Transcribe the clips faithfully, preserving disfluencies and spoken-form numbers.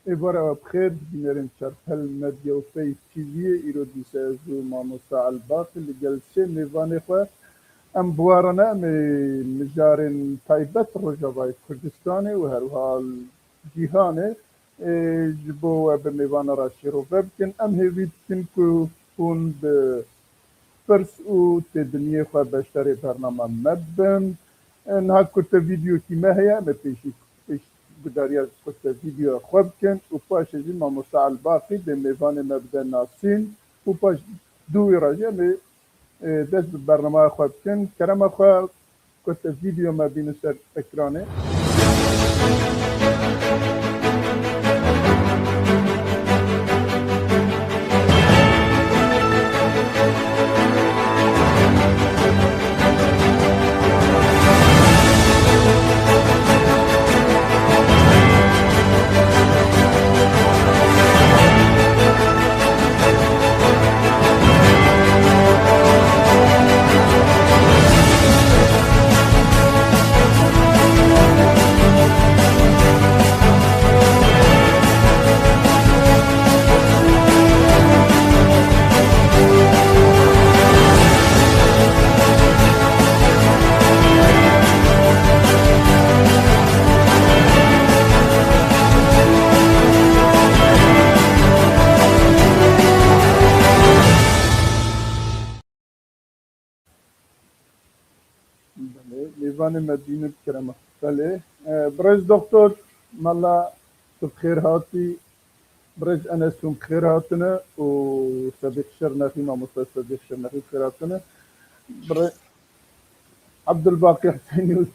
Êvara we bi xêr, bînerên Çarpel Medya û Peyv T V'yê. Îro dîsa ez û mamosta Elbaqî li gel sê mêvanê xwe em bi we re ne, em ê mijarên taybet Rojavayê Kurdistanê û herwiha cîhanê, ê, ji bo we bi mêvana re şîrove bikin. Em hêvî dikin ku hûn bi pirs û têbiniyê xwe beşdarê bernama me bibin. Ê, niha kurte vîdeokî me heye, em ê pêşî, pêş gudariya kurte vîdeoya xwe bikin û paşê jî mamosta Elbaqî dê mêvanê me bide nasîn û paş dû wî re jî em ê, ê, dest bi bernama xwe bikin. Kerema xwe, kurte vîdeo me bînin ser ekranê. Belê, mêvanê me dînin kerema. Belê. E, birêz doktor, mela tu bi xêr hatî. Birêz Enes hûn bi xêr hatine û Sedîq Şirnexî, mamosta Sedîq Şirnexî bi xêr hatine. Birê-, Abdulbaqî Husênî û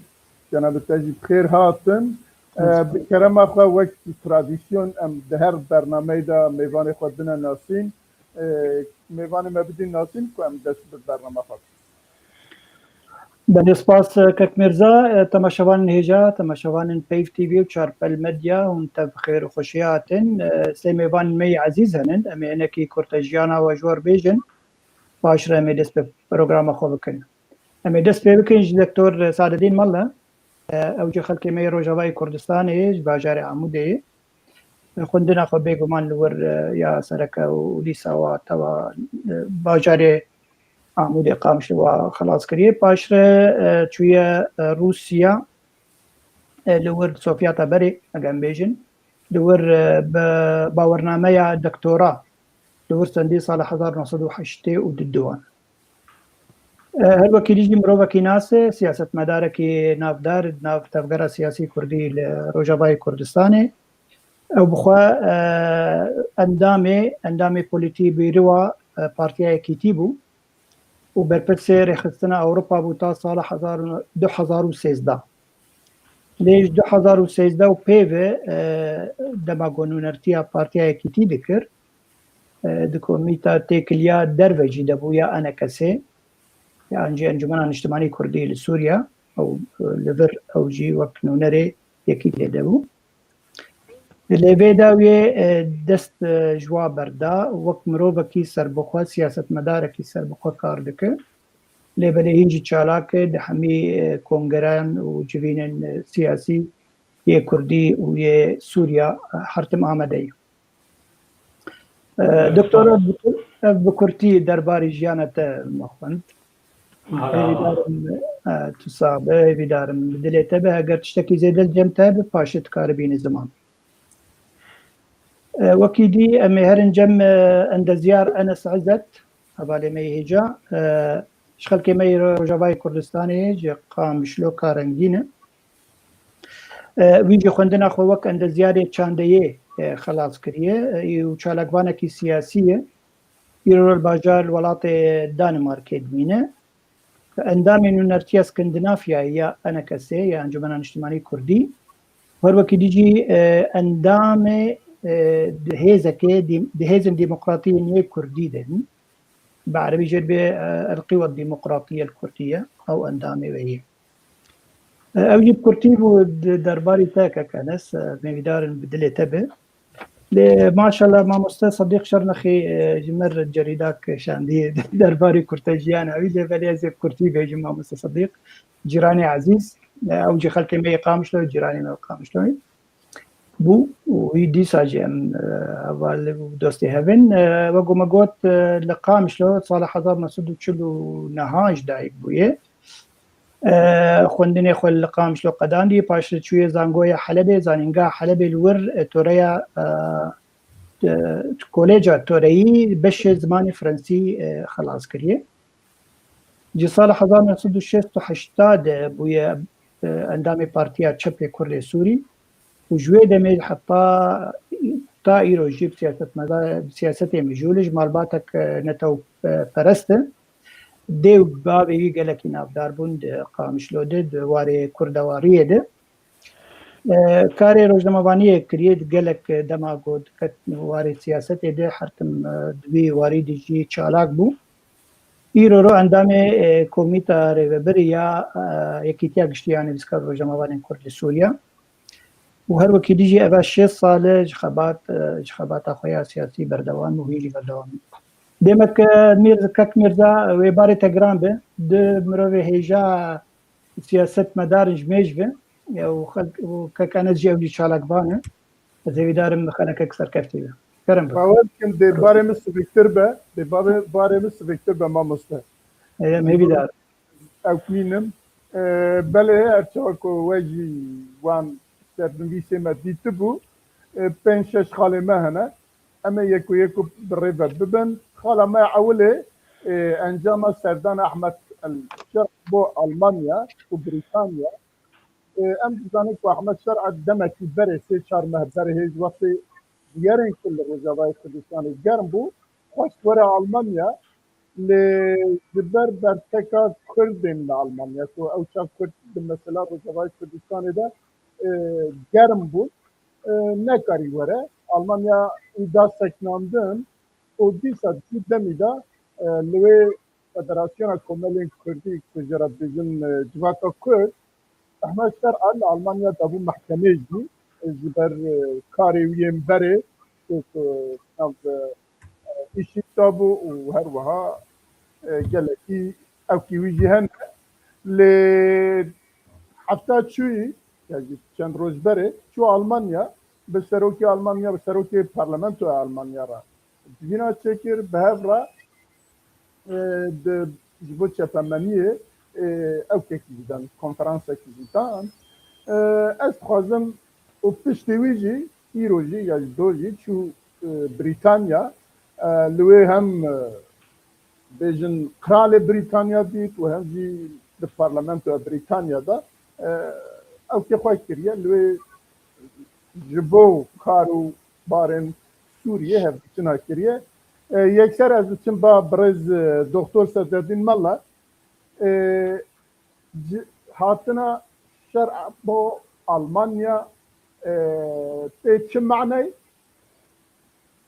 cenabê te jî bi xêr hatin. E, bi kerema xwe wek tradisyon em di her bernameyê de mêvanê xwe bine nasîn. E, mêvanê me bidîn nasîn ku em dest bi bernama xwe bikin. Belê spas, e, kek Mirza, e, temaşevanên hêja, temaşevanên Peyv T V û Çarpel Medya, hûn tev bi xêr û xweşiyê hatin. E, sê mêvanên me yê ezîz henin, em ê hinekî kurte jiyana we ji we re bêjin. Paş re em ê dest bi programa xwe bikin. Em ê dest pê bikin ji Doktor Sadedîn Malla. E, ew jî xelkê me yê Rojavayê Kurdistanê, ji bajarê Amûdê ye. E, xwendina xwe bêguman li wir, e, ya sereke û lîsa wa tewa, e, bajarê Amûdê Qamişlo wa xelas kiriye. Paşre, e, çûye, e, Rûsya, e, li wir Sofyata berê, eger em bêjin, li wir, e, bi bawernameya doktora li wir stendî sala hezar neh sed û heştê û du wan. E, her wekî dî jî mirovekî nas e, siyasetmedarekî navdar di nav tevgera siyasî kurdî li Rojavayê Kurdistanê. Ew bi xwe, e, endamê, endamê polîtî bîrowa, e, Partiya Yekîtî bû û berpirsê rêxistina Ewropa bû ta sala hezar û, du hezar û sêzdeh. Lê ji du hezar û sêzdeh û pê ve, e, dema ku nûnertiya Partiya Yekîtî dikir, e, di komîta têkiliya derve jî de bû ya ENKSê, ya an jî Encûmena Niştimanî Kurdî li Sûriya, ew, e, li vir ew jî wek nûnerê Yekîtiyê de bû. Lê vê dawiyê, e, dest, e, ji wa berda, wek mirovekî serbixwe, siyasetmedarekî serbixwe kar dike. Lê belê hîn jî çalak e, di hemî, e, kongreyan û civînên, e, siyasî yê Kurdî û yê Sûriya, e, her tim amade ye. E, Doktor, ev bi kur-, ev bi kurtî derbarê jiyana te me xwend. Hêvîdar im, e, tu sax be, hêvîdar im bi dilê te be. Heger tiştekî zêde li cem te be, paşê tu karibî bînî ziman. E, wekî dî em ê herin cem, e, endezyar Enes Ezzet, hevalê me yê hêja, e, ji xelkê me yê Rojavayê Kurdistanê, ji Qamişlo Karengîn e. E, wî jî xwendina xwe wek endezyarê çandeyê, e, xelas kiriye, e, û çalakvanekî siyasî ye. Îro li bajar li welatê Danimarkê dimîne. Endamê nûnertiya Skandinafyayê ya ENKSê ya Encûmena Niştimanî Kurdî. Her wekî dî jî, e, endamê, e, di hêzekê dîm-, di hêzên demokratiyên yê Kurdî de ne. Bi erebî jê dibê, e, El-Qiwa Demokratiye El-Kurdiye, ew endamê wê ye. E, ew jî bi kurtî bû di derbarî te kek Enes, e, hêvîdar in bi dilê te be. Lê maşallah mamoste Sedîq Şirnexî, e, ji me re cerîdak şandî derbarî kurtejiyan ew jî, belê ez ê bi kurtî bêjim mamoste Sedîq. Cîranê ezîz, e, ew jî xelkê me yê Qamişlo, cîranê me Qamişlo ye. bû û wî dîsa jî em, e, heval û dostê hev in. E, wek ku me got, e, li Qamişlo sala hezar neh sed û çil û neh ji dayik bûye. E, xwendinê xwe li Qamişlo qedandî, paşê çûye zangoya Helebê, zanîngeha Helebê li wir, e, toreya, e, e, koleja toreyî beşê zimanê Frensî, e, xilas kiriye. Ji sala hezar neh sed û şêst û heşt de bûye, e, endamê Partiya Çepê Kurdê Sûrî û ji wê demê heta ta îro jî bi siyasetmeda-, bi siyasetê mijûl e, ji malbatek, e, netewperest e. Dê û bavê wî gelekî navdar bûn di Qamişlo de, di warê kurdewariyê de. E, karê rojnamevaniyê kiriye, gelek dema ku diket warê siyasetê de, her tim, e, di wî warî de jî çalak bû. Îro ro endamê, e, Komîta Rêvebirî ya, e, Yekîtiya Giştî ya Nivîskar û Rojnamevanên Kurd li Sûriye û her wekî dî jî eva şêst sal e ji xebat, e, ji xebata xwe ya siyasî berdewam û hîn jî berdewam e. Demek, e, Mîrz-, Kek Mîrza, wê barê te giran be, di mirovê hêja siyasetmedar in ji mêj ve, ya û xelk, û Kek Enes jî ew jî çalakvan e. Ez hêvîdar im xelekek serkeftî be. Kerem bike. Bawer dikim dê barê min siviktir be, dê barê, barê min siviktir be mamoste. Em hêvîdar. Ew nînim. E, belê her çawa ku we jî wan sernivîsê me dîtibû, e, pênc şeş xalê me hene. Em ê yek û yek û bi rê ve bibin. Xala me ewilê, e, encama serdana Ehmed el Şer bo Almanya û Brîtanya. E, em dizanin ku Ehmed Şer demekî berê sê çar meh berê hêj wextê bûyerên ku li Rojavayê Kurdistanê germ bû, xwest were Almanya, lê ji ber berteka Kurdên li Almanya, ku ew çax Kurd di mesela Rojavayê Kurdistanê de, e, germ bûn, e, nekarî were. Almanya wî da seknandin û dîsa di demî de, e, li wê Federasyona Komelên Kurdî, ku jê re dibêjin, e, Civaka Kurd, Ehmed Şer'a li Almanya dabû mehkemê jî, e, ji ber, e, karê wî yên berê, ku, ku nav, e, îşî dabû û her wiha, e, gelekî ewkî wî jî hene. Lê hefta çûyî, ya jî çend roj berê, çû Almanya, bi serokê Almanya, bi serokê parlamentoya Almanya re civîna çêkir, bi hev re, e, di, ji bo çepemeniyê, e, ewkekî jî dan, konferansekî jî dan. E, ez dixwazim û piştî wî jî, îro jî, ya ji do jî çû, e, Brîtanya, e, li wê hem, e, bêjin, Kralê Brîtanya dît û hem jî di Parlamentoya Brîtanya de, e, ewkê xwe kiriye. Li wê ji bo kar û barên Sûriyê hevdîtina kiriye. E, yekser ez diçim ba birêz, e, Doktor Sedreddîn Mela, e, ci-, hatina Şer'a bo Almanya, e, tê çi manayê?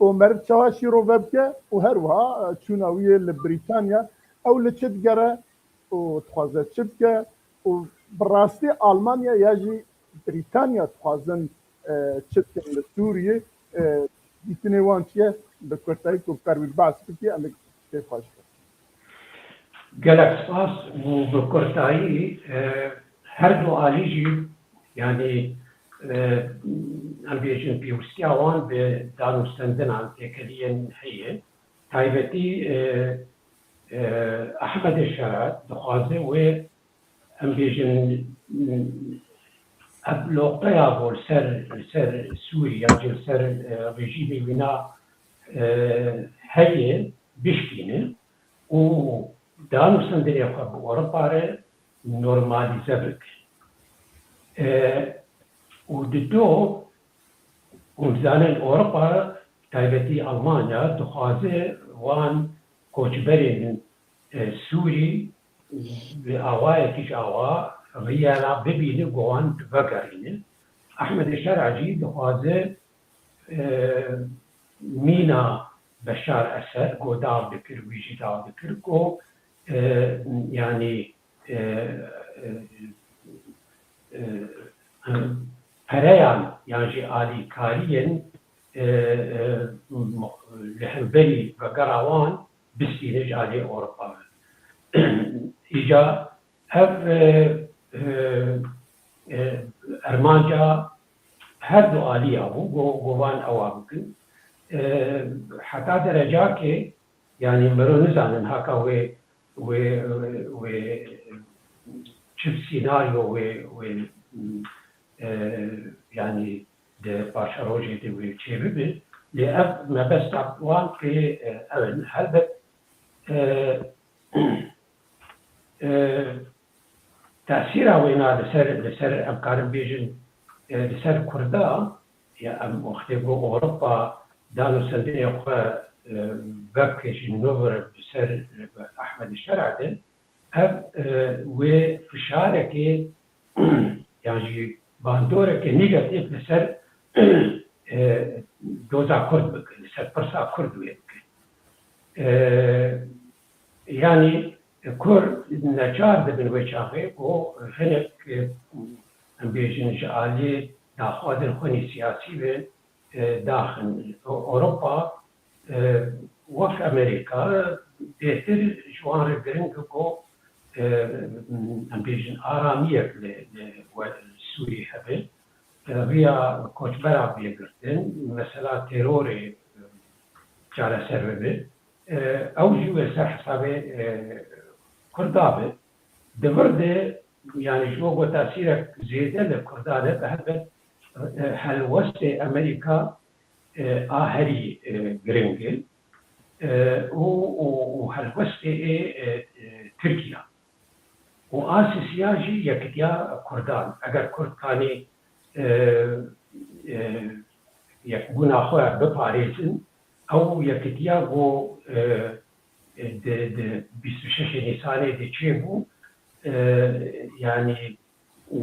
û meriv çawa şîrove bike û her wiha çûna wî yê li Brîtanya, ew li çi digere û dixwaze çi bike û bi rastî Almanya ya jî Brîtanya dixwazin, e, çi bikin li Sûriyê, e, dîtinê wan çi ye, bi kurtayî ku bi ker wî behs bikî, em ê kêfxweş bin. Gelek spas û bi kurtayî, e, her du alî jî, yanî, e, em bêjin pêwîstiya wan bi danûstendinan têkeliyên heye. Taybetî, e, e, Ehmedê Şera dixwaze wê, em bêjin, ev noqteya ku li ser, li ser Sûrî ya jî li ser, e, rejîmê wîna, e, heye, bişkîne û danûstendinê xwe bi Ewropa re normalîze bike. E, û di do, hûn zanin Ewropa, taybetî Almanya, dixwaze wan koçberên, e, Sûrî bi awayekî ji awa riyera bibîne ku wan vegerîne. Ehmedê Şer'a jî dixwaze, e, mîna Beşar Esed ku dav dikir, wî jî dav dikir ku, e, yanî, e, e, e, e, pereyan yan jî alîkariyên, e, e, li hemberî vegera wan bistîne ji alî Ewropa ve. Îca ev, e, e, e, armanca her du aliya bû, go, govan ewa bikin. E, heta derecakê, yanî mero nizanin haka wê, wê, wê çi senaryo wê, wê, e, yanî di parça rojê de wê çêbibe. Lê ev mebesta wan pê, e, ew in. Helbet, e, e, tesîra wêna li ser, li ser, em karin bêjin, e, li ser Kurda, ya em wextê ku Ewropa dan û sendinê xwe, e, veke ji nû re bi ser, e, Ehmedî Şer'e de, ev, e, wê fişarekê yan jî bandoreke negatîf li ser, e, doza Kurd bike, li ser pirsa Kurd wê bike. E, yanî Kurd neçar dibin wê çaxê ku hinek, e, em bêjin ji aliyê daxwazên xwe nî siyasî be, e, daxin. Ewropa, e, wek Amerîka bêtir ji wan re giring e ku, e, em bêjin aramiyek li, li we-, Sûrî hebe. E, riya koçbera bê girtin, mesela terorê, e, çareser bibe. E, ew jî wê ser hesabê, e, Kurda be. Di vir de, yanî ji bo ku tesîrek zêde li Kurdan hebe, helbet, e, helwestê Amerîka, e, a herî, e, giring e, e, û, û, û helwestê ê, e, e, Tirkiye. Û a sisiya jî yekitiya Kurdan. Eger Kurd kanî, e, e, yekbûna xwe biparêzin, ew yekitiya ku, e, e, di, di bîst û şeş Nîsanê de çêbû, e, yanî, e,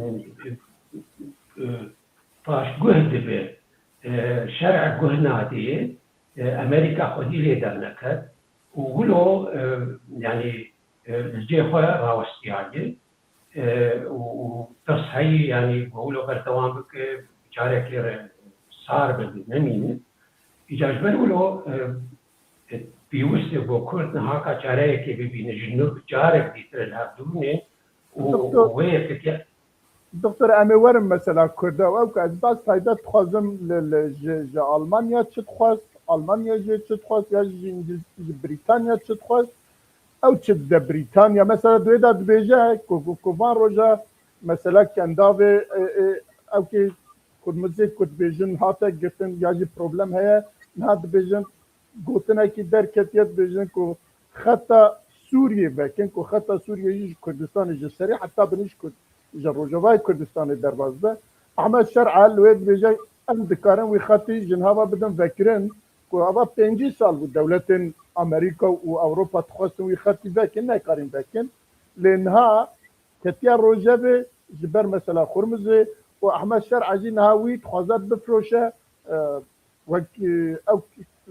e, paşguh dibe, e, şer'e guh nadê, e, Amerîka xwedî lê derneket û wilo, e, yanî, e, li cê xwe rawestiyaye, e, û, û tirs heyî, yanî, ku wilo berdewam bike, carekê re sar bibe, nemîne. Îca ji ber wilo, e, e, pêwist e ku Kurd niha ka çareyekê bibîne, ji nû carek dîtir li hev dûrîne û Doktor, wê yekitiya Doktor, em ê werin mesela Kurda û ew ku ez bas taybet dixwazim li, li, ji, ji Almanya çi dixwest, Almanya jê çi dixwest, ya ji Îngiliz-, ji Brîtanya çi dixwest, ew çi dide Brîtanya? Mesela di wê de dibêje ku, ku, ku van roja mesela Kendavê, e, e, ew kê Kurmizê ku dibêjin hate girtin ya jî problem heye, niha dibêjin gotinekî derketiye, dibêjin ku xeta Sûriyê vekin, ku xeta Sûriyê jî ji Kurdistanê ji serê heta binî ji Kurd-, ji Rojavayê Kurdistanê derbas be. Ehmed Şer'e li wê dibêje, em dikarin wî xetî ji niha ve bidin vekirin, ku ava pêncî sal bû dewletên Amerîka û Ewropa dixwestin wî xetî vekin, nekarîn vekin. Lê niha ketiye rojevê ji ber mesela Xurmizê û Ehmed Şer'e jî niha wî dixwaze bifiroşe, e, wek, e, ew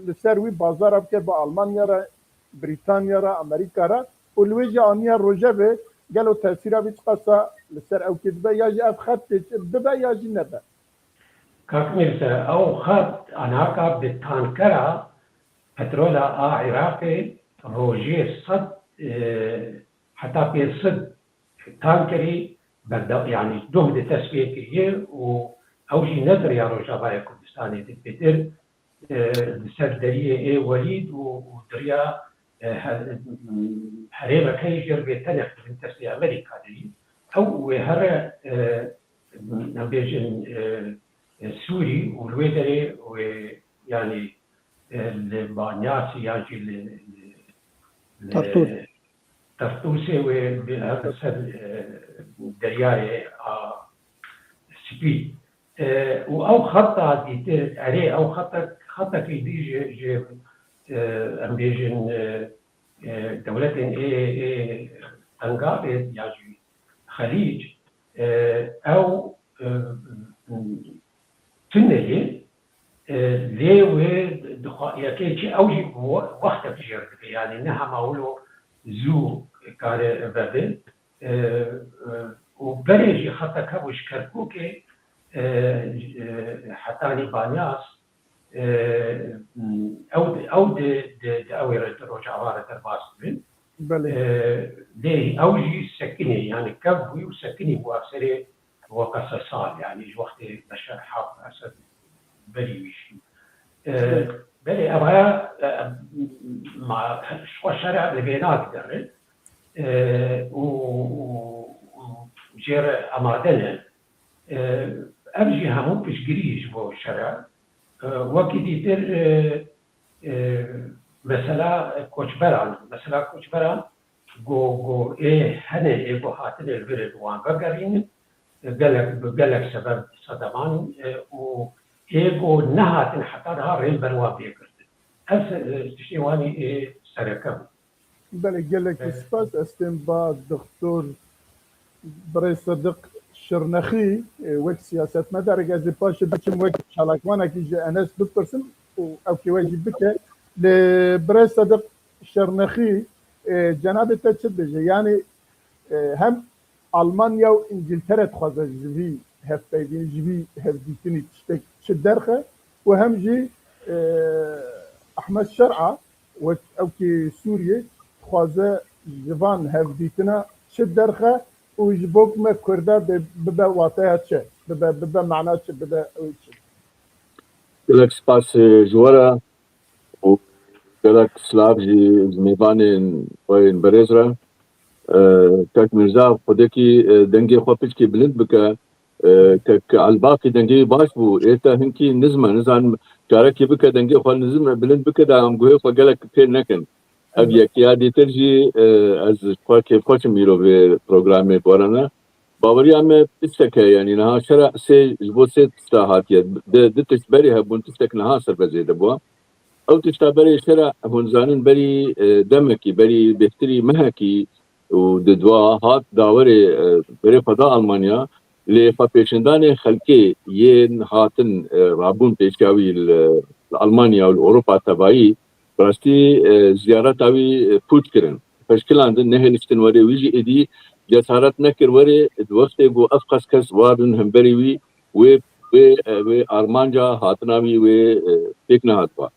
li ser wî bazara bike bi Almanya re, Brîtanya re, Amerîka re û li wê jî aniye rojevê, gelo tesîra wî çiqasa li ser ew kê dibe, ya jî ev xet tê bibe ya jî nebe? Kak Mîrze, ew xet anaka bi tankera petrola a Iraqê rojê sed, e, heta pênc sed tankerî berde-, yanî doh de tesfiye kiriye û ew jî ne di riya Rojavaya Kurdistanê de, bêtir, e, li ser deriyê ê Welîd û, û di riya, e, he-, herêmeke jê re bê tenex di bin destê Amerîka de yî. Ew wê here, e, em bêjin, e, e, Sûrî û li wê derê wê, yanî, e, li Banyasê yan jî li, li, li Tartûs. Tartûsê wê bi her ser, e, deryayê a Spî. E, û ew xeta dîtir, erê, ew xeta, xetekî dî ji, ji, e, em bêjin, e, e, dewletên ê, ê Tengavê ya jî Xelîc, e, ew, e, tunelê, e, lê wê dixwa-, yekê çi ew jî we-, wextek jêr dike, yanî ne hema wilo zû kare vebe, e, e, û berê jî xeteke bû ji Kerkûkê, e, e, hetanî Banyas, e, ew di, ew di, di, di ew ê re, di Rojava re derbas dibin. Belê. E, lê ew jî sekinê, yanî kev bû û sekinî bû, ev serê وقصصان، yani ji wextê Beşar Hafid Esed berî wî jî. E, belê, ev haya, e, ma, ji xwe şere li vêna digere, e, û, û, û jê re amade ne. E, ev jî hemû piştgirî ji bo şere. E, wekî dîtir, e, e, mesela koçberan, mesela koçberan, go, go ê hene ê go hatine li vir wan vegerînin, e, gelek, bi gelek sebeb sedeman, e, û ê go nehatin heta niha rê li ber wan bê girtin. Ev se-, e, tiştê wanî ê sereke bû. Belê, gelekî Belê. spas. Ez tên ba Doktor Birêz Sediq Şirnexî, e, wek siyasetmedarek, ez ê paşê biçim wek çalakvanekî ji Enes bipirsim û ew kê we jî bike. Lê Birêz Sediq Şirnexî, e, cenabê te çi dibêje? Yani, e, hem Almanya û Îngiltere dixwaze ji vî hevpeyvînî, ji vî hevdîtinî tiştek çi derxe û hem jî, e, Ehmed Şer'a wek ewkî Sûriyê dixwaze ji van hevdîtina çi derxe û ji bo ku me Kurda bê, bibe wateya çi, bibe, bibe mana çi, bibe ew çi? Gelek spas, e, ji we re û gelek silav jî ji mêvanên we yên berêz re. E, Kak Mirza, xwedekî, e, dengê xwe piçkî bilind bike. E, Kak Elbaqî dengê wî baş bû. Êta hinkî nizm e, nizanim carekî bike dengê xwe nizm e, bilind bike, da em guhê xwe gelek pêl nekin. Ev Hı. yek ya dîtir jî, e, ez ji xwe kêfxweş im îro vê programê bi we re ne. Baweriya me tiştek heye, yanî niha şera sê, ji bo sê tişta hatiye. Di, di tişt berê hebûn, tiştek niha ser vê zêde bû. Ew tişta berê şera, hûn zanin, berî, e, demekî, berî bêhtirî mehekî û di dua hat dawerê, e, berê xwe da Almanya, lê xwepêşandanê xelkê yên hatin, e, rabûn pêşiya wî li, li Almanya û li Ewropa tevayî, bi rastî, e, ziyareta wî, e, pûç kirin. Xweşkilandin, nehêliştin werê wî jî êdî cesaret nekir werê, di wextê ku ev qas kes warin hemberî wî, wê, wê, e, wê armanca hatina wî wê, e, pêk nehatibû.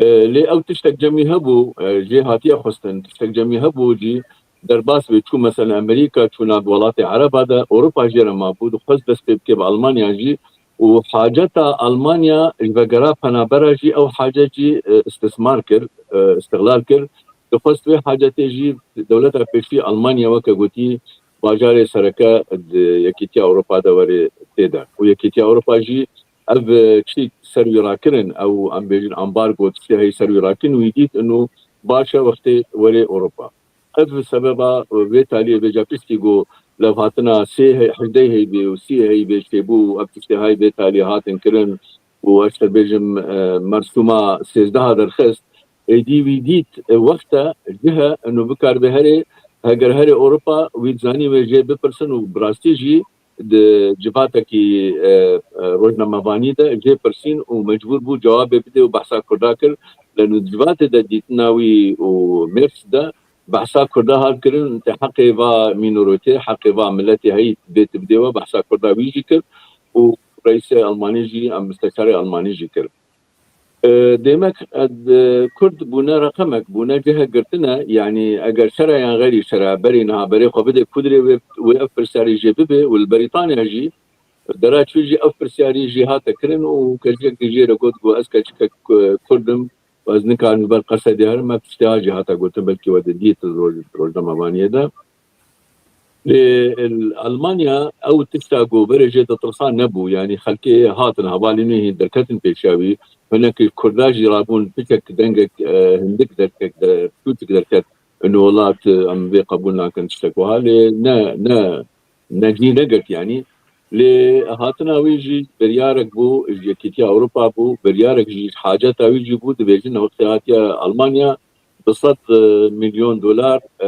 E, lê ew tiştek cemî hebû, e, jê hatiye xwestin, tiştek cemî hebû jî derbas bê, çû mesela Amerîka, çû nav welatê Ereba de, Ewropa jê re mabû, dixwest dest pê bike bi Almanya jî û haceta Almanya ji vegera penabera jî ew hacet jî, e, istismar kir, e, istihlal kir. Dixwest wê hacetê jî dewleta pêşî Almanya weke gotî bajarê sereke di Yekîtiya Ewropa de were tê de. Û Yekîtiya Ewropa jî ev, e, çî ser wî rakirin, ew em bêjin ambargo tiştê heyî ser wî rakin, wî dît ino baş e wextê were Ewropa. Ev sebeba vê taliyê vêca piştî ku levhatina sê hey-, hejdeh heybê û sî heybê çêbû û ev tiştê hay vê taliyê hatin kirin û ez te bêjim, e, mersûma sêzdeha derxist. Êdî wî dît, e, wext e, cih e, ino bikaribe herê, heger herê Ewropa wî dizanî wê jê bipirsin û bi rastî jî di civatekî, e, e, rojnamevanî de jê pirsîn û mecbûr bû cewabê bide û behsa Kurda kir. Lê di civatê de dîtina wî û Merz de behsa Kurda hat kirin, te heqê va mînorotê, heqê va miletê heyî bê tu bidê we, behsa Kurda wî jî kir û reîsê Almanî jî, em misteşarê Almanî jî kir. E, demek, e, d-, Kurd bûne reqemek, bûne cihek girtine, yanî eger şera yan xeyrî şera berî niha berê xwe bide kudrê wê, wê ev pirsyarî jê bibe û li Berîtanya jî, dera çû jî ev pirsyarî jî hate kirin û kesîkek jê re got, got, ez keçikek, e, Kurd im û ez nikarim ji ber Qesedê herim, ev tiştê ha jî hate gotin, belkî we didît roj-, rojnamevaniyê de. Lê, e, Almanya ew tişta ku berê jê ditirsa nebû. Yanî xelkê hatin, hevalên wî hîn derketin pêşiya wî. Hinekî Kurda jî rabûn piçek dengek, e, hindik derkek, de, piçûçik derket. Ino welat, e, em vê qebûl nakin tiştek wiha. Lê ne, ne, ne cî negirt yanî. Lê hatina wî jî biryarek bû, ji Yekîtiya Ewropa bû, biryarek jî ji haceta wî jî bû, dibêjin wextê hatiye Almanya, du sed milyon dolar, e,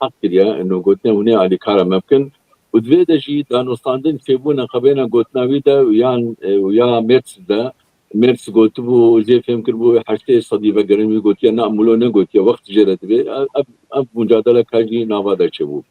heq kiriye, ino gotiye hûn ê alîkara me bikin. Û di vê de jî danûstandin çêbûne qebêne gotina wî de û yan, e, û ya Merz de, Merz gotibû, jê fêm kiribû heştê sedî vegerin, wî gotiye na, em wilo negotiye, wext jê re divê. Ev, ev, ev mucadeleka jî nava de çêbû.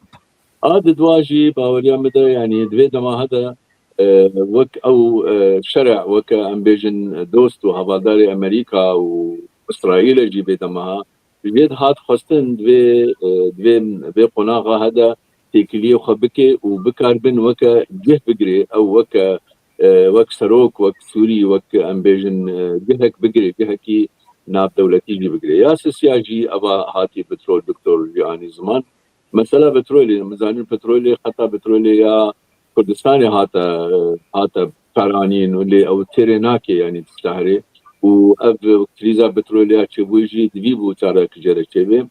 A di dua jî baweriya min de, yanî di vê dema he de, e, wek ew, e, şere, weke em bêjin dost û hevaldarê Amerîka û Îsraîlê jî vê dema he, jê dihat xwestin di vê, e, di vê, vê qonaxa he de têkiliyê xwe bike û bikaribin weke cih bigirê, ew weke, e, wek serok, wek Sûrî, wek em bêjin, e, gihek bigirê, gihekî navdewletî jî bigirê. Ya sisiya jî eva hatî petrol, doktor jî anî ziman. Mesela petrolê, em zanin petrolê, xeta petrolê ya Kurdistanê hate, hate karanîn û lê ew têrê nake, yanî tişta herê. Û ev krîza petrolê ya çêbûyî jî divî bû çarek jê re çêbê.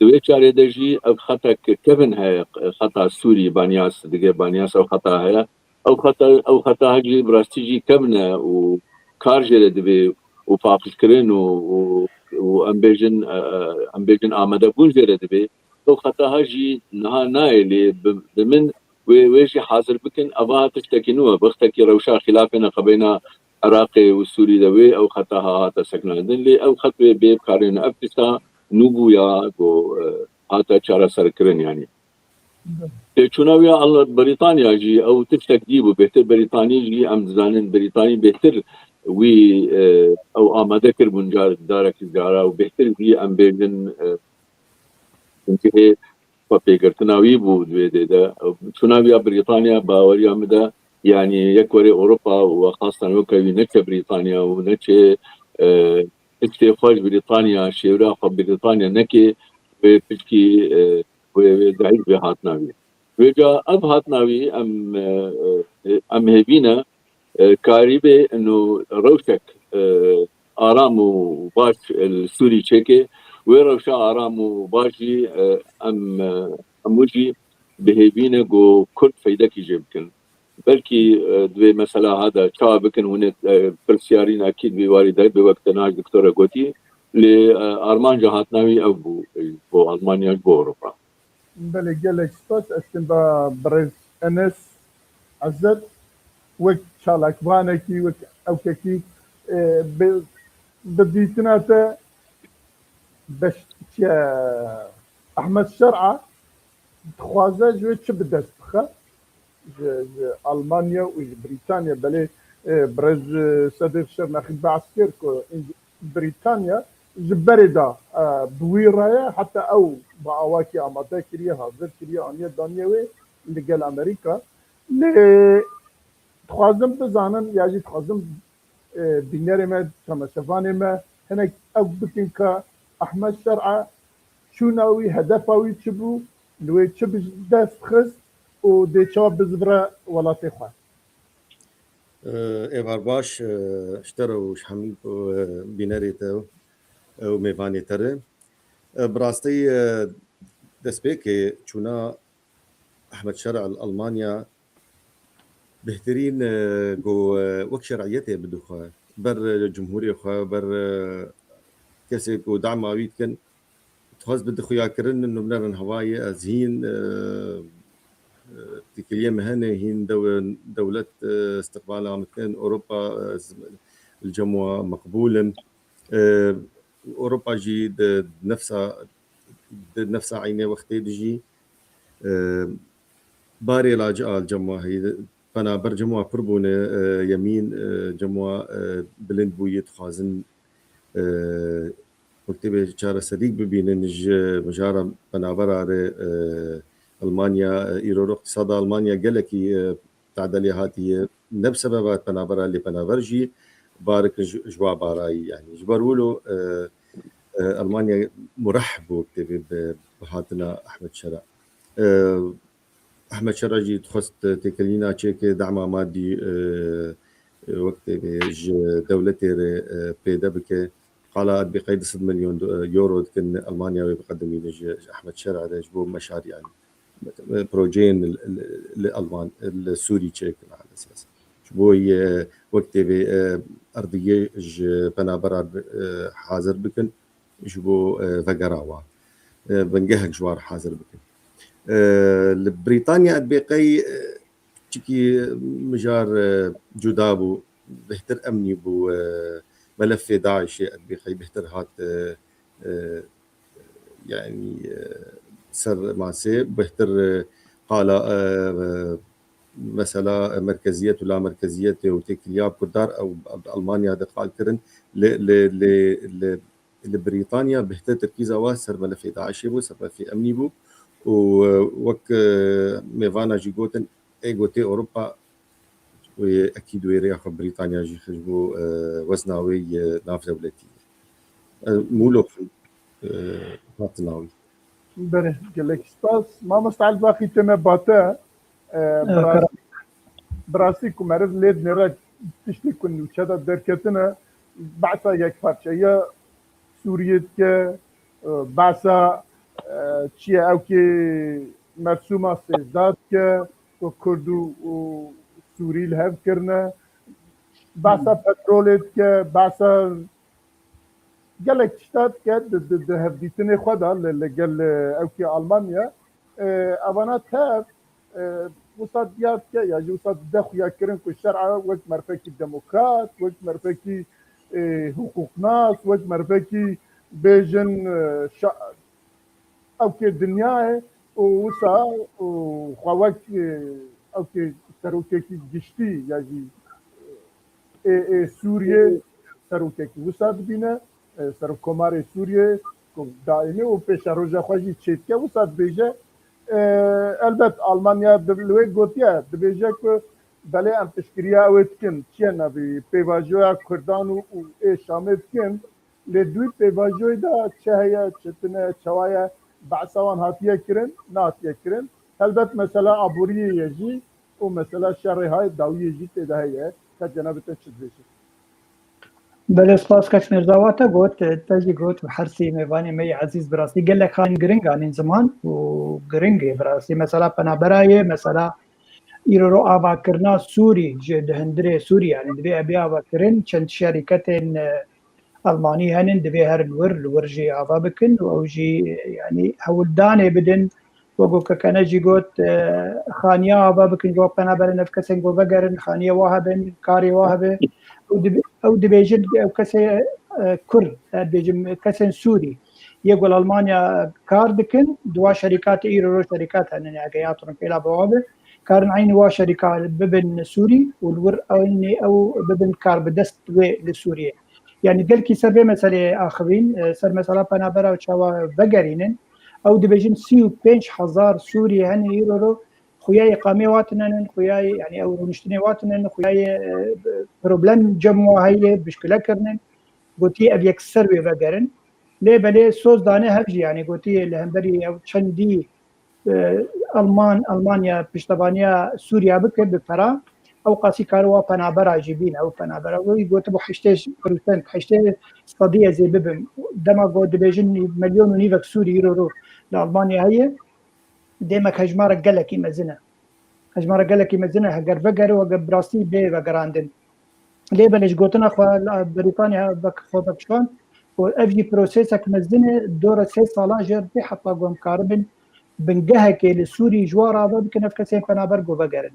Di wê çarê de jî ev xetek kevin heye, xeta Sûrî, Banyas, dige Banyas ew xeta heye. Ew xeta, ew xeta jî bi rastî jî kevin e û kar jê re divê û paqijkirin û, û, û em bêjin, e, e, em bêjin amadebûn jê re divê. Ew xeta jî niha nayê lê bi, bi min wê, wê jî hazir bikin. Eva tiştekî nû e. Wextekî rewşa xilafê neqebeyna Iraqê û Sûrî de wê ew xeta ha hate sekinandin. Lê ew xet wê bê bikarîn. Ev tişta nû bû ya ku, e, hate çareserkirin yanî. Têçûna wî ya Al-, Brîtanya jî ew tiştek dî bû. Bêhtir Brîtanî jî em dizanin, Brîtanî bêhtir wî, e, ew amade kiribûn car, carekî cara û bêhtir wî em bêjin, e, cihê xwepêgirtina wî bû di wê dê de. Çûna wî ya Brîtanya baweriya min de, yanî yek werê Ewropa û xastan weke wî neçe Brîtanya û neçe, e, tiştê xwe ji Brîtanya, şêwra xwe Brîtanya neke, wê pişkî, e, wê, wê zehîf bê hatina wî. Vêca ev hatina wî em, e, e, em hêvî ne, e, karîbê ino rewşek, e, aram û baş, e, li Sûrî çêke. Wê rewşa aram û baş jî, e, em, e, hemû jî bi hêvî ne ku Kurd feydekî jê bikin. Belkî, e, di vê mesela ha de çawa bikin hûn ê, e, pirsiyarîn ekîd vî warî de bi wek te niha ji doktora gotî. Lê, e, armanca hatina wî ev bû, e, bo Almanya, ji bo Ewropa. Belê, gelek spas. Ez kim ba birêz Enes Ezet, wek çalakvanekî, wek ewkekî, e, bi, bi dîtina te beş, çi, Ahmet Şer'a dixwaze ji wê çi bi dest bixe? Ji, ji Almanya û ji Brîtanya, belê, e, birêz, e, Sedîq Şirnexî behs kir ku Brîtanya ji berê de, e, bi wî re ye, heta ew bi awakî amade kiriye, hazir kiriye, aniye daniye wê li gel Amerîka. Lê dixwazim bizanim, ya jî dixwazim, e, bînerê me, çamesevanê me hinek ew bikin ka Ahmet Şer'a çûna wî, hedefa wî çi bû, li wê çi bi dest xist û dê çawa bizivire welatê xwe. Êvar baş, e, ji te re û ji hemî, e, bînerê te û mêvanê te re. E, bi rastî, e, destpêkê çûna Ehmed Şer'a li Almanya bêhtirîn, e, ku, e, wek şer'iyetê bidixwe ber, e, cumhurê xwe, ber, e, kesê ku dema wî dikin, dixwest bide xuyakirin, nû binerin hevayê ez hîn, e, e, têkiliyê min hene, hîn dew-, dewlet, e, istiqbala min dikin, Ewropa, e, ez li cem wa meqbûl im. E, Ewropa jî di nefsa, di nefsa eynê wextê de jî, e, barê laciya li cem wa heye, penaber cem wa pir bûne, e, yemîn, e, cem wa, e, bilind bûye, dixwazin, e, wek tê bê çareserî bibînin ji mijara penabera re, e, Almanya, e, îro îqtisada Almanya gelekî, e, tadeliya hatiye, ne bi sebeba penabera lê penaber jî barik ji, ji wa barayî, yanî ji ber wilo, e, e, Almanya mureh bû, wek tê bê bi, bi hatina Ehmed Şer'a. E, Ehmed Şer'a jî dixwest têkilîna çêke, dema madî, e, e, wek tê bê ji dewletê re, e, pêde bike. Qala dibê qey du sed milyon do-, euro dikin Almanya wê biqedimîne ji, ji Ehmed Şer'a re ji bo meşarî, yanî, e, projeyên li, li, li Alman, li Sûrî çêkin ala esas. Ji bo yê wek tê bê, e, erdiyê ji penabera, e, hazir bikin. Ji bo, e, vegera wan, e, bingehek ji wan re hazir bikin. E, li Brîtanya dibê qey, e, çikî mijar, e, cuda bû, bêhtir emnî bû, e, melefê DAIŞê dibê qey bêhtir hat, e, e, yanî, e, ser masê, bêhtir, e, qala, e, e, mesela, e, merkeziyet û lamerkeziyetê û têkiliya bi Kurdan ew bi Almanya de qal kirin, li, li, li, li li Brîtanya bêhtir terkîza wa ser melefê DAIŞê bû, ser melefê emnî bû û e, wek e, mêvana jî gotin, ê gotê Ewropa wê ekîd wê rêya xwe Brîtanya jî xwe ji bo e, wezna wê yê navdewletî ye. E, Mûlo e, hatina wî. Belê, gelek spas. Mamosta Elbaxî tême bate. E, bi rastî, bi rastî ku meriv lê dinêre tiştê ku nûçe de derketine, behsa yekparçeya Sûriyê dike, e, behsa e, çi ye ewkê mersûma sêzdeh dike ku Kurd û, û Sûrî li hev kirine, behsa petrolê dike, behsa gelek tişta dike di, di, di hevdîtinê xwe de li, li gel e, ewkê Almanya. E, evana tev e, wisa diyar dike ya jî wisa dide xuya kirin ku şer'a wek merfekî demokrat, wek merfekî e, hiqûqnas, wek merfekî bêjin e, şa-, ewkê dinyayê û wisa û xwe wek e, ewkê serokekî giştî ya jî ê, ê Sûriyê serokekî wisa dibîne, e, serokkomarê Sûriyê ku daîmî û pêşeroja xwe jî çêdike wisa dibêje. E, elbet Almanya di, li wê gotiye, dibêje ku belê em piştgiriya ew ê dikin, çi ye navê wî, pêvajoya Kurdan û, û ê Şamê dikin, lê di wî pêvajoyê de çi heye, çi tune, çawa ye, behsa wan hatiye kirin, nehatiye kirin. Helbet mesela aboriyê ye jî û mesela şerê hay dawiyê jî tê de heye. Ka cenabê te çi dibêje? Belê, spas keç Mîrza, wa te got, te jî got, hersî mêvanê me yê ezîz, bi rastî gelek xan giring anîn ziman û giring e bi rastî. Mesela penabera ye, mesela îro ro avakirina Sûrî ji di hundirê Sûrî, yani divê ev bê avakirin, çend şerîketên e, Almanî henin, divê herin wir, li wir jî ava bikin û ew jî, e, yani hewldanê bidin. Wek ku Kekene jî got, e, xaniya ava bikin, ji wan penaberin, ev kesên ku vegerin, xaniye wa hebin, karê wa hebe. Ew dibe-, ew dibêjin, ew kesê, e, Kurd, e, dibêjim, kesên Sûrî, yê ku li Almanya kar dikin, di wa şerîkatê îro ro şerîkat henin, ege ya Trumpêla bi wa be, karin eynî wa şerîka bibin Sûrî û li wir eynî ew bibin kar bi dest wê li Sûriyê. Yani gelkî ser vê meseleyê axivîn, e, ser mesela penabera û çawa vegerînin, ew dibêjin sî û pênc hezar Sûrî hene îro ro xuya îqamê wa tune nin, xuya, yani ew rûniştinê wa tune nin, xuya, e, problem cem wa heye, bişkile kirinin. Gotiye ev yek ser wê vegerin. Lê belê soz dane hev jî, yani gotiye li hemberî ew çendî e, Alman, Almanya piştevaniya Sûriya bike bi pera, ew qasî kare wa penabera jî bîne, ew penabera. Wî gotibû heştê prosent, heştê sedî ez ê bibim. Dema ku dibêjin milyon û nîvek Sûrî îro ro li Almanya heye, dêmek hejmarek gelekî mezin e. Hejmarek gelekî mezin e, heger vegere, weke bi rastî bê vegerandin. Lê belê ji gotina xwe li Brîtanya vek-, xwe vekişand û ev jî prosesek mezin e, dora sê salan jê re tê heta ku em karibin bingehekê li Sûrî ji wan re ava bikin, ev kesên penaber ku vegerin.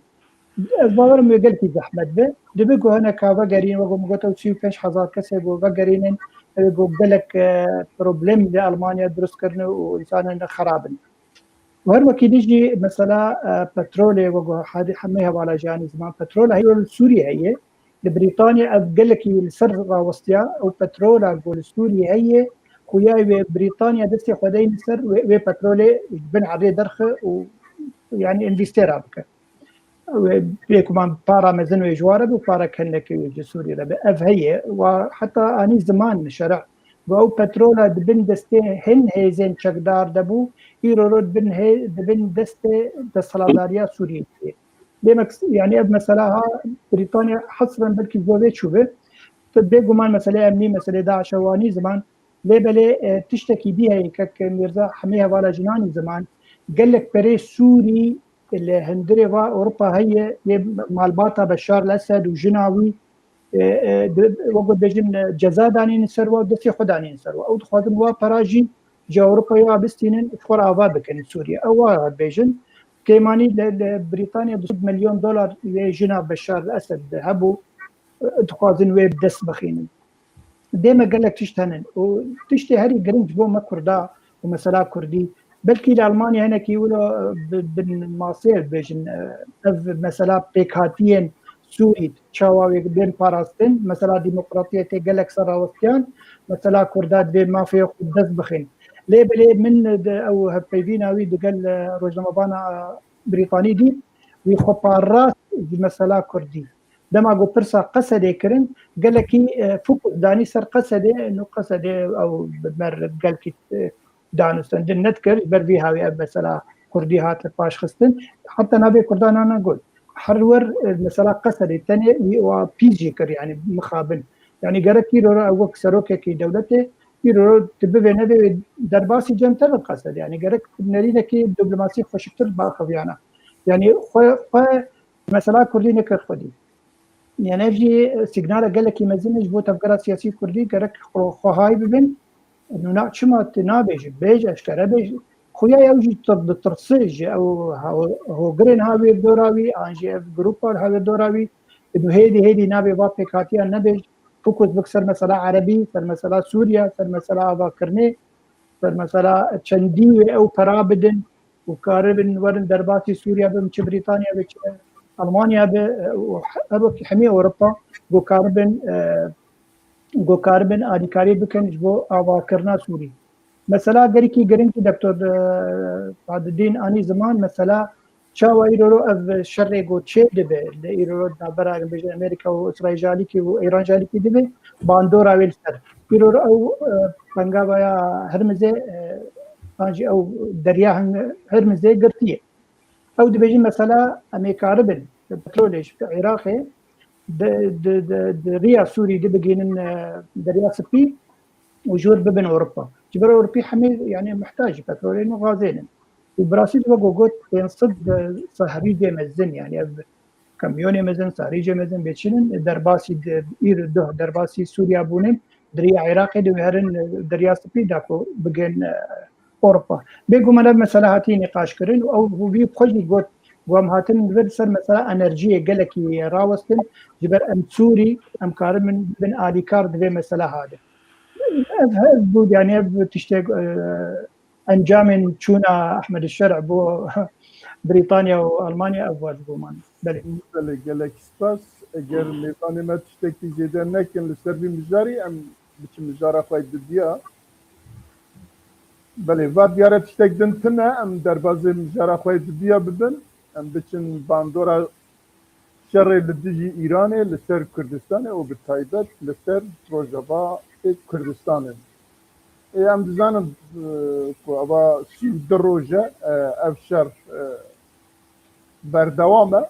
Ez bawerim wê gelkî zehmet be. Dibe ku hinek ka vegerîn, wek ku min got, ew sî û pênc hezar kesê ku vegerînin, ew ku gelek, e, problem li Almanya dirust kirine û însanên xerab in. Û her wekî din jî mesela, e, petrolê, wek ku hadi hemê hevala jî anî ziman, petrol heye li Sûriyê heye. Li Brîtanya ev gelekî li ser rawestiya, ew petrola ku li Sûriyê heye, xuya wê Brîtanya destê xwe deyne ser wê, wê petrolê ji bin erdê derxe û, yani, învestî ra bike. Wê bêguman para mezin wê ji wa re be û para kendekê wê ji Sûriyê re be. Ev heye, wa heta anî ziman şerî. Ve ew petrola di bin destê hin hêzên çekdar de bû, îro ro di bin hê-, di bin destê desthilatdariya Sûriyê de ye. Demek, yani ev mesela ha Brîtanya hesren belkî ji bo vê çûbe. Tu bêguman meselê emnî, meselê DAIŞ e, wa nî ziman. Lê belê, e, tiştekî dî heye, kek Mîrza hemî hevala jî nanî ziman. Gelek perê Sûrî li hundirê va Ewropa heye, yê malbata Beşar el-Esed û jina wî, e, e, di, wek bêjin, e, ceza danîn ser wa, destê xwe danîn ser wa. Ew dixwazin wa pera jî ji Ewropayê wa bistînin, ji xwe re ava bikin Sûriye. Ew wa bêjin, kêmanî li, li Brîtanya du sed milyon dolar yê jina Beşar el-Esed hebû, e, dixwazin wê bi dest bixînin. Dê me gelek tişt hene. Û tiştê herî giring ji bo me Kurda û mesela Kurdî, belkî li Almanya hinekî wilo, e, bi, bin masê bêjin, e, ev mesela pêkhatiyên Sûrî çawa wê bên parastin, mesela demokratiyê tê gelek ser rawestiyan, mesela Kurda divê mafê xwe dest bixin. Lê belê min di ew hevpeyvîna wî digel, e, rojnamebana Brîtanî dît, wî xwe parrast ji mesela Kurdî. Dema ku pirsa Qesedê kirin, gelekî, e, fokus danî ser Qesedê, nû Qesedê ew bi me re gelkî, e, danûstendin nedikir, ji ber vî hawî ev mesela Kurdî hate paşxistin. Heta navê Kurdan nane got. Her wer, e, mesela Qesedê tenê wî wa pîs jî kir, yanî mixabin. Yanî gerek îro re ew wek serokekî dewletê, îro re tu bivê nevê derbasî cem te ve Qesedê. Yanî gerek nerînekî diplomasî xweşiktir baxiviyana. Yanî xwe, xwe mesela Kurdî nekir xwedî. Yanî ev jî signala gelekî mezin e ji bo tevgera siyasî Kurdî, gerek xwe, xwehayî bibin. Nûna çima tu nabêjî? Bêje, eşkere bêje. Xuya ew jî tir-, ditirse ji ew ha-, hogirên ha wê dora wî, an jî ev grûpa ha wê dora wî. Tu hêdî hêdî nabê va pêkhatiya nebêj. Fokus bik ser mesela Erebî, ser mesela Sûriye, ser mesela avakirinê, ser mesela çendî wê ew pera bidin û karibin werin derbasî Sûriye bin, çi Brîtanya be, çi Almanya be, û he-, her wekî hemî Ewropa ku karibin, e, ku karibin alîkarî bikin ji bo avakirina Sûrî. Mesela gelekî giring jî Doktor, e, Sadedîn anî ziman, mesela çawa îro ro ev şerê ku çê dibe, li îro ro navbera bêje Amerîka û Îsraîl jalîkî û Îran jalîkî dibe, bandora wê li ser. Îro ro ew, e, pengava ya Hirmizê, e, an jî ew derya Hin-, Hirmizê girtiye. Ew dibêjin mesela em ê karibin petrolê ji Iraqê di, di, di, di riya Sûrî di bigihînin, e, Derya Spî û ji wir bibin Ewropa. Ji ber Ewropî hemî, yanî, muhtac ji petrolê û gazê ne. Û bi rastî de wek got, pênc sed sarîcê mezin, yanî ev kamyonê mezin, sarîcê mezin bê çi nin, derbasî di, îr duh derbasî Sûriya bûnin, di riya Iraqê diwêherin, e, Derya Spî da ku bigên, e, Ewropa. Bêguman ev mesele hatiye nîqaşkirin û ew hûvî xwe jî got, ku em hatin li vir ser mesela enerjiyê gelekî rawestin, ji ber em Sûrî, em karibin bin alîkar di vê mesela hade. Ev, ev bû, yanî ev tiştek, e, encamên çûna Ehmed Şer'î bo Brîtanya û Almanya ev wajib man. Belê. Belê, gelek spas. Eger mêvanê me tiştekî zêde nekin li ser vî mijarî, em biçin mijara xwe dudiya. Belê, va diyare tiştek din tune, em derbazê mijara xwe dudiya bibin, em biçin bandora şerê li dijî Îranê li ser Kurdistanê û bi taybet li ser Rojavayê Kurdistanê. Ê, em dizanin, e, ku eva sî û du roj e, e, ev şer, e, berdewam e.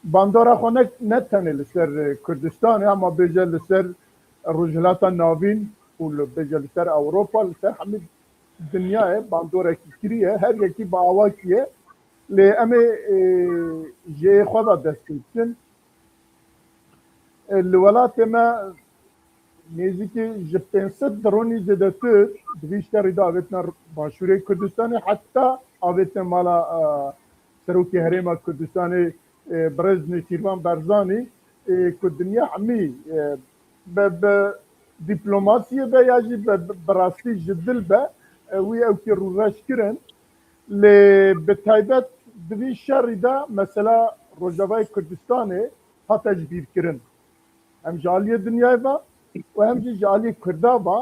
Bandora xwe ne, ne tenê li ser, e, Kurdistanê, ama bêje li ser Rojhilata Navîn û li, bêje li ser Ewropa, li ser hemî dinyayê bandorekî kiriye, her yekî bi awakî ye. Lê em ê, e, ji ê xwe ve dest pê bikin. E, li welatê me nêzîkî ji pênc sed dronî zêdetir di vî şerî de avêtine Başûrê Kurdistanê, heta avêtine mala, e, Serokê Herêma Kurdistanê, e, Birêz Nêçîrvan Berzanî, e, ku dinya hemî, e, bi, bi dîplomasiyê be ya jî bi, bi, bi rastî ji dil be, e, wî ewkî rûreş kirin. Lê bi taybet di vî şerî de mesela Rojavayê Kurdistanê hate ji bîr kirin. Hem ji aliyê dinyayê ve û hem jî ji aliyê Kurda ve,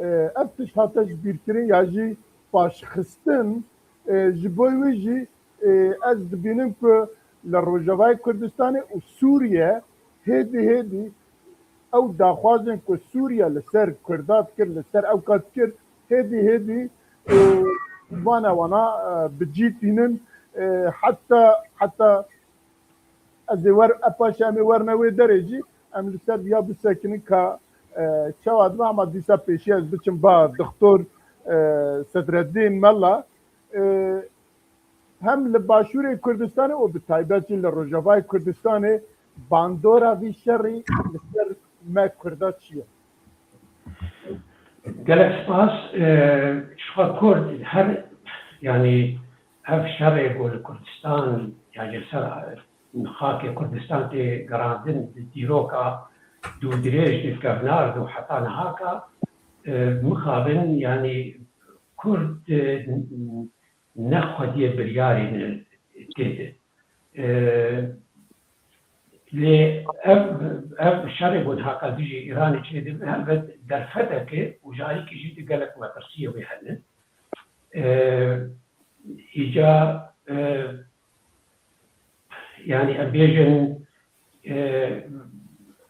e, ev tişt hate ji bîr kirin ya jî paşxistin, e, ji bo wî jî, e, ez dibînim ku li Rojavayê Kurdistanê û Sûriye hêdî hêdî ew daxwazên ku Sûriye li ser Kurda dikir, li ser ewka dikir, hêdî hêdî, e, vana wana, e, bi cî tînin, e, heta, heta ez ê wer, e, paşê em ê werne wê derê jî, em li ser viya bisekinin ka, e, çawa dibe, ama dîsa pêşî ez biçim ba Doktor, e, Sedreddîn Mela, e, hem li Başûrê Kurdistanê û bi taybet jî li Rojavayê Kurdistanê bandora vî şerî li ser me Kurda çi ye? Gelek spas. E, ji xwe Kurd her, yanî ev şerê ku li Kurdistan, ya ji ser xakê Kurdistan tê gerandin, di dîroka dûdirêj, di kevnar de û heta nihaka, e, mixabin, yanî Kurd, e, ne xwediyê biryarî ne tê de. E, lê ev, ev şerê ku nihaka dijî Îranê çêdibe, helbet derfeteke û ji alîkî jî di gelek metirsiyê wê hene. E, îca e, yanî em bêjin e,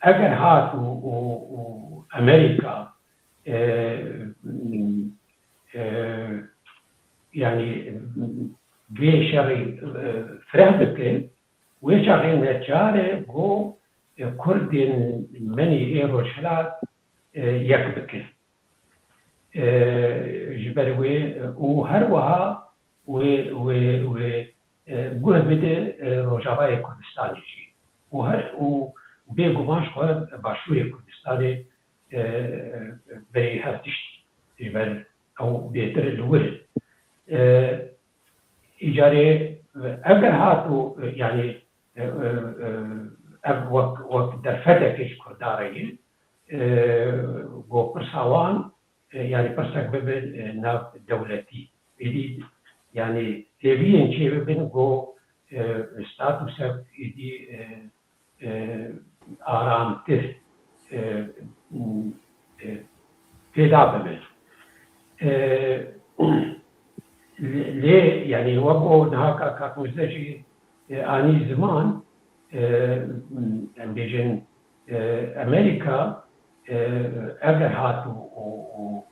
eger hat û, û, û Amerîka e, e, yanî vê şerî e, fireh bike, wê çaxê neçar e ku e, Kurdên menî ê Rojhilat e, yek bike. E, ji ber wê e, û her wiha wê, wê, wê e, guh bide e, Rojavayê Kurdistanê jî. Û her û bêguman ji xwe Başûrê Kurdistanê e, berî her tiştî ji ber ew bêtir li wir in. E, îcarê e, eger hat û e, yanî e, e, e, ev wek, wek derfetekê ji Kurda re ye, e, ku pirsa wan e, yanî pirsek bibe e, nav dewletî. Êdî yanî hêviyên çê bibin ku e, statusek êdî e, e, aramtir e, e, pêda bibe. E, lê, lê, yanî wek o niha ka Kak Mirze jî e, anî ziman, e, em bêjin e, Amerîka e, eger hat û, û, û,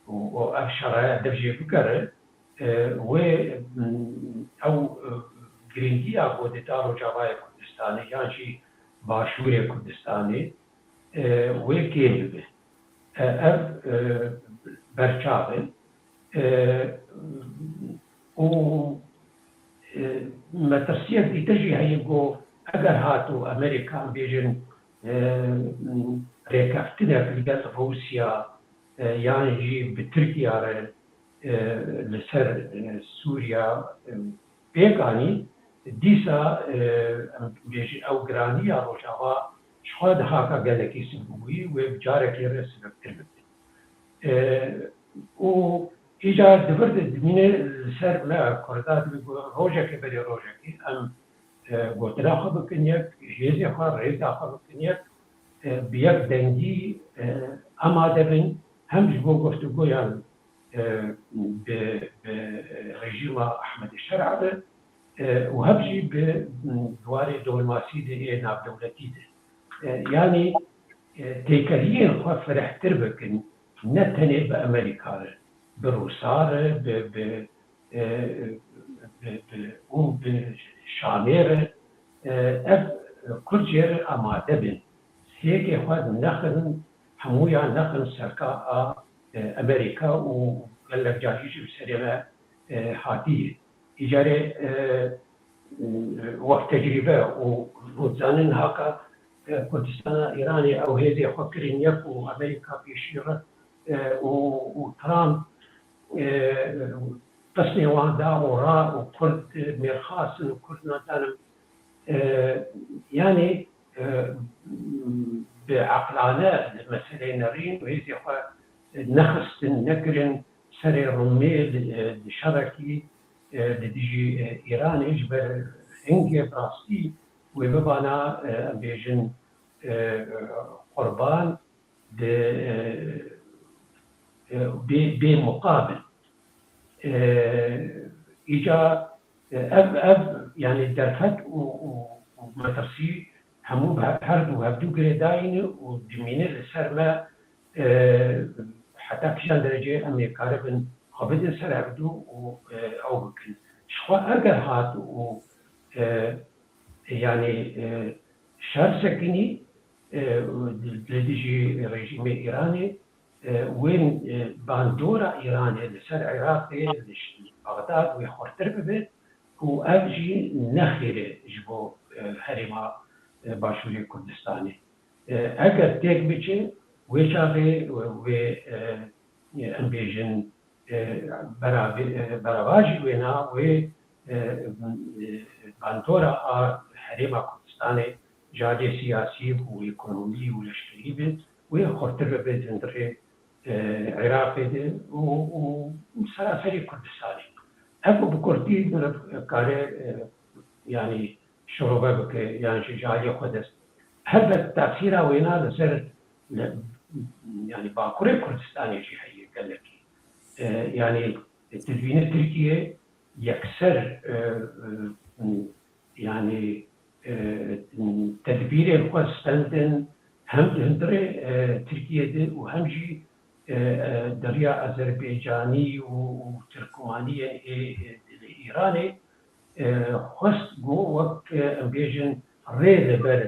û, û ev şeraya dev jê bigere, e, wê m, ew e, girîngiya ku dida Rojavayê Kurdistanê yan jî Başûrê Kurdistanê e, wê kêm bibe. E, ev e, berçav e. E, û e, metirsiyek dîtir jî heye ku eger hat û Amerîka bêjin e, rêkeftinek li gel Rûsya e, yan jî bi Tirkiye re e, li ser e, Sûriya e, pêk anî, dîsa e, em bêjin ew giraniya Rojava ji xwe dihaka gelekî sibûyî wê bi carekê re sibektir bibe. E, û îcar di vir de dimîne li ser me Kurda dibê ku rojekê berê rojekê em e, gotina xwe bikin yek, hêzê xwe, rêza xwe bikin yek, e, bi yek dengî e, amade bin, hem ji bo guftûgoyan e, bi, bi rejîma Ehmedê Şer'a de e, û hem jî bi, bi warê diplomasî de ê navdewletî de. E, yanî e, têkeliyên xwe firehtir bikin, ne tenê bi Amerîka re, bi Rûsa re, bi, bi, e, bi, bi, û bi Şamê re, e, ev Kurd jê re amade bin. Sêkê xwe nexin, hemûyan nexin serka a e, Amerîka û gelek carî jî bi serê me e, hatiye. Îcarê e, wek tecrîbe û hûn dizanin haka e, Kurdistana Îranê ew hêzê xwe kirin yek û Amerîka pêşî re e, û, û Trump e, pesnê wan da û ra û Kurd mêrxas in û Kurd nazanim e, yanî e, bi eqlane li meseleyê nerîn û hêzê xwe nexistin, nekirin, serê rûmê li, e, li şerekî e, li dijî e, Îranê ji ber hingê bi rastî wê bibana e, em bêjin e, qurban di e, e, bê, bê muqabil. E, îca e, ev, ev yanî derfet û, û, û metirsî hemû bi her, her du hevdû girêdayî ne û dimîne li ser me e, heta kîjan derecê em ê karibin xwe bidin ser hevdû û e, ew bikin. Ji xwe eger hat û e, yanî e, şer sekinî e, li dijî rejîmê Îranê e, wê e, bandora Îranê li ser Iraqê, li ş-, Bexdad wê xurtir bibe û ev jî ne xêr e ji bo e, herêma e, Başûrê Kurdistanê. E, eger têk biçe, wê çaxê wê e, em bêjin e, beravê-, e, beravajî wêna wê e, e, bandora a herêma Kurdistanê ji aliyê siyasî û ekonomî û leşkerî be wê xurtir bibe di hundirê e, Iraqê de û, û seraserî Kurdistanê. Ev bi kurtî meriv kare e, yanî şirove bike yan jî ji aliyê xwe dest. Helbet tesîra wêna li ser li, yanî Bakurê Kurdistanê jî heye gelekî. E, yanî Dibîne Tirkiye yekser, e, e, yani, e, tedbîrên xwe stendin hem di hundirê, e, Tirkiye de û hem jî, e, e, di riya Azerbaycanî û, û Tirkmaniyên ê, ê, li Îranê, e, xwest ku wek, e, em bêjin rê li ber,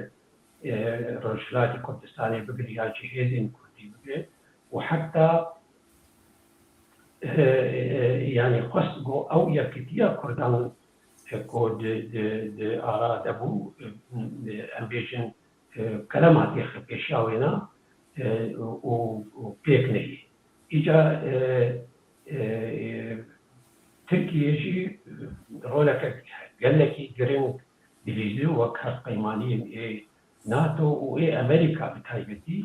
e, Rojhilatê Kurdistanê bigire ya jî hêzên Kurdî bigire û heta, e, e, yani xwest ku ew yekitiya Kurdan, e, ku di, di, di ara de bû, e, em bêjin, e, kelema têxe pêşiya wêna, e, û, û pêk nehî. Îca, e, e, Tirkiye jî roleke gelekî giring dilîzî wek hevpeymaniyên ê NATO û ê Amerîka bi taybetî,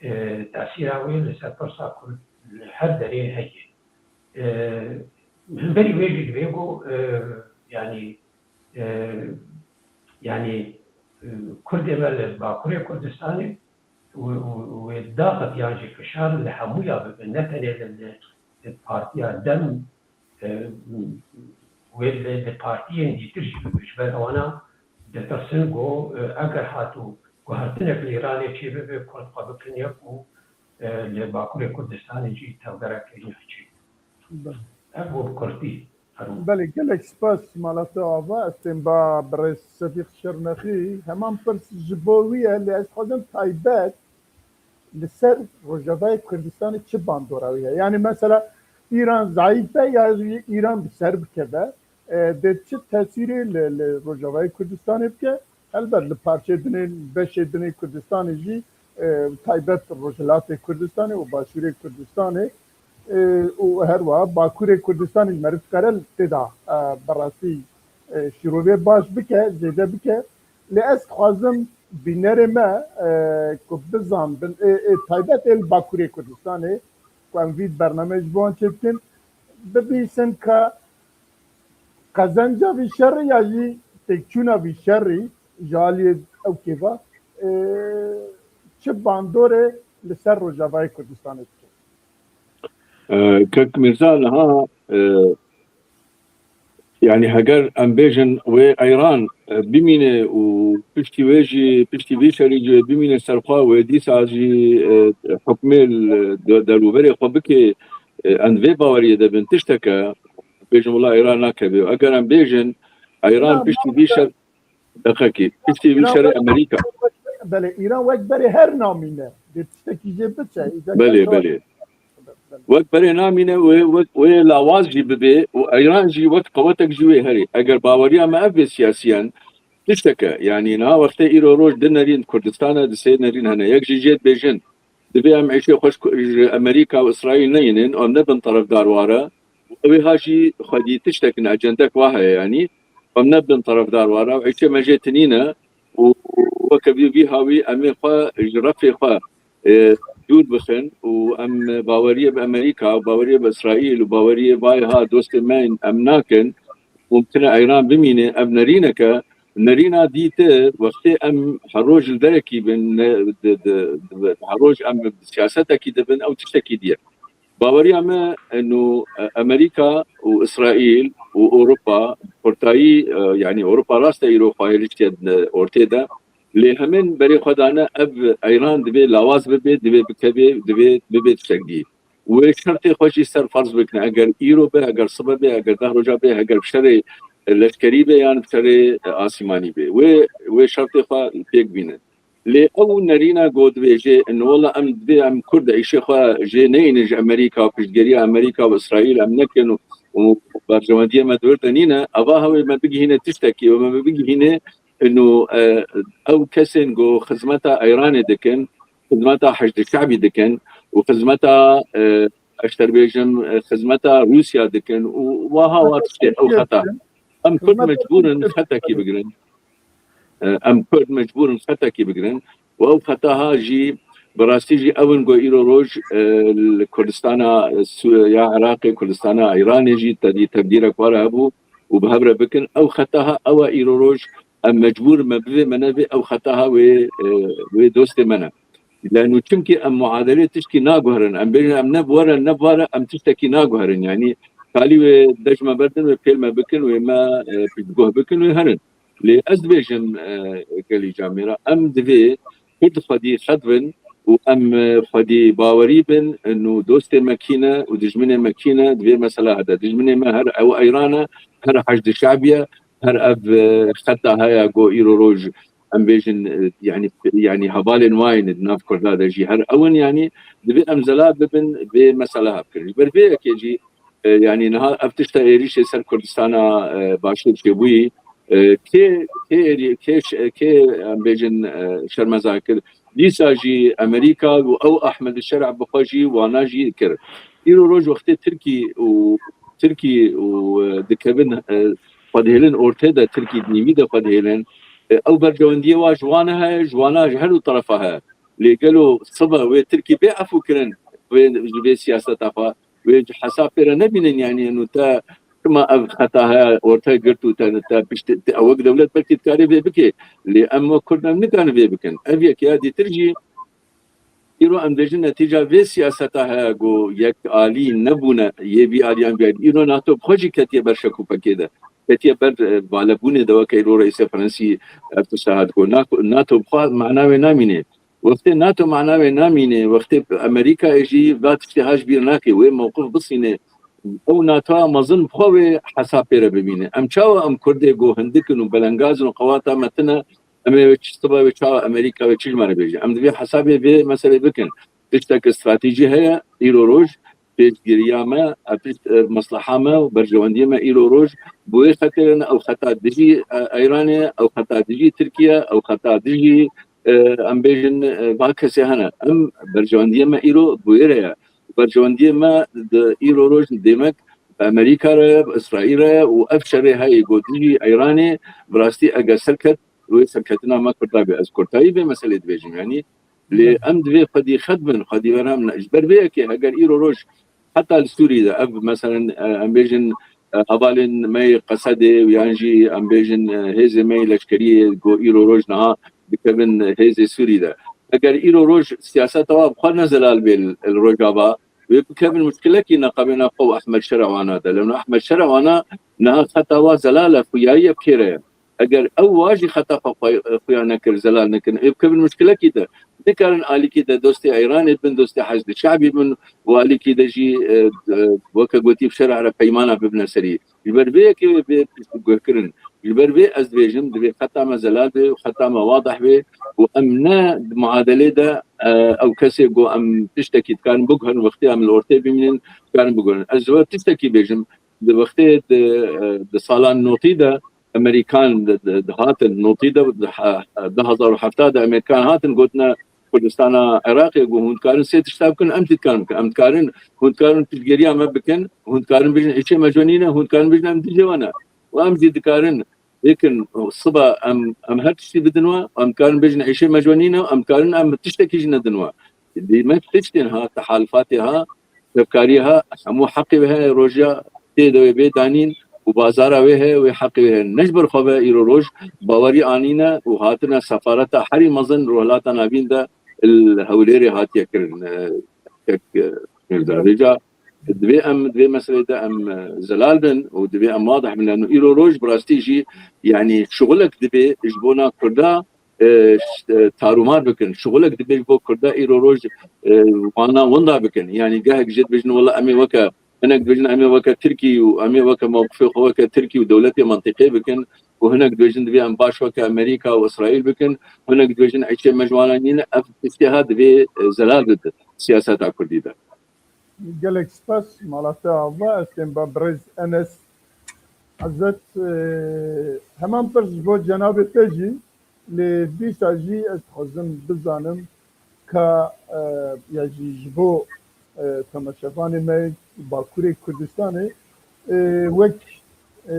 e, tesîra wê li ser pirsa Kurd li her derê heye. E, hemberî wê jî divê ku, e, yanî, e, yanî, e, Kurdê me li Bakurê Kurdistanê û, û, û wê daxit yan jî fişar li hemûya bibe, ne tenê li, li, li Partiya DEM, e, wê li, li partiyên dîtir jî bibe. Ji ber ewana ditirsin ku, e, eger hatû guhertinek li Îranê çêbibe, Kurd xwe bikin yek û, e, li Bakurê Kurdistanê jî tevgerek nehçî. Belê. Ev bû bi kurtî. Belê, gelek spas mala te ava. Ez tên ba birêz Sefîq Şirnexî. Heman pirs ji bo wî ye, lê ez dixwazim taybet li ser Rojavayê Kurdistanê çi bandora wî heye? Yani mesela Îran zayîf be ya jî Îran bi ser bikeve, e, dê çi tesîrê li, li Rojavayê Kurdistanê bike? Helbet li parçeyê dinê, beşê dinê Kurdistanê jî, e, taybet Rojhilatê Kurdistanê û Başûrê Kurdistanê, e, û her wiha Bakurê Kurdistanê jî meriv dikare tê de, e, bi rastî, e, şîrovê baş bike, zêde bike. Lê ez dixwazim bînerê me, e, ku bizanbin, ê, ê taybet ê li Bakurê Kurdistanê ku em vî bernameyê ji bo wan çêdikin, bibîsin ka qezenca vî şerî ya jî têkçûna vî şerî ji aliyê ew kêva, e, çi bandorê li ser Rojavayê Kurdistanê dike? E, Kek Mîrza, niha, e, yani heger em bêjin wê Eyran, e, bimîne û piştî wê jî, piştî vî şerî jî wê bimîne ser xwe, wê dîsa jî, e, hukmê li de-, derûberê xwe bike, e, em di vê baweriyê de bin tişteke, bêjin wela Eyran nakeve. Eger em bêjin Eyran piştî vî şer-, deqekî, piştî vî şerê Amerîka. Belê, Îran wek berê her namîne. Dê tiştekî jê biçe. Îca Belê, kes belê. Wek berê namîne wê, wek, wê lawaz jî bibe û Eyran jî wek qewetek ji wê herê. Eger baweriya me ev bê siyasiyen, tişteke, yanî niha wextê îro roj di nerîn Kurdistana, di sê nerîn hene. Yek jî jê dibêjin, divê em êşê xwe ji Ku-, ji Amerîka û Îsraîl neyînin, em nebin terefdar ware. Ew ê ha jî xwedî tiştek in, ecendek wa heye, yanî em nebin terefdar ware û êşê me jê tinîne û weke vî, vî hawî em ê xwe ji refê xwe, e, dûr bixin û em baweriyê bi Amerîka, baweriyê bi Îsraîl û baweriyê vayê ha dostê me in, em nakin. Mumkin e Eyran bimîne, ev nerîneke, nerîna dîtir, wextê em her roj li derekî bin, ne, di, di, di, her roj em bi siyasetekî dibin, ew tiştekî diye. Baweriya me, e, no, e, Amerîka û Îsraîl û Ewropa, kurtayî, e, yanî Ewropa rast e îro xwe hêliştiye, e, ortê de, lê hemin berê xwe dane ev Eyran divê lawaz bibe, divê bikeve, divê bibe tiştek dî. Wê şertê xwe jî ser ferz bikin. Eger îro be, eger sibe be, eger deh roja be, eger bi şerê leşkerî be yan bi şerê asîmanî be. Wê, wê şertê xwe pêk bînin. Lê ew nerîna ku dibêje, in wela em divê em Kurd êşê xwe jê neyînin ji Amerîka, piştgiriya Amerîka û Îsraîl em nekin û, û berjewendiyê me di wir de nîne, eva hewê me bigihîne tiştekî û me bigihîne ino, e, ew kesên ku xizmeta Eyranê dikin, xizmeta Heşdî Şebî dikin û xizmeta, e, ez dibêjim, e, xizmeta Rûsya dikin û waha wa tiştê ew xeta. Em Kurd mecbûr in xetekî bigirin. E, em Kurd mecbûr in xetekî bigirin. Û ew xeta ha jî, bi rastî jî ew in ku îro roj, e, li Kurdistana, e, Sû-, ya Iraqê, Kurdistana Îranê jî tedî tevdîrek were hebû û bi hev re bikin. Ew xeta ha ew e îro roj em mecbûr me bivê me nevê ew xeta ha wê, e, wê dostê me ne. Leno çimkî em muadelê tişkî naguherin. Em bêjin em ne bi we re, ne bi we re, em tiştekî naguherin. Yanî Kalî wê dej me berdin, wê pêl me bikin, wê me, e, piştguh bikin, wê herin. Lê ez dibêjim, e, gelî camêra, em divê Kurd xwedî xet bin û em, e, xwedî bawerî bin, e, nû dostê me kî ne û dijminê me kî ne, di vê mesela hede. Dijminê me her ew Eyran e, her Heşdî Şebiye, her ev, e, xeta heye ku îro roj em bêjin, e, yanî, yanî hevalên wayne di nav Kurda de jî her ew in, yanî divê em zelal bibin vê mesela hev kirin. Ji ber vê yekê jî, e, yanî niha ev tişta êrîşê ser Kurdistana, e, Başûr çêbûyî, e, kê, kê êrî-, kê ş-, kê em bêjin, e, şermezar kir? Dîsa jî Amerîka û ew Ahmed Şer'a bi xwe jî wana jî kir. Îro roj wextê Tirkî û Tirkî û, e, dikevin, e, xwe dihêlin ortê de, Tirkî di nîvî de xwe dihêlin. E, ew berjewendiyê wa ji wan heye, ji wana ji her du terefa heye. Lê gelo sibe wê Tirkî bê efû kirin, wê ji vê siyaseta xwe, wê hesab pê re nebînin, yanî eno te çima ev xeta heye orte girt û te, te pişt, te, ew wek dewlet belkî dikarê vê bike. Lê em wek Kurd em nikarin vê bikin. Ev yek ya dîtir jî îro em dibêjin netîca vê siyaseta heye ku yek alî nebûne yê vî aliyan vî alî. Îro NATO bi xwe jî ketiye ber şek û pekê de. Ketiye ber, e, balebûnê de weke îro reîsê Frensî ev tişta hat ku NATO bi xwe mana wê namîne. Wextê NATO mana wê namîne, wextê Amerîkayê jî va tiştê ha ji bîr nake, wê mewqif bisîne. Ew NATOya mezin bi xwe wê hesab pê re bibîne. Em çawa em Kurdê ku hindik in û belengaz in û qewata me tune, em ê wê çi siba wê çawa Amerîka wê çi ji me re bêje? Em divê hesabê vê meselê bikin. Tiştek stratejî heye, îro roj, pêşgiriya me, e, pişt, e, mesleha me û berjewendiyê me îro roj bi wê xetê re ne, ew xeta dijî, e, Eyranê, ew xeta dijî Tirkiye, ew xeta dijî, e, em bêjin, e, va kesê hene. Em berjewendiyê me îro bi wê re ye. Berjewendiyê me di îro roj demek bi Amerîka re ye, bi Îsraîl re ye û ev şerê heyê ku dijî Eyranê bi rastî eger serket, wê serketina me Kurda be. Ez kurtayî vê meselê dibêjim, yanî lê em divê xwedî xet bin, xwedî berhem ne. Ji ber vê yekê heger îro roj heta li Sûrî de ev, meselen, e, em bêjin, e, hevalên me yê Qesedê û yan jî em bêjin, e, hêzê me yê leşkeriyê ku îro roj niha dikevin hêzê Sûrî de. Eger îro roj siyaseta wa bi xwe ne zelal bê li, li Rojava, wê bikevin muşkilekî neqabê navxwe û Ehmed Şer'a wana de. Lewna Ehmed Şer'a wana niha xeta wa zelal e, xuyayî ye, bi kê re ye. Eger ew wa jî xeta xwe xwe-, xuya nekir, zelal nekirin, ê bikevin muşkilekî de. Nikarin alîkî de dostê Eyranê bin, dostê Heşdî Şe'bî bin û alîkî de jî, e, e, weke gotî bi şer'a re peymana bibine serî. Ji ber vê yekê wê bê piştguhkirin. Ji ber vê ez dibêjim, divê xeta me zelal be û xeta me wadih be û em ne di muadelê de, e, ew kesê ku em tiştekî dikarin biguherin, wextê em li ortê bimînin, dikarin biguherin. Ez ji we tiştekî bêjim, di wextê di, e, di salan notî de Amerîkan di, di, dihatin notî de, di he-, du hezar û hevdeh de Amerîkan hatin gotine Kurdistana Iraqê ku hûn dikarin sê tişta bikin, em jî dikarin bikin. Em dikarin, hûn dikarin piştgiriya me bikin, hûn dikarin bijin êşê me ji we nîne, hûn dikarin bijin em dijê we ne. Û em jî dikarin bikin, siba em, em her tiştî bidin we, em dikarin bêjin êşê me ji we nîne, em dikarin em tiştekî jî nedin we. Dî me tiştên ha, tehalfatê ha, hevkariyê ha, hemû heqê wê heye, roja tê de wê bê danîn û bazara wê heye, wê heqê wê heye. Ne ji ber xwe ve îro roj bawerî anîne û hatine sefareta herî mezin li Rojhilata Navîn de li Hewlêrê hatiye kirin. E, tek, e, Mirza. Vêca divê em, di vê meselê de em, e, zelal bin û divê em wadih bin. Lano îro roj bi rastî jî, yanî şixulek dibe ji bona Kurda, e, ş-, e, tarûmar bikin. Şixulek dibe ji bo Kurda îro roj, e, wana winda bikin. Yanî gehek jê dibêjin, wela em ê weke, hinek dibêjin em ê weke Tirkî û em ê weke mewqifê xwe weke Tirkî û dewletê mentiqê bikin û hinek dibêjin divê em baş weke Amerîka û Îsraîl bikin. Hinek dibêjin êşê me ji wana nîne. Ev tiştê ha divê, e, zelal bidin siyaseta Kurdî de. Gelek spas, mala te ava. Ez tên ba birêz Enes Ezet, e, heman pirs ji bo cenabê te jî, lê dîsa jî ez dixwazim bizanim ka, e, ya jî ji bo, e, temaşevanê me Bakurê Kurdistanê, e, wek, e,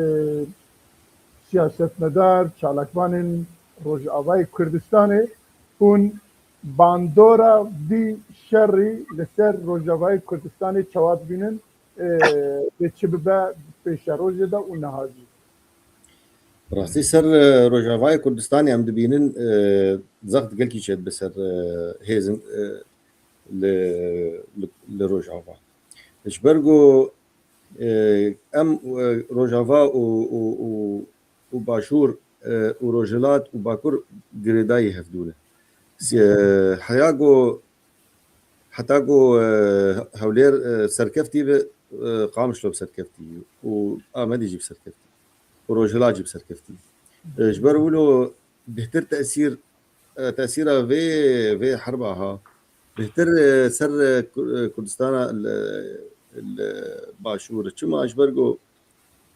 siyasetmedar, çalakvanên Rojavayê Kurdistanê hûn bandora vî şerî li ser Rojavayê Kurdistanê çawa dibînin, e, dê çi bibe pêşerojê de û niha jî? Rastî ser, e, Rojavayê Kurdistanê em dibînin, e, zext gelkî çêdibe ser, e, hêzin, e, li, li, li Rojava. Ji ber ku E, em, e, Rojava û, û, û, û Başûr, e, û Rojhilat û Bakur girêdayî hevdû ne. Si-, e, heya ku, heta ku, e, Hewlêr, e, serkeftî bi, e, Qamişlo bi serkeftî û Amedî jî bi serkeftî û Rojhilat jî bi serkeftî. E, ji ber wilo bêhtir tesîr, e, tesîra vê, vê herba ha, bêhtir, e, ser, e, Kur-, e, Kurdistana li, li Başûr. Çima? Ji ber ku,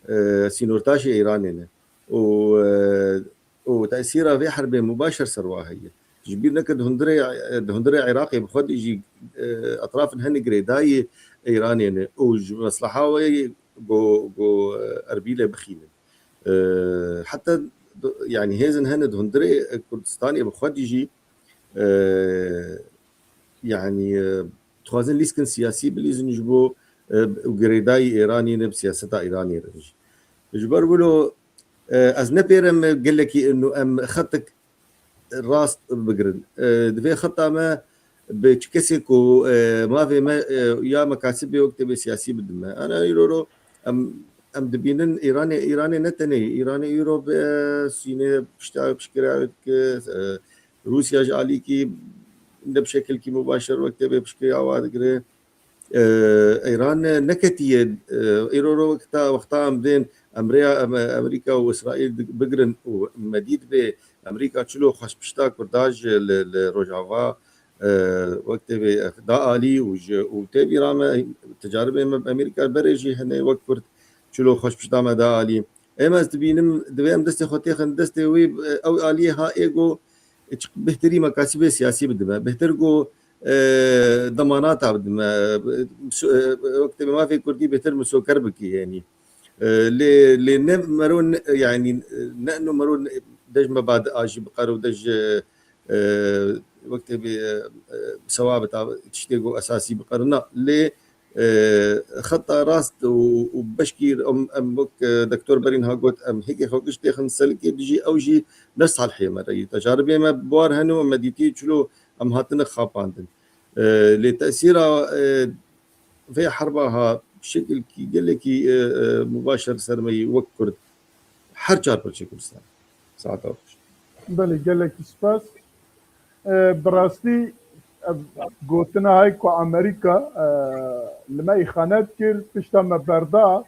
e, sînortaşê Îranê ne. Û, e, û tesîra vê herbê mubaşer ser wa heye. Ji bîr neke di hundirê, di hundirê Iraqê bi xwe de jî, e, etrafên henê girêdayî Îranê ne. Û ji mesleha wê go, go, e, Erbîlê bixînin. E, heta do-, yanî hêzin hene di hundirê Kurdistanê bi xwe de jî, e, yanî, e, dixwazin lîskin siyasî bilîzin ji bo, e, girêdayî Îranê ne, bi siyaseta Îranê re jî. Ji ber wilo, e, ez ne pêre me gelekî inu em xetik rast bigirin. E, di vê xeta me bi çi kesê ku, e, mavê me, e, ya mekasibê wek tevê siyasî bidin me. Ana îro ro em, em dibînin Îranê, Îranê ne tenê, Îranê îro bi, e, Sûnê pişta piştgirêk, e, Rûsya ji alîkî ne bi şekilkî mubaşer wek tevê piştgiriya wa digire. E, Îran neketiye, e, îro ro wekta, wexta em bên em rêya Em-, Amerîka û Îsraîl di-, bigirin û me dît bê Amerîka çilo xweşpişta Kurda ji li, li Rojava, e, wek tevê da alî û ji, û tevî ra me ticaribê me bi Amerîka berê jî hene wek Kurd çilo xweşpişta me da alî. Em ez dibînim, divê em destê xwe têxin destê wî, e, ew aliyê ha êgo, e, çi bêhtirî mekasibê siyasî bidime. Bêhtir ku, e, demanata bidime. E, su-, e, wek tevê mafê Kurdî bêhtir misoker bikî, yanî. E, lê, lê ne mero ne, yanî, ne ino mero ne, dej me bad a jî biqero dej, e, e, wek tevê, e, e, sewa bita tiştê ku esasî biqerina. Lê, e, xeta rast û, û beşkî em, em wek, e, Doktor Berîn ha got, em hêkê xwe giş têxin selikê dijî ew jî ne salihê me re yî. Tecaribê me bi war hene û me dîtî çilo em hatine xapandin. E, lê tesîra, e, vê herba ha şekilkî gelekî, e, e, mubaşer ser me yî wek Kurd her çar parçeyê Kurdistan. Saeta xweş. Belê, gelekî spas. E, bi rastî, e, gotina hay ku Amerîka, e, li me îxanet kir, pişta me berda,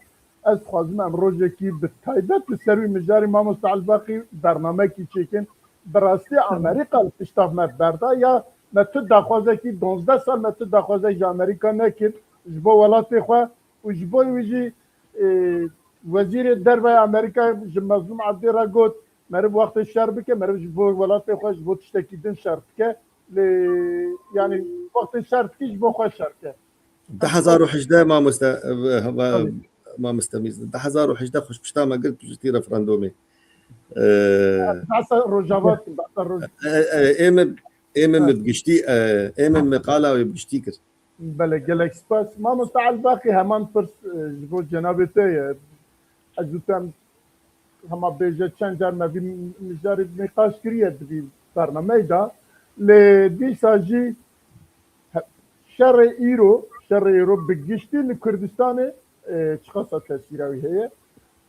ez dixwazim em rojekî bi taybet li ser wî mijarî mamoste Elbaqî bernamekî çêkin. Bi rastî Amerîka li pişta me berda ya me tu daxwazekî donzdeh sal me tu daxwazek ji Amerîka nekir ji bo welatê xwe û ji bo wî jî, e, Wezîrê Derve ya Amerîka ji Mezlûm Ebdî re got, meriv wextê şer bike, meriv ji bo welatê xwe, ji bo tiştekî din şer bike. Lê, yanî, wextê şer dikî, ji bo xwe şer bike. Du hezar û hejdeh mamoste, e, e, Tabii. Mamoste Mîz, du hezar û hejdeh xweşpişta me girt piştî referandumê. E, Behsa Rojava, behsa Roj- e, e, ê min, ê min Evet. bi giştî, e, ê min me qala wê bi giştî kir. Belê, gelek spas. Mamoste Elbaqî, heman pirs, e, ji bo cenabê te ye. Ez û te em hema bêje çend car me vî mijarê nîqaş kiriye di vî bernameyê de. Lê dîsa jî he-, şerê îro, şerê îro bi giştî li Kurdistanê, e, çiqasa tesîra wî heye.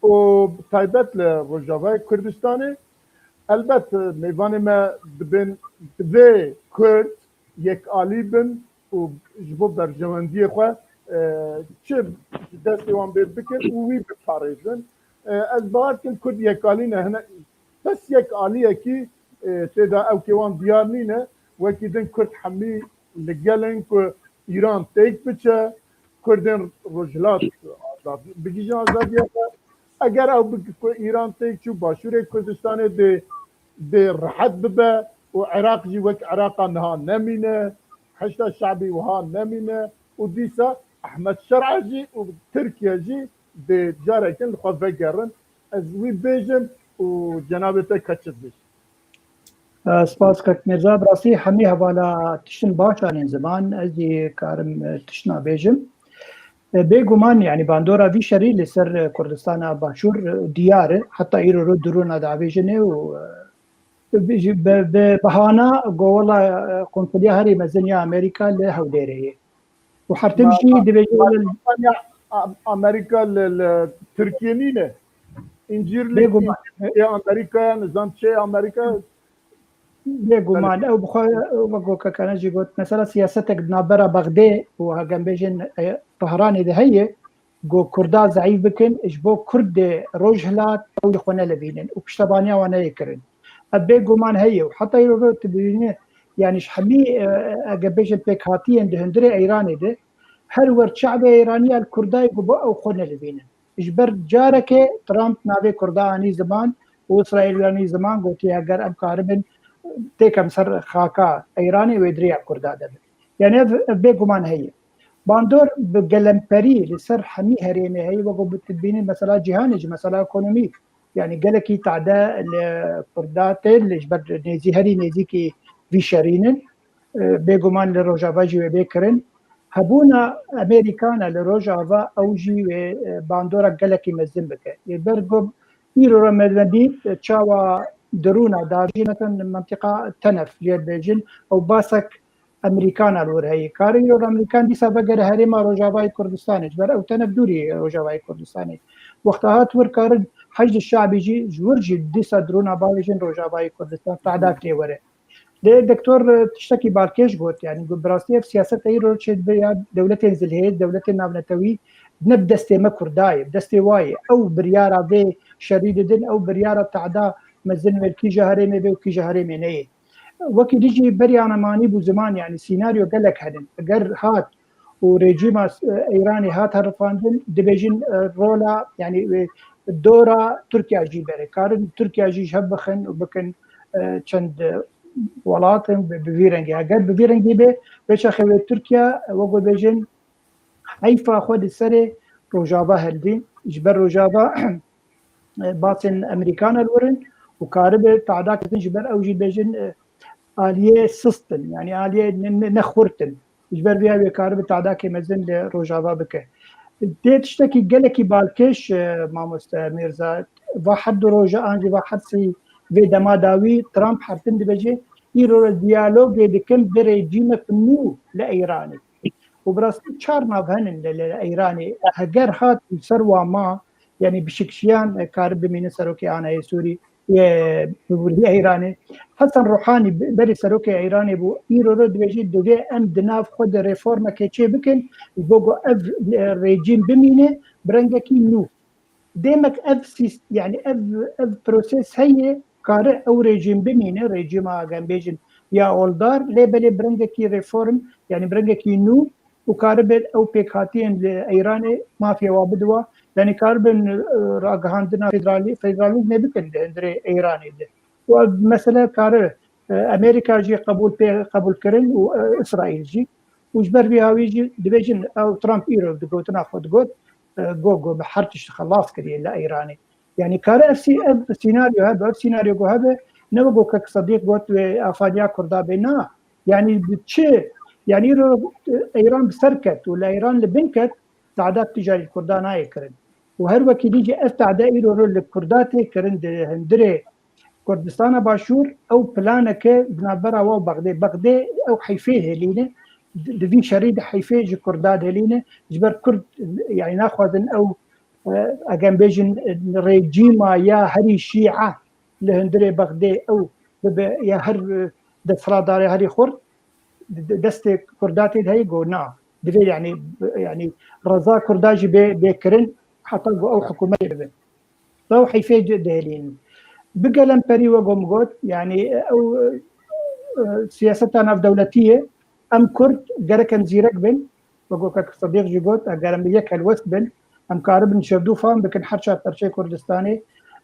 Û bi taybet li Rojavayê Kurdistanê, elbet, e, mêvanê me dibên divê Kurd yekalî bin û ji bo berjewendiyê xwe, e, çi ji destê wan bê bikin û wî biparêzin. E, ez bawer dikim Kurd yekalî ne, hine bes yek aliyekî, e, tê de ewkê wan diyar nîne. Wekî din Kurd hemî li gel in ku Îran têk biçe, Kurdên Rojhilat azad, bigihîjin azadiya xwe. Eger ew bi-, ku Îran têk çû, Başûrê Kurdistanê dê, dê rehet bibe û Iraq jî wek Iraqa niha nemîne, Heşda Şebî wiha nemîne û dîsa Ehmed Şer'a jî û Tirkiye jî dê carekin li xwe vegerin. Ez wî bêjim û cenabê te keçit bêjim. E, spas kak Mirza, bi rastî hemî hevala tiştin baş anîn ziman, ez jî karim, e, tişt nabêjim. E, bêguman, yanî bandora vî şerî li ser, e, Kurdistana Başûr, e, diyar e. Heta îro ro dirûna diavêjin ê û, e, bi, bi, bi bahana go wela, e, konsuliya herî mezin ya Amerîka li Hewlêrê ye. Û her tim jî dibêje ma-, ma-, Amerîka li, li Tirkiye nîne. Încîr li Amerîka, nizam çi Amerîka. Bêguman ew bi xwe wek gokekane jî got, mesela siyasetek di navbera Bexdê û hagem bêjin Tehranê de heye, ku Kurda zeîf bikin, ji bo Kurd dê Rojhilat ew li xwe nelivînin û piştevaniya wan neyê kirin. Ev bêguman heye û heta îro tu dibînî, yanî ji hemî, e, eger bêjin pêkhatiyên di hundirê Eyranê de, her wer çavê Eyranî ya li Kurda ye ku bo ew xwe nelivînin. Ji ber carekê Trump navê Kurda anî ziman û Îsraîl anî ziman, gotiye heger em karibin têkem ser xaka Eyranê wê diriya Kurda de bin. Yani ev, ev bêguman heye. Bandor bi gelemperî li ser hemî herêmê heye, wek ku tu dibînî mesela cîhanê jî, mesela ekonomî. Yani gelekî tade li Kurda tê, li ji ber nêzî, herî nêzîkî vî şerî nin. E, bêguman li Rojava jî wê bê kirin. Hebûna Amerîkana li Rojava ew jî wê, e, bandora gelekî mezin bike. Ê ber ku îro re me dît, e, çawa dirûna davêjin, mesela mentiqa Tenef jê dibêjin, ew basek Amerîkana li wir heye. Kare îro re Amerîkan dîsa vegere herêma Rojavayê Kurdistanê, ji ber ew tenef dûrî Rojavayê Kurdistanê. Wexta hat wir karin Heşd Şabî jî ji wir jî dîsa dirûna bavêjin Rojavayê Kurdistan, tehdak lê were. Lê doktor, e, tiştekî balkêş got, yani got, bi rastî ev siyaset îro çêdibe ya dewletên zilhêz, dewletên navnetewî ne bi destê me Kurda ye, bi destê wa ye. Ew biryara vê şerî didin, ew biryara tehda mezin wê li kîja herêmê bê û kîja herêmê neyê. Wekî dî jî beriya me manî bû ziman, yani sînaryo gelek henin. Eger hat û rejîma, e, Îranê hat herifandin, dibêjin, e, rola, yani, e, dora Tirkiya jî bere. Karin Tirkiya jî ji hev bixin û bikin, e, çend, e, welatin bi, bi vî rengî. Eger bi vî rengî be, vê çaxê wê Tirkiya, e, wek bêjin, heyfa xwe di serê Rojava heldî. Ji ber Rojava, e, basên Amerîkana li wir in û karibe tehda kirin ji ber ew jî bêjin, e, aliyê sist in, yani aliyê ne, ne, ne xurt in. Ji ber vê wê karibe tehdakê mezin li Rojava bike. Tê tiştekî gelekî balkêş, e, mamoste Mîrza, va her du roja an jî va her sî vê dema dawî Trump her tim dibêje, îro re diyalogê dikin bi rejîmek nû li Eyranê. Û bi rastî çar nav henin li, li Eyranê. Heger hat li ser wa ma, yani bi şikşiyan, e, kar bimîne serokê anayê Sûrî, e, Cumhuriyê Eyranê. Hesen Ruhanî be-, berê serokê Eyranê bû. Îro re dibêjî divê em di nav xwe de reformekê çê bikin, ji bo ku ev, e, rejîm bimîne, bi rengekî nû. Demek ev sîst-, yani ev, ev proses heye, kare ew rejîm bimîne, rejîma, em bêjin, ya oldar, lê belê bi rengekî reform, yani bi rengekî nû û karibe ew pêkhatiyên li Eyranê mafê wa bidiwa, yani karibin, e, ragihandina federalî-, federalîzmê bikin di hundirê Eyranê de. Û ev mesele kare, e, Amerîka jî qebûl pê, qebûl kirin û, e, Îsraîl jî. Û ji ber vî hawî jî dibêjin, ew Trump îro di gotina xwe digot, e, go, go, me her tişt xelas kiriye li Eyranê. Yani kare ev sî-, ev senaryo hebe, ev senaryo go hebe, ne wek go kek Sedîq got wê afadiya Kurda bê, na. Yani bi çi? Yani îro, e, Eyran bi ser ket û li Eyran li bin ket, tehda tî jî li Kurda nayê kirin. Û her wekî dî jî ev tehde îro li Kurda tê kirin di hundirê Kurdistana Başûr, ew planeke di navbera wa û Bexdê. Bexdê ew heyfê hêlîne, di, di vî şerî de heyfê ji Kurda dihêlîne, ji ber Kurd, yani naxwazin ew, e, eger bêjin, e, rejîma ya herî şîa li hundirê Bexdê ew bibe ya her, e, desthilatdarê herî xurt, de-, destê Kurda tê de heye, go na. Divê yani, yani reza Kurda jî bê, bê kirin, heta go ew hikûmetê bibe. Ew heyfê di-, dihêlînin. Bi gelemperî wek ku min got, yani ew, e, e, siyaseta navdewletî ye. Em Kurd gerek em zîrek bin. Wek ku kek Sedîq jî got, eger em bi yek helwest bin, em karibin şevdû fam bikin her çar perçeyê Kurdistanê.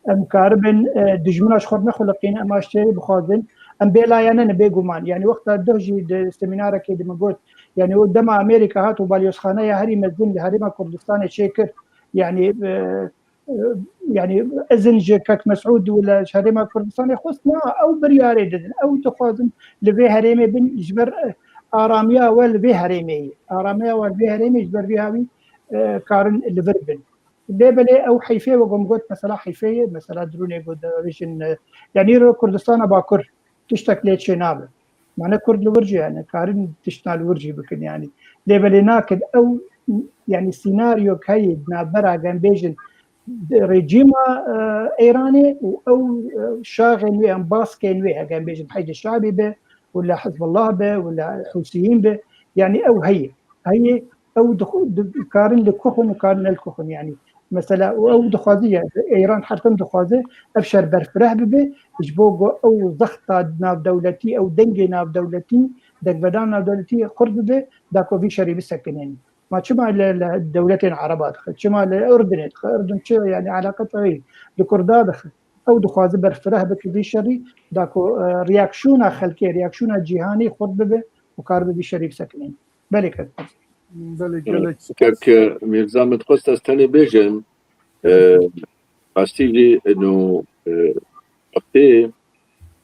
Em karibin, e, dijmina ji xwe nexuliqînin, em aştiyayî bixwazin. Em bêlayane ne bêguman. Yani wexta doh jî di semînarekê de min got, yani o dema Amerîka hat û balyozxaneya herî mezin li Herêma Kurdistanê çêkir. Yani, e, e, yani izin ji kek Mesûd û li ji Herêma Kurdistanê xwest, na, ew biryarê didin. Ew dixwazin li vê herêmê bin, ji ber, e, aramiya we li vê herêmê ye. Aramiya we li vê herêmê ji ber vê hawî, e, karin li vir bin. Lê belê ew heyfê, wek min got, mesela heyfê ye, mesela dirûnê got, dibêjin, e, yani îro Kurdistana Bakur tiştek lê çênabe. Mane Kurd li wir jî hene, karin tiştna li wir jî bikin yani. Lê belê nakin ew yanî sînaryok heye di navbera, heke em bêjin, rejîma, e, Îranê û ew, e, şaxên wê, em baskên wê, heke em bêjin Heşdê Şeabî be, wila Hizbullah be, wila Hûsiyîn be, yanî ew heye. Heye, ew dixu-, dikarin li ku xin û karin ne li ku xin, yanî mesela, û ew dixwaze ya, Îran her tim dixwaze ev şer berfireh bibe, ji bo ku ew zexta navdewletî, ew dengê navdewletî, dengvedan navdewletî xurt bibe, da ku vî şerî bisekinên. Ma çima li, li dewletên Ereba dixe? Çima li Urdunê dixe? Urdun çi, yanî, eleqet ew li Kurda dixe? Ew dixwaze berfireh bike vî şerî, da ku, e, reaksiyona xelkê, reaksiyona cîhanî xurt bibe û karibe vî şerî bisekinîne. Belê kek. Belê, gelek spas. Kek Mîrza, min dixwest ez tenê bêjim, e, rastî jî ino, e, wextê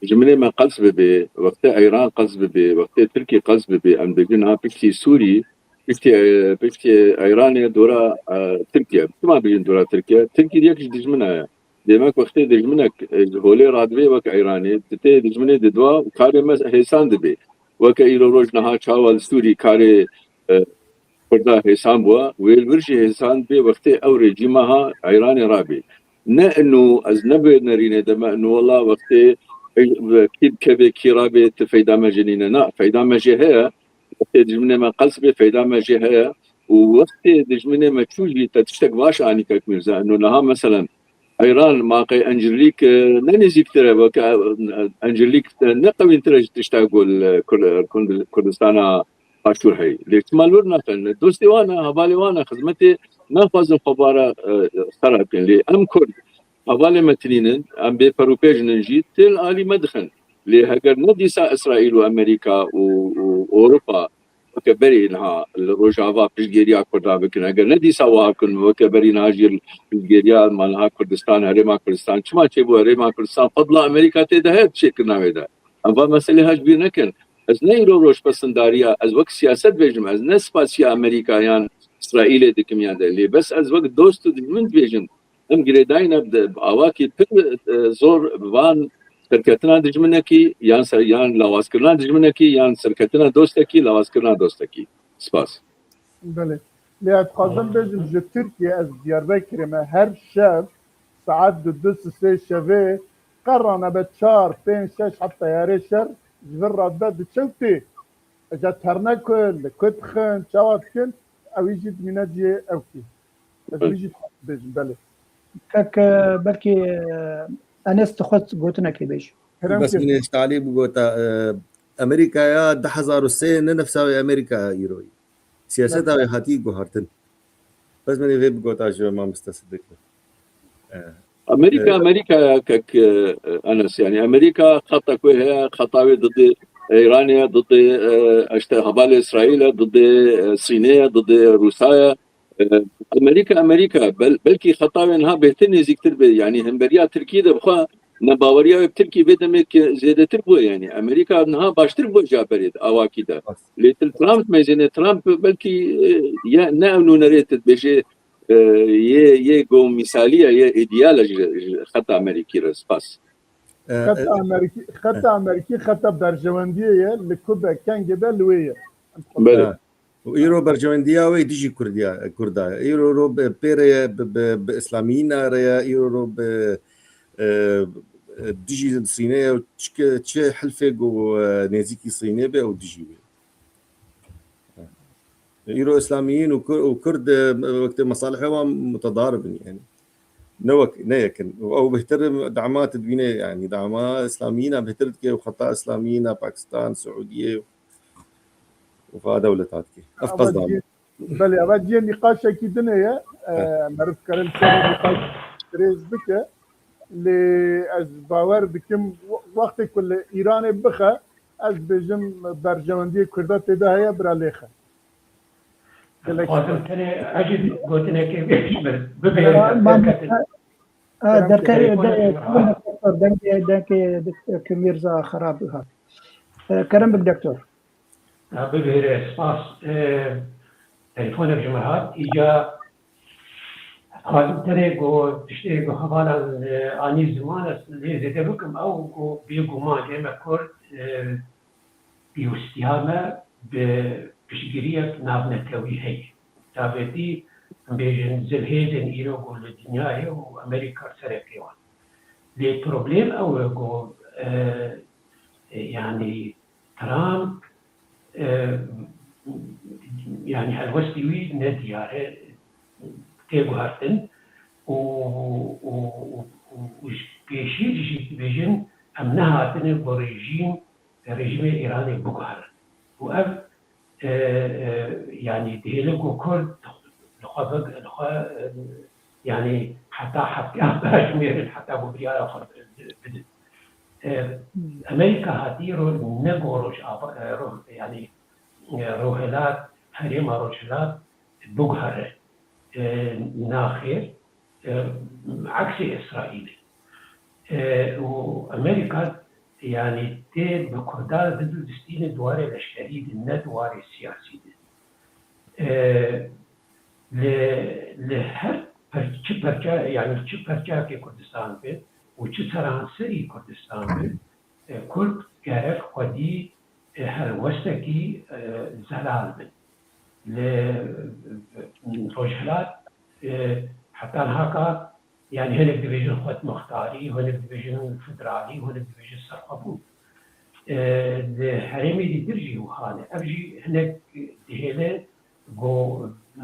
ji min me qels bibe, wextê Îran qels bibe, wextê Tirkî qels bibe, em dibêjin ha piştî Sûrî, piştî, e, piştî Îranê dora, e, Tirkiye. Çima bêjin dora Tirkiye? Tirkî yek ji dijmina ye. Demek wextê dijminek, e, ji holê radivê wek Îranê, tu tê dijminê didiwa û karê me hêsan dibe. Weke îro roj niha çawa li Sûrî karê, e, Kurda hêsan bûa, wê li vir jî hêsan bê wextê ew rejîma ha Îranê rabê. Ne ino ez ne bi nerînê de me ino wela wextê, e, kî dikeve kî rabê tu feyda me jê nîne. Na, feyda me jê heye. Wextê dijminê me qels bê feyda me jê heye. Û wextê dijminê me çû jî te tiştek baş anî kek Mîrza. Ino niha meselen Îran ma qey Encirlîk, e, ne nêzîktir e, weke, e, Encirlîk, e, ne qewîntir e ji tişta ku li Kur-, Kurd-, Kurdistana Başûr heye. Lê çima li wir naxin? Dostê wan e, hevalê wan e, xizmetê naxwazin xwe bara, e, xera bikin. Lê em Kurd hevalê me tinînin, em bê perûpêj nin jî, tê li alî me dixin. Lê heger ne dîsa Îsraîl û Amerîka û, û Ewropa weke berî niha li Rojava piştgiriya Kurdan bikin. Eger ne dîsa wiha bikin, weke berî niha jî piştgiriya ma niha Kurdistan, Herêma Kurdistan. Çima çêbû Herêma Kurdistan? Fedla Amerîka tê de heye di çêkirina wê de. Em va meselê ha ji bîr nekin. Ez ne îro roj pesindariya, ez wek siyaset bêjim, ez ne spasiya Amerîka yan Îsraîlê dikim yan de. Lê bes ez wek dost û dijmin dibêjim. Em girêdayî ne bi, bi awakî pir, e, zor van serketina dijminekî, yan ser, yan lawazkirina dijminekî, yan serketina dostekî, lawazkirina dostekî. Spas. Belê. Lê ez dixwazim bêjim, ji Tirkiye ez Diyarbekirê me her şev saet du, du sisê şevê qerra nebe çar, pênc, şeş heb teyarê şer ji vir radibe diçe û tê. Eca terne ku li ku dixin, çawa dikin, ewî jî dimîne cihê ewkî. Ez vî jî dixwazim bêjim, belê. Kek, e, belkî, e, Enes dixwest gotinekê bêje. Kerem Bes kir. Min ê ji talî bigota, e, Amerîkaya du hezar û sê ne nefsa wê Amerîkaya îroyî. Siyaseta wê hatî guhartin. Bes min ê vê bigota ji we mamoste Sidik. E, Amerîka, e, Amerîka ya kek, e, Enes, yani Amerîka xeta ku heye, xeta wê didê Îranê ye, didê, e, işte hevalê Îsraîl e, didê, e, Sînê ye, didê Rûsa ye. E, Amerîka, Amerîka, bel-, belkî xeta wê niha bêhtir nêzîktir bê. Yanî hemberiya Tirkiyê de bixwe nebaweriya wê bi Tirkî vê demê ki zêdetir bûye yanî. Amerîka niha baştir bûye ji ya berê de, awakî de. Lê til Trump mêzêne, Trump belkî, e, ye ne ew nûnerê tu dibêjê, e, yê, yê go mîsalî ye, yê îdîal e ji, ji xeta Amerîkî re. Spas. E, Xeta e, Amerîkî, xeta Amerîkî, xeta berjewendiyê ye, li ku be, kengê be, li wê ye. Belê. Ha. Û îro berjewendiya wê dijî Kurdiya, Kurda ye. Îro ro bi pêre ye, bi, bi, bi Îslamiyîna re ye, îro ro bi, e, e, dijî Sînê ye û çi, çi hilfê ku, e, nêzîkî Sînê be û dijî wê. Îro Îslamiyîn û Kur-, û Kurd, e, wekte mesalihê wan mutedarib in, yani. Ne wek, ne yek in. Û ew bêhtir dema tu dibîne, yani, dema Îslamiyîna bêhtir dike û xeta Îslamiyîna Pakistan, Siûdiyê û va dewleta dike. Ev qesda min. Belê, eva cihê nîqaşekî din heye. E, meriv kare li ser nîqaş dirêj bike. Lê ez bawer dikim, we-, wextê ku li Îranê bixe, ez dibêjim berjewendiyê Kurda tê de heye, bira lêxe. Gelek Dixwazim tenê ecî gotinekê bêjim, bibêje, ma-, derketin. Ha, Kerem derke-, kir. De-, Telefonê dengê, dengê Mîrza xerab hat. E, kerem bik doktor. Ha, bibêre, spas. E, telefonek ji min hat. Îca dixwazim tenê ku tiştê ku hevalan, e, anî ziman, ez lê zêde bikim, ew ku bêguman ê me Kurd, e, pêwistiya me bi piştgiriyek navnetewî heye. Avêtî, em bêjin, zilhêzên îro ku li dinyayê û Amerîka serekê wan. Lê problem ew e ku, e, e, yanî Trump, e, yanî helwestî wî ne diyar e, tê guhertin û, û, û, û, û ji pêşî jî dibêjin, em nehatine ku rejîm, rejîmê Îranê biguherin. Û ev, e, e, yanî dihêle ku Kurd li xwe big-, li xwe, e, yanî heta heftiya bajmêrin, heta ku biryara xwe bidin. E, Amerîka hatî ro-, ne ku Rojava, e, ro-, yanî, e, Rojhilat, herêma Rojhilat biguhere. E, naxêr, e, eksê Îsraîlê. E, û Amerîka, yanî tê bi Kurda di dû distîne di warê leşkerî de, ne di warê siyasî de. E, li, li her per-, çi perça, yanî çi perçakê Kurdistan be û çi seranserî Kurdistan be, e, Kurd gerek xwedî, e, helwestekî, e, zelal bin. Li, e, Rojhilat, e, heta niha ka, yanî hinek dibêjin xwedmextarî, hinek dibêjin federalî, hinek dibêjin serxwebûn. E, di herêmê dîtir jî wiha ne. Ev jî hinek dihêle ku, m,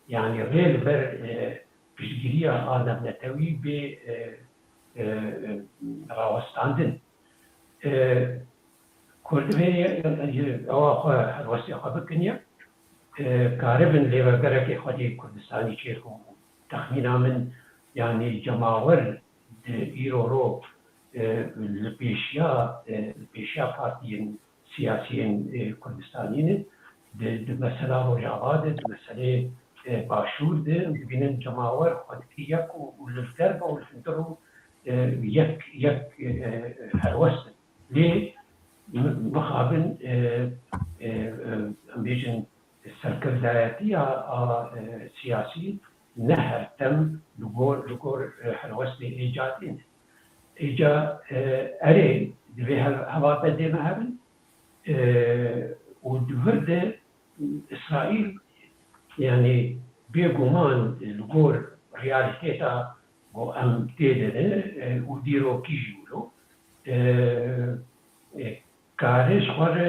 yanî rê li ber, e, piştgiriya a navnetewî bê, e, e, e, rawestandin. E, Kurd divê ewa xwe helwestê xwe bikin ya, e, karibin lêvegerekê xwedî Kurdistanî çêkin. Texmîna min, yanî cemawer di îro ro, e, li pêşiya, e, li pêşiya partiyên siyasiyên, e, Kurdistanî ne. Di, di mesela Rojava de, di meselê, e, Başûr de, em dibînin cemawer xwe dike yek û, û li derve û li hundir û, e, yek, yek, e, e, helwest in. Lê mi-, mixabin, e, e, e, em bêjin serkirdayetiya a, e, siyasî ne her dem li gor, li gor, e, helwestê êca tê ne. Êca, e, erê, divê hev-, heval bendê me hebin, e, û di vir de Îsraîl, yanî bêguman li gor realîteta ku em tê de ne, e, û dîrokî jî wilo, e, e, kare ji xwe re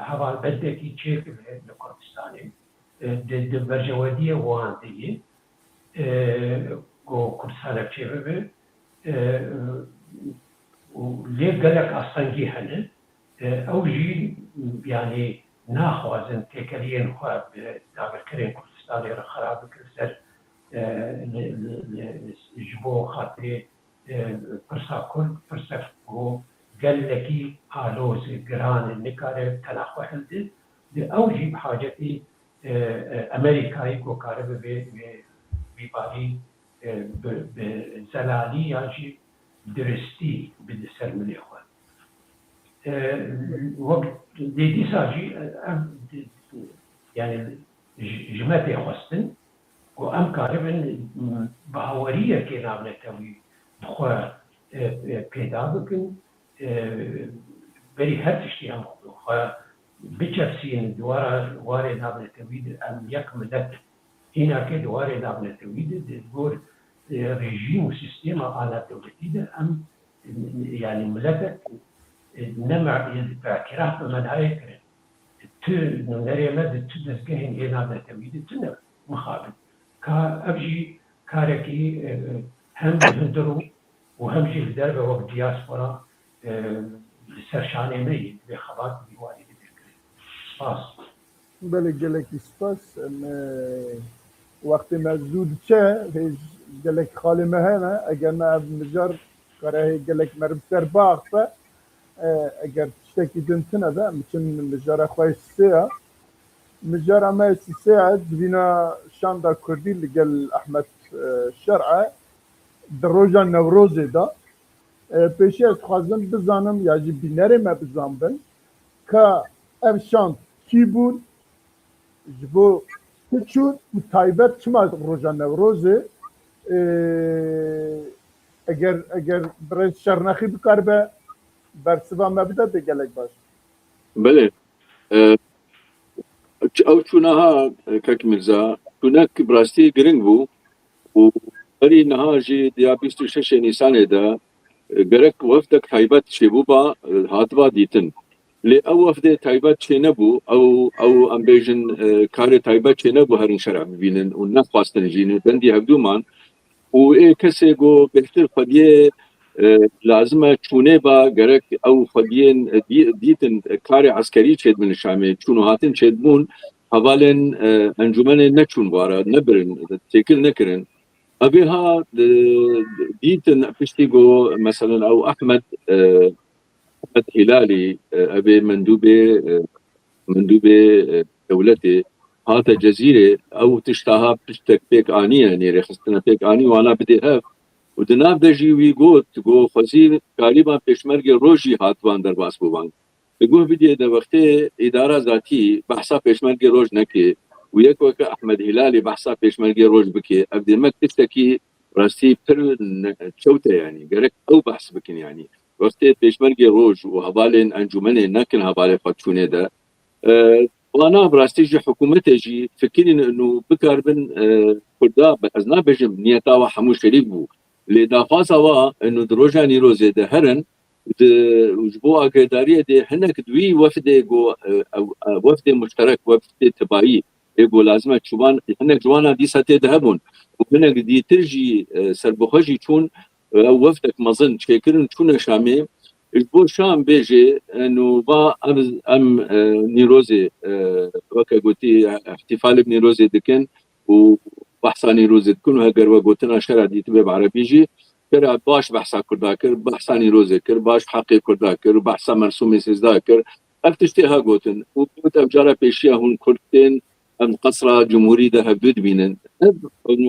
hevalbendekî çêkibe li Kurdistanê, e, di, di berjewendiyê wan de ye, e, ku Kurdistanek çêbibe, e, û lê gelek astengî hene. E, ew jî, yanî naxwazin têkeliyên xwe bi dagirkerên Kurdistanê re xera bikin ser, e, li, li, li, ji bo xatirê, e, pirsa Kurd, pirsek ku gelekî aloz e, giran e, nikare tena xwe hilde. Di ew jî bi hacetî, e, e, Amerîkayê ku karibe vê, vê, vî barî, e, bi, bi zelalî yan jî duristî bide ser milê xwe. E, wek lê dîsa jî, e, ev, yanî ji, ji me tê xwestin ku em karibin, m, baweriyekê navnetewî bi xwe, e, e, pêda bikin. E, berî her tiştî em xwe biçepsînin di wara, warê navnetewî de em yek milet in. Hînakê di warê navnetewî de di gor, e, rejîm û sîstema a navdewletî de em, yanî miletek, e, ne me-, bi îtiraf bi me nayê kirin. Tu nûnerê me di tu dezgehên ê navnetewî de tune mixabin. Ka ev jî karekî, e, hem li hundir û, û hem jî li derve wek diaspora, e, li ser şanê me yî, divê xebat bi warî bibe kirin. Spas. Belê, gelekî spas. Em, e, wextê me zû diçe, hêj gelek xalê me hene. Eger ne ev mijar kare hê gelek meriv ser biaxife, e, eger tiştekî din tune be, em biçin mijara xwe yê sisê ya. Mijara me yê sisê ya, civîna şanda kurdî li gel Ehmed, e, Şer'e di roja Newrozê de. E, pêşî ez dixwazim bizanim, ya jî bînerê me bizanbin, ka ev şand kî bûn, ji bo çi çûn û taybet çima roja Newrozê, e, eger, eger birêz Şernexî bikaribe bersiva me bide, bê gelek baş. Belê. E, ç-, ew çûna ha, e, Kek Mirza, Çûnek bi rastî giring bû û berî niha jî diya bîst û şeşê Nîsanê de, e, gerek wefdek taybet çêbûba, e, hatiba dîtin. Lê ew wefdê taybet çênebû, ew, ew em bêjin, e, karê taybet çênebû herin şerh bibînin û nexwastin jî, bendî hevdû man. Û ê kesê ku bêhtir xwediyê, e, lazim e çûnê ba, gerek ew xwediyên, e, dî-, dîtin, e, karê eskerî çêdibin li Şamê, çûn û hatin çêdibûn, hevalên, e, encûmenê neçûn wara, nebirin, têkil nekirin. Evê ha, e, dîtin piştî ku, meselen, ew Ehmed, e, Ehmed Hîlalî, e, evê mendûbê, e, mendûbê, e, dewletê hate Cezîrê, ew tişta ha piştek pêk aniye, yanî rêxistina pêk anî, wana bidê hev. Û di nav de jî wî got, got, xwezî karîban pêşmergê roj jî hatiban derbas bûban. Di guh bidê de wextê îdara zatî behsa pêşmergê roj neke û yek weke Ehmed Hîlalî behsa pêşmergê roj bike, ev demek tiştekî rastî pir ne-, çewt e yanî. Gerek ew behs bikin yanî. Wextê pêşmergê roj û hevalên encûmenê nekin hevalê xwe çûnê de, e, wana bi rastî jî hikûmetê jî fikirîn û bikaribin, e, Kurda, ez nabêjim niyeta wa hemû şerîk bû. Lê daxwaza wa û di roja Nîrozê de herin, di, û ji bo agirdariyê de hinek di wî wefdê go, e, ew, e, wefdê muşterek, wefdê tibayî, ê go lazim e çûban, hinek ji wana dîsa tê de hebûn. Û hinek dîtir jî, e, serbixwe jî çûn, e, ew wefdek mezin çêkirin, çûne Şamê. Ji bo Şam bêjê, e, nû va em, em, e, Nîrozê, e, weke gotî, e, îhtîfalê bi Nîrozê dikin û behsa Nîrozê dikin û heger we gotina şera dîtibe bi erebî jî, şera baş behsa Kurda kir, behsa Nîrozê kir, baş heqê Kurda kir, behsa Mersûmê Sêzdeh kir. Ev tiştê ha gotin û got, ev cara pêşiya hûn Kurd tên, em qesra Cumhurî de hevdû dibînin. Ev,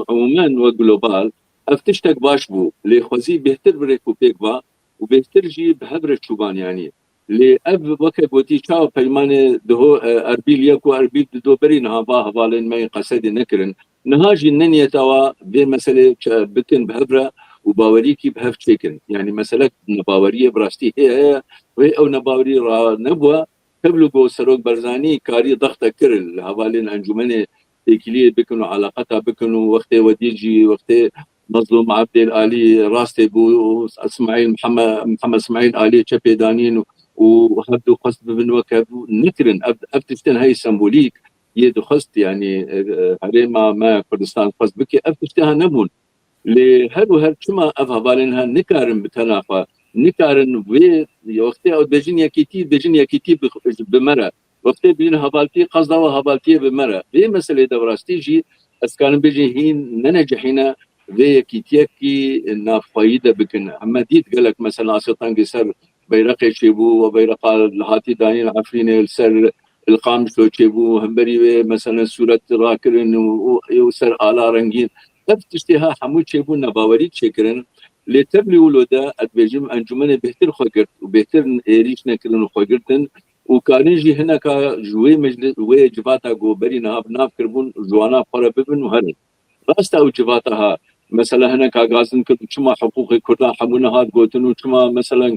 umûmen we global, ev tiştek baş bû, lê xwezî bêhtir bi rêk û pêk ba û bêhtir jî bi hev re çûban yanî. Lê ev weke gotî çawa peymanê diho, e, Erbîl yek û Erbîl dido berî niha va hevalên me yên Qesedê nekirin. Niha jî ne niyeta wa vê meselê çe-, bikin bi hev re û bawerîkî bi hev çêkin. Yanî meselek nebaweriyê bi rastî heye, wê ew nebawerî ra nebûwe. Tevlî ku Serok Barzanî karî dexte kir li hevalên encûmenê têkiliyê bikin û eleqeta bikin û wextê we dît jî wextê Mezlûm Ebdêl Alî rastê bû û Ismaîl Mihemed, Mihemed Ismaîl Alî çepê danîn û, û hevdu xwest bibin wek hev nekirin. Ev, ev tiştên hey sembolîk yê dixwest, yanî, e, e, herêma me Kurdistan xwest bike, ev tiştê ha nebûn. Lê her û her çima ev hevalên he nikarin bi tena xwe, nikarin wê wextê ew dibêjin yekîtî, dibêjin yekîtî bi, bi me re. Wextê bînin hevaltî, qasda we hevaltiyê bi me re. Vê meselê de bi rastî jî ez karim bêjin hîn nenecihîne vê yekîtiyekî navxweyî de bikin. Heme dît gelek mesela asê tengê ser beyreqê çêbû, we beyreqa li hatî danîn Efrînê, li ser li Qamişlo çêbû, hemberî wê mesela sûret rakirin û, û, û ser ala rengîn. Ev tiştê ha hemû çêbû nebawerî çêkirin. Lê tevlî wilo de ez dibêjim encûmenê bêhtir xwe girt û bêhtir êrîş nekirin û xwe girtin û karin jî hineka ji wê meclis, wê civata ku berî niha bi nav kiribûn, ji wana xwe re bibin û herin. Rast e ew civata ha, mesela hinek agazin kir û çima hiqûqê Kurdan hemû nehat gotin û çima mesela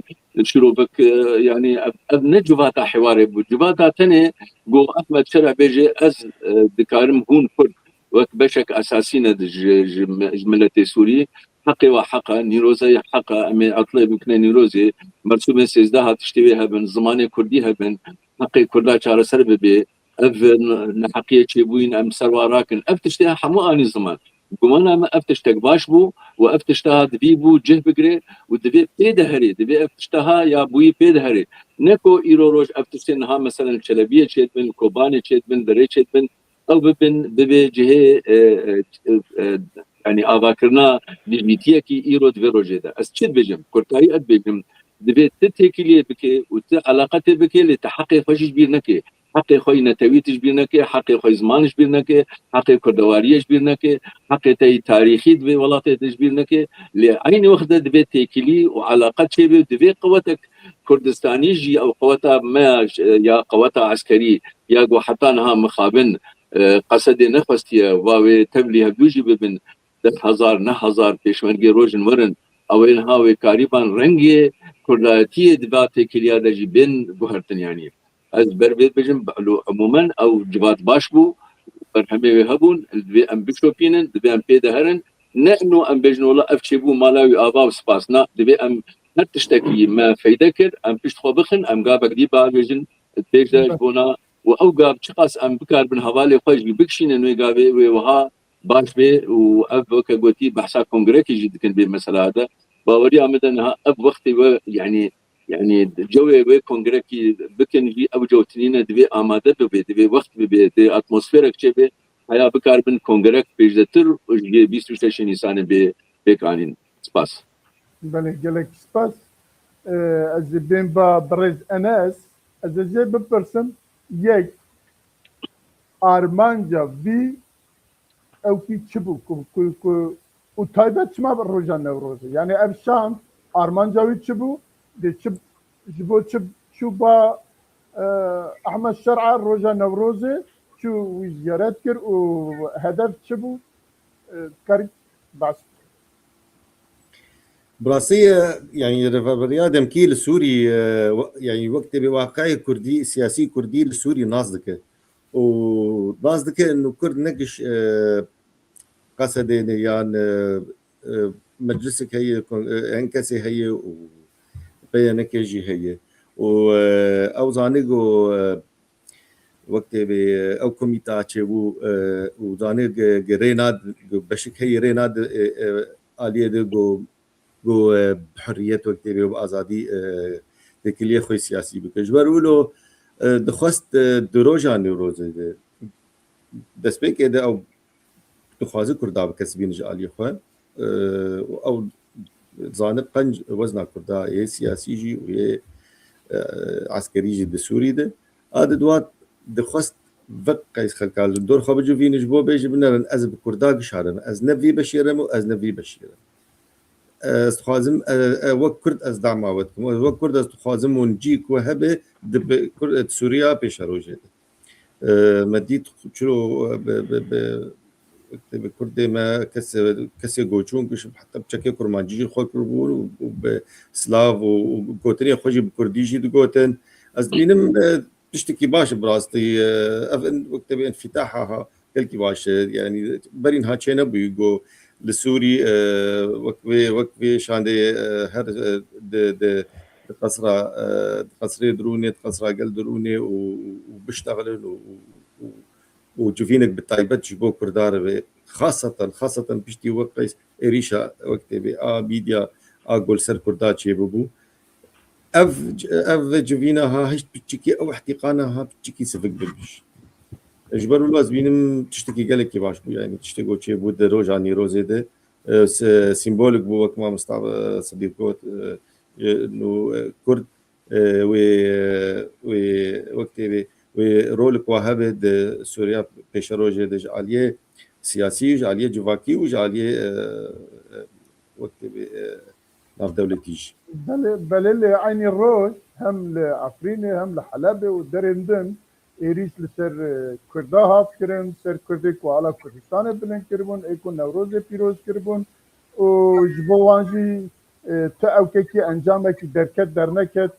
şîrovek, e, yanî ev, ev ne civata hiwarê bû. Civata tenê got Ehmed Şereh bêje ez, e, dikarim hûn Kurd wek beşek esasî ne di ji, ji, ji miletê Sûrî. Heqê we heq e, Nîroza ye heq e, em ê etlê bikine Nîrozê, Mersûmê sêzdeh ha tiştê wê hebin, zimanê Kurdî hebin, heqê Kurda çareser bibe. Ev neheqiyê çêbûyîn em ser wa rakin. Ev tiştê hemû anî ziman. Gumana me ev tiştek baş bû û ev tişta ha divî bû cih bigire û divê pê de herê, divê ev tişta ha ya bûyî pê de herê. Ne ku îro roj ev tiştên niha meselen Çelebiyê çêdibin, Kobanê çêdibin, Derê çêdibin, ew bibin, bibê cihê, e, e, e, e, yanî avakirina dijîtiyekî îro di vê rojê de. Ez çi dibêjim? Kurtayî ez dibêjim, divê ti têkiliyê bike û ti eleqetê bike, lê ti heqê xwe jî ji bîr neke. Heqê xwe yî netewî tu ji bîr neke, heqê xwe yî ziman ji bîr neke, heqê kurdewariyê ji bîr neke, heqê te yî tarîxî di vê welatê de ji bîr neke. Lê eynî wext de divê têkilî û eleqe çêbe û divê qewetek Kurdistanî jî, ew qeweta me ya, ya qeweta eskerî ya ku heta niha mixabin, e, Qesedê nexwestiye, va wê tevlî hevdû jî bibin deh hezar, neh hezar pêşmergê rojin werin, ew ê niha wê karîban rengê kurdayetiyê di va têkiliya de jî bên guhertin yanî. Ez ber vê dibêjim, elo, umûmen ew civat baş bû. berhemê wê hebûn, divê em bişopînin, divê em pê de herin. Ne ino em bêjin wela ev çêbû mala wî ava û spas. Na, divê em her tiştekî me feyde kir, em pişt xwe bixin, em gavek dî bavêjin, pêş de ji bona û ew gav çiqas em bikaribin hevalê xwe jî bikişînin wê gavê wê wiha baş bê û ev weke gotî behsa kongrekî jî dikin vê mesela de. Baweriya min de niha ev wextê we, yanî, yanî cewê wê kongrekî bikin jî ew cew tinîne divê amade bibe, divê wext bibe, divê atmosferek çêbe, heya bikaribin kongrek pêşdetir ji bîst û şeşê Nîsanê bê pêk anîn. Spas. Belê, gelek spas. Ee, ez ê bên ba birêz Enes. Ez ê jê bipirsim, yek, armanca vî ewkî çi bû ku, ku, ku û taybet çima bi roja Newrozê? Yani ev şand armanca wî çi bû? Dê çi, ji bo çi çû ba, e, Ehmed Şer'a roja Newrozê çû wî ziyaret kir û hedef çi bû? E, karî bas. Bi rastî, e, yani rêveberiya demkî li Sûrî, e, we-, yani wek tê bi waqayê kurdî, siyasî kurdî li Sûrî nas dike. Û nas dike û kurd ne giş, e, Qesedê ne yan, e, e, meclisek heye, kon-, e, N K S heye û P Y N K jî heye. Û, e, ew zanî ku, e, wek tê bi ew komîta çêbû, e, û zanî ge-, ge rê nad-, ge beşik heye rê nad-, e, e, aliyê de ku, ku, e, bi hurriyet wek tê bi bi azadî, e, têkiliyê xwe siyasî bike. Ji ber wilo, e, dixwest, e, di roja Newrozê de, destpêkê de ew dixwaze Kurda bike sibîn ji aliyê xwe. E, û ew zanib qenc wezna Kurda yê siyasî jî û yê, e, eskerî jî di Sûrî de. A di dua dixwest vek qeys xelka li dor xwe bicivîne ji bo bêje binerin ez bi Kurda gişarim. Ez ne vî beşê re me û ez ne vî beşê re me. Ez dixwazim, e, e, wek Kurd ez dama we dikim. Ez wek Kurd ez dixwazim hûn cî ku hebe di bi-, Kur-, di Sûriya pêşerojê de. E, me dît çiro, e, bi, bi, bi, bi Kurdê me kesê, kesê goçûn giş heta bi çekê kurmancî jî xwe kiribûn û, û bi silav û, û gotinên xwe jî bi kurdî jî digotin. Ez dibînim, e, tiştekî baş e bi rastî. E, ev in-, wek tê bi infîtaha ha gelkî baş e. Yani berî niha çênebûyî ku li Sûrî, e, wek vê, wek vê şandê, e, her, e, di, di, di qesra, e, di qesrê dirûnê, di qesra gel dirûnê û, û, û biştexilin û, û, û, û civînek bi taybet ji bo Kurda re be. Xaseten, xaseten piştî wek qeys êrîşa wek tê bi a mîdya a gol ser Kurda çêbibû. Ev, ev civîna ha hişt piçikî, ew ihtîqana ha piçikî sivik bibîş. Ji ber wilo ez bînim tiştekî gelekî baş bû, yani tiştê ku çêbû di roja Nîrozê de, e, se-, sîmbolik bû, wek mamosta, e, Sedîq got, e, e, nû, e, Kurd, e, wê, wê, wek tê wê, wê rolik wa hebe di Sûriya pêşerojê de ji aliyê siyasî, ji aliyê civakî û ji aliyê, e, e, wek tê wê, e, navdewletî jî. Belê, belê, lê eynî roj hem li Efrînê hem li Helebê û derên din êrîş li ser, e, Kurda hat kirin, ser Kurdê ku ala Kurdistanê bilind kiribûn, ê ku Newrozê pîroz kiribûn û ji bo wan jî, e, tu ewkekî encamekî derket derneket,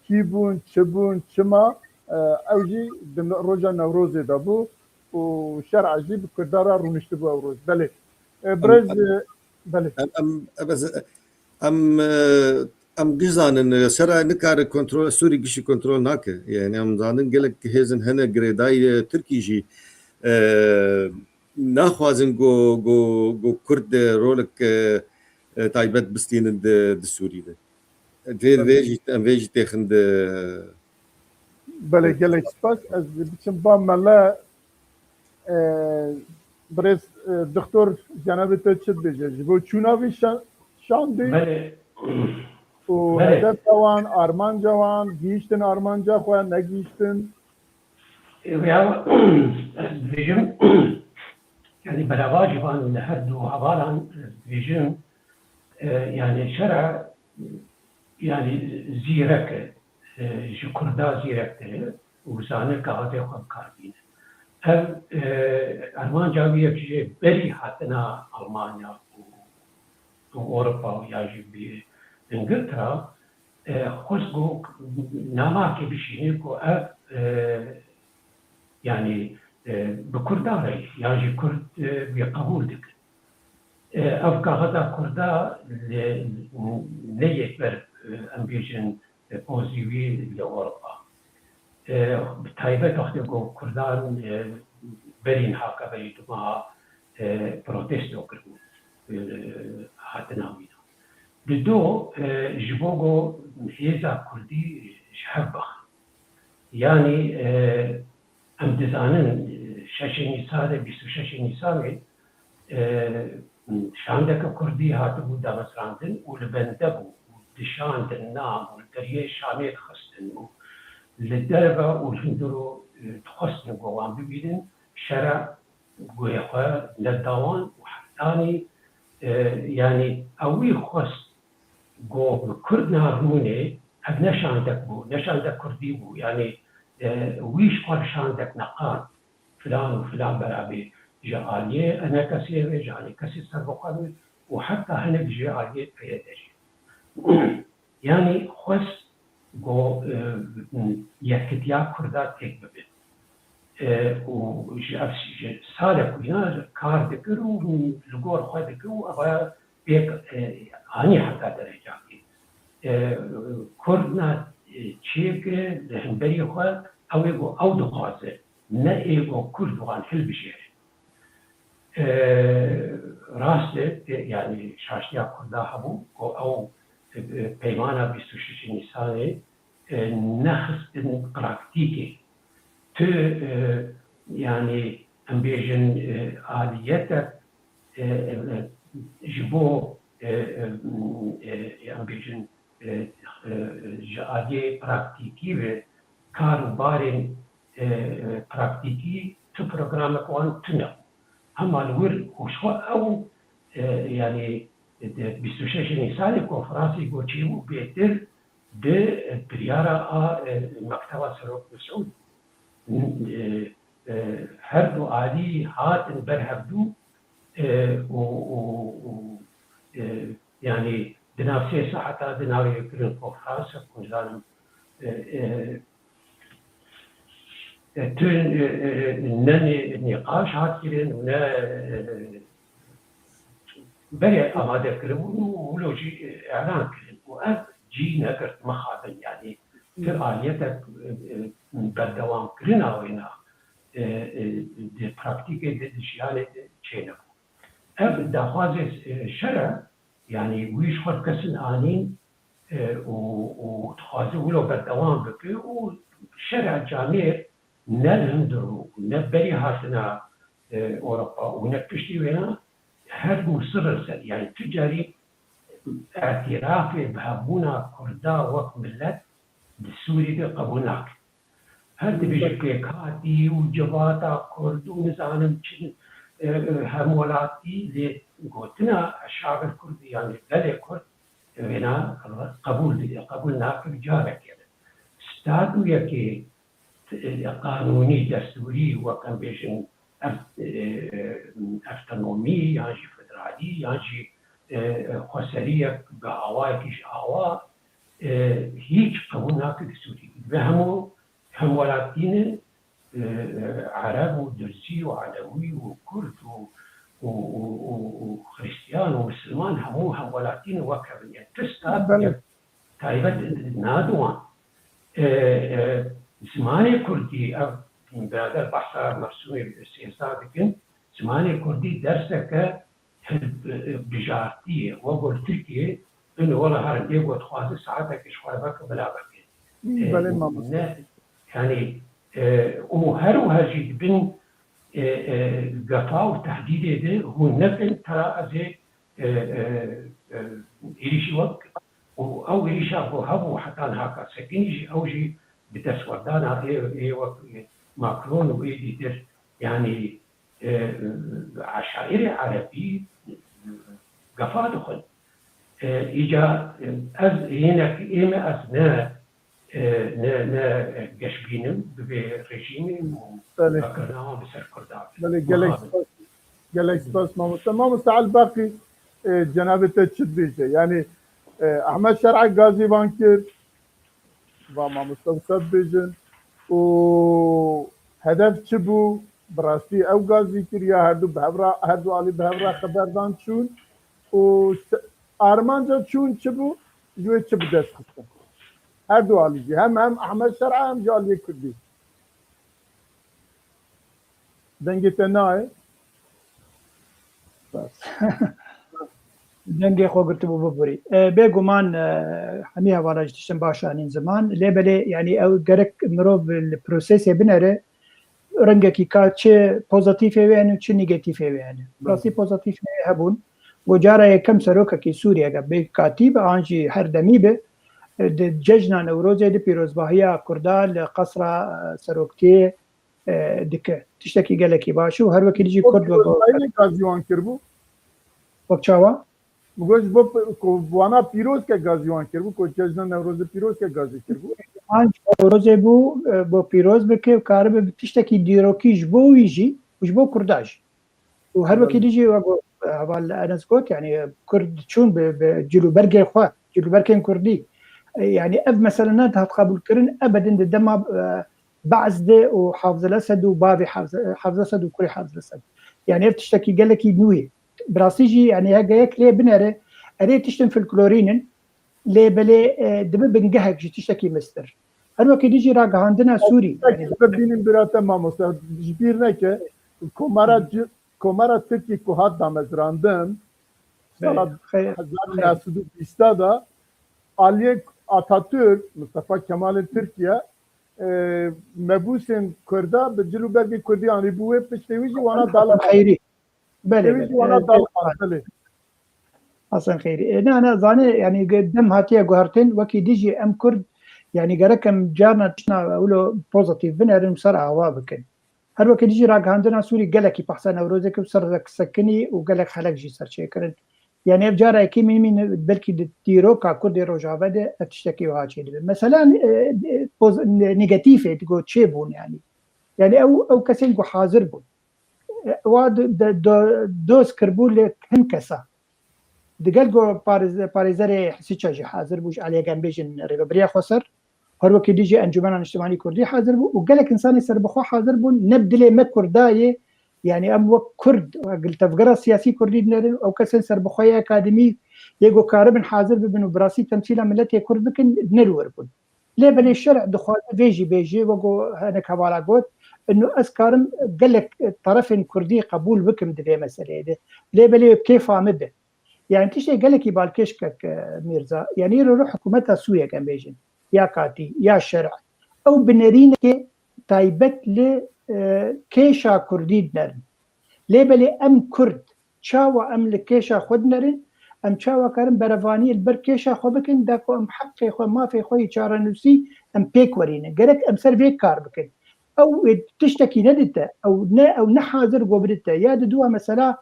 kî bûn, çi bûn, çima, e, ew jî di roja Newrozê de bû û şer'a jî bi Kurda re rûniştibû ew roj. Belê. E, Em, birêz, em, e, belê. em, em, em, ez, em, e, em giş zanin, e, şera nikare kontrol, Sûrî gişî kontrol nake. Yani em zanin gelek hêzin hene girêdayî, e, Tirkî jî, e, naxwazin ku, ku, ku Kurd, e, rolek, e, e, taybet bistînin di, di Sûrî de. Vê, vê jî, em vê jî têxin di. Belê, gelek spas. Ez biçim ba mele, e, birêz, e, Doktor Cenabê te çi dibêje? Ji bo çûna vî şa-, şandî Belê. û Belê. hedefa wan, armanca wan, gihîştin armanca xwe, negihîştin? E, ya, ez dibêjim, yani beravajî van li her du hevalan ez dibêjim, e, yani şera, yani zîrek e, e, ji Kurda zîrektir e û zane gazetê xwe bi kar bîne. Ev, e, armanca wî ye jê berî hatina Almanya û, û Ewropa û ya jî bi Îngiltera, e, xwest ku namekê bişîne ku ev, e, yani e, bi Kurdan re yan jî Kurd, e, wî qebûl dikin. E, ev kaxeza Kurda li, neyê ber, e, em bêjin, e, pozî wî li Ewropa. E, bi taybet wextê ku Kurdan, e, berî niha ka berî du meha, e, protesto kiribû, e, hatina wî de. Li do, e, ji bo ku hêza Kurdî ji hev bixin. Yanî, e, em dizanin, e, şeşê Nîsanê, bîst û şeşê Nîsanê, e, şandeke Kurdî hatibû damezrandin û li bende bû û dişandin nam û li deriyê Şamê dixistin û li derve û li hundir û, e, dixwestin ku wan bibînin, şera guhê xwe neda wan û heftanî, e, yanî ew wî xwest ku bi Kurd narûnê, ev ne şandek bû, ne şandek Kurdî bû, yanî, e, wî ji xwe şandek neqand, filan û filan berabê ji aliyê enekesê ve, ji aliyê kesê serbixwe ve û heta hinek ji aliyê P Y D jî. Yanî xwest ku, e, yekitiya Kurda têk bibe. E, û ji ev, ji salek wîna kar dikir û li gor xwe dikir û eva pêk, e, anî heta derecakê. E, Kurd na, e, çêkire li hemberî xwe ew ê ku ew dixwaze, ne ê ku Kurd wan hilbijêre. E, rast e, e, yanî şaştiya Kurda hebû ku ew, e, e, peymana bîst û şeşê Nîsanê, e, nexistin praktîkê. Tu, e, yanî em bêjin, e, aliyetek, e, e, e, ji bo, e, e, e, em bêjin, e, e, ji aliyê praktîkî ve kar û barên, e, e, praktîkî tu programek wan tune. Hema li wir û ji xwe ew, e, yanî di bîst û şeşê Nîsanê konferansê ku çêbû bêtir bi biryara a, e, Mekteba Serok Mesûd, e, e, her du alî hatin ber hevdû, e, û, û, û, e, yanî di nav sê saeta di navê kirin konferans, ku nizanim, e, e, e, tu, e, e, ne nê-, nîqaş hat kirin û ne, e, berê amade kiribûn û wilo jî, e, îlan kirin. Û ev cî negirt, mixabin, yanî tu aliyetek, e, e, berdewamkirina wêna, e, e, di praktîkê de, di jiyanê de çênebû. Ev daxwazê, e, şer e, yanî wî ji xwe kesin anîn, e, û, û dixwaze wilo berdewam bike û şera camêr ne li hundir û ne berî hatina, e, Ewropa û ne piştî wêna her du sir li ser, yanî tu carî îtirafê bi hebûna Kurda wek milet di Sûrî de qebûl nake. Her dibêje pêkhatî û civata Kurd û nizanim çi, e, e, hemwelatî, lê gotina şavê Kurd, yanî gelê Kurd, wêna qebûl dike, qebûl nake bi carekê re. Statuyekê, e, qanûnî, destûrî, wek em bêjin, ev, e, e, evtonomî, yan jî federalî, yan jî, e, e, xweseriyek bi awayekî ji awa, e, hîç qebûl nake di Sûrî. Divê hemû hemwelatî ne, e, e, Ereb û Durzî û Elewî û Kurd û, û, û, û, û Xristiyan û Misilman hemû hemwelatî ne wek hev in. Yani tu statuyek taybet nade wan. E, e, zimanê Kurdî, ev birader behsa Mersûmê Sêza dikin, zimanê Kurdî derseke hilbijartî ye, wek li Tirkiyê, ino wela herin, bê ku dixwaze saetekê ji xwe re veke, bila veke. Belê, e, mamoste. Ne, yanî, e, û her û her jî di bin, e, e, gefa û tehdîdê de hûn nekin, tera ez ê, e, e, e, êrîşî we bikim. Û ew êrîşa ku hebû heta niha ka sekinî jî, ew jî bi destwerdana ê, ê wek Macron û ê dîtir, yanî, e, eşaîrê erebî gefa dixwin. E, îca, e, ez hinek ê me, ez ne, e, ne, ne geşbîn im bi vê rejîmê û vekirina wan bi ser Kurdan be. Belê, gelek spas, gelek spas mamoste. Mamoste Elbaqî, e, cenabê te çi dibêje? Yanî, e, Ehmed Şer'ek gazî van kir, va mamoste wisa bibêjin û hedef çi bû? Bi rastî ew gazî kiriye, her du bi hev re, her du alî bi hev re xeberdan çûn û se-, armanca çûn çi bû? Ji wê çi bi dest xistin? Her du alî jî, hem, hem Ehmed Şer'a hem jî aliyê Kurdî. Dengê te nayê. Dengê xwe girtibû biborî. E, bêguman, e, hemî hevala ji tiştin baş anîn ziman. Lê belê, yanî ew gerek mirov li prosesê binere, rengekî ka çi pozîtîfê wê hene û çi negatîfê wê hene. Rastî pozîtîfê wê hebûn. Got cara yekem serokekî Sûriyeke bê katî be, an jî her demî be, e, di cejna Newrozê di pîrozbahiya Kurda li qesra, e, seroktiyê, e, dike. Tiştekî gelekî baş û her wekî dijî Kurd wego. Pîrozbahî ne gazî wan kiribû? Wek çawa? Min got ji bo p-, ku wana pîroz ke gazî wan kiribû, ku cejna Newrozê pîroz ke gazî kiribû. An Newrozê bû, e, bo pîroz bike û karibe bi tiştekî dîrokî ji bo wî jî û ji bo Kurda jî. Û her wekî Belê. Dijî wek, e, heval Enes got, yanî, e, Kurd çûn bi, bi cilûbergên xwe, cilûbergên Kurdî. E, yanî ev mesele nedihat qebûlkirin, ebedin di dema, e, Be'z de û Hafız el-Esed û bavê Hafız, Hafız Esed û kurê Hafız Esed. Yanî ev tiştekî gelekî nû ye. Bi rastî jî, yanî heke yek lê binere, erê tiştin folklorîn in, lê belê, e, dibe bingehek ji tiştekî mestir. Her wekî dijî ragihandina Sûrî, yanî Bibînin bira te mamoste, ji bîr neke, Komara Ci-, Komara Tirkî ku hat damezrandin, sala Belê, xeyr, hezar û neh sed û bîst de, aliyê Atatürk, Mustafa Kemal'in Tirkiye, e, mebûsên Kurda bi cil û bergê Kurdî anî bû wê, piştê wî jî wana dal Hasan Xeyrî. Belê, Piştê wî belê, jî wana e, dal belê. Belê. Hasan Xeyrî. E, na, na, zanê, yanî ge-, dem hatiye guhertin, wekî dijî em Kurd, yanî gerek em carna tiştna wilo pozîtîf binerin û ser ava bikin. Her wekî dijî ragihandina Sûrî gelekî behsa Newrozê kir, ser sekinî û gelek xelek jî ser çêkirin. Yanî ev cara yekê mîn mîn belkî di dîroka Kurdê Rojave de ev tiştekî wiha çêdibe. Mesela, e, e, poz-, ne-, negatîfê digo çêbûn yanî. Yanî ew, ew kesên ku hazir bûn. E, wa di, di, do-, doz kiribû li hin kesa. Digel ku parêz-, parêzerê Hisiça jî hazir bû, ji aliyê, em bêjin, Rêveberiya Xweser, her wekî dijî Encûmena Niştimanî Kurdî hazir bû û gelek insanê serbixwe hazir bûn, ne bi dilê me Kurda yê, yanî em wek Kurd, wek li tevgera siyasî Kurdî dinerin, ew kesên serbixwe yê akademî yê ku karibin hazir bibin û bi rastî temsîla miletê Kurd bikin, ne li wir bûn. Lê belê şerî dixwaze vê jî bêje, wek ku hinek hevala got, ino ez karim gelek terefên Kurdî qebûl bikim di vê meseleyê de. Lê belê bi kêfa min be. Yanî tiştê gelekî balkêş kek, e, Mîrza. Yanî îro hikûmeta Sûriyê, em bêjin, ya katî, ya şerî, ew bi nerînekê taybet li, e, kêşa Kurdî dinerin. Lê belê em Kurd, çawa em li kêşa xwe dinerin, em çawa karin berevaniyê li ber kêşa xwe bikin, da ku em heqê xwe, mafê xwe yê çarenûsî em pêk werînin. Gerek em ser vê kar bikin. Ew ê tiştekî nedite, ew ne, ew ne hazir go bidite. Ya di dua mesela,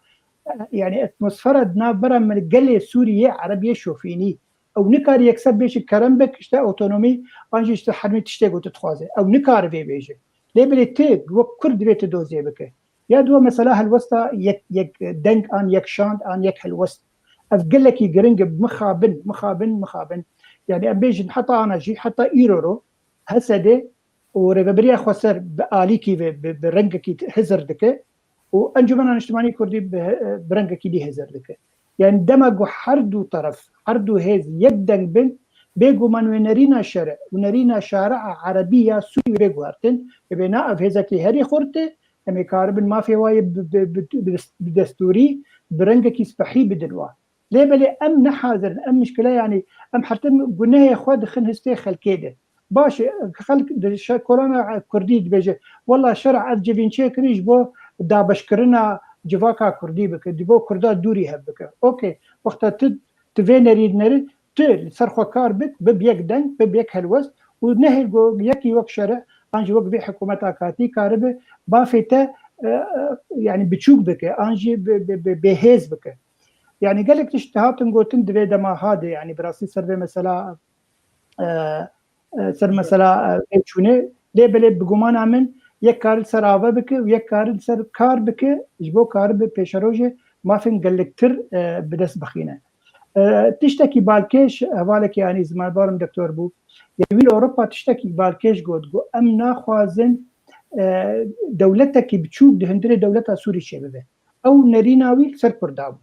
e, yanî atmosfera di navbera min gelê Sûrî yê Ereb yê şofînî. Ew nikare yekser bêje kerem bik, işte otonomî, an jî işte hermî tiştê ku tu dixwaze. Ew nikare vê bêje. Lê belê tu wek Kurd divê tu dozê bike. Ya dua mesela helwesta yek, yek deng an yek şand an yek helwest. Ev gelekî giring e, mixabin, mixabin, mixabin. Yanî em bêjin heta ana jî, heta îro ro, H S D û Rêveberiya Xweser bi alîkî ve, bi, bi rengekî hizir dike û Encûmena Niştimanî Kurdî bi, bi rengekî dî hizir dike. Yanî dema ku her du teref, her du hêz yek deng bin, bêguman wê nerîna şerî û nerîna şari'a erebî ya Sûrî wê guhertin, wê bê na ev hêzekî herî xurt e, em ê karibin mafê wa yê bi, bi, bi, bi, bi destûrî, bi rengekî spehî bidin wa. Lê belê em ne hazir in, em mişkile, yanî em hertim gunehê xwe dixin histê xelkê de. Baş e, xelk di şe-, korona Kurdî dibêje, wela şerî ev civîn çêkirî ji bo dabeşkirina civaka Kurdî bike, ji bo Kurda dûrî hev bike. Okey, wexta tu, tu vê nerî dinerî, tu li ser xwe kar bik, bib yek deng, bib yek helwest û nehêl ku yekî wek şerî an jî wek vê hikûmeta katî karibe bafê te, e, e, yanî biçûk bike an jî bi, bi, bi, bêhêz bike. Yanî gelek tişt hatin gotin di vê dema ha de, yanî bi rastî ser vê mesela, e, e, ser mesela, e, vê çûnê. Lê belê bi gumana min yek kar li ser ava bike û yek kar li ser kar bike, ji bo karibe pêşerojê mafên gelektir, e, bi dest bixîne. E, tiştekî balkêş, hevalekî, yanî zimanbarim doktor bû. Yanî wî li Ewropa tiştekî balkêş got, got, em naxwazin e, dewletekî biçûk di hundirê dewleta Sûrî çêbibe. Ew nerîna wî li ser Kurda bû.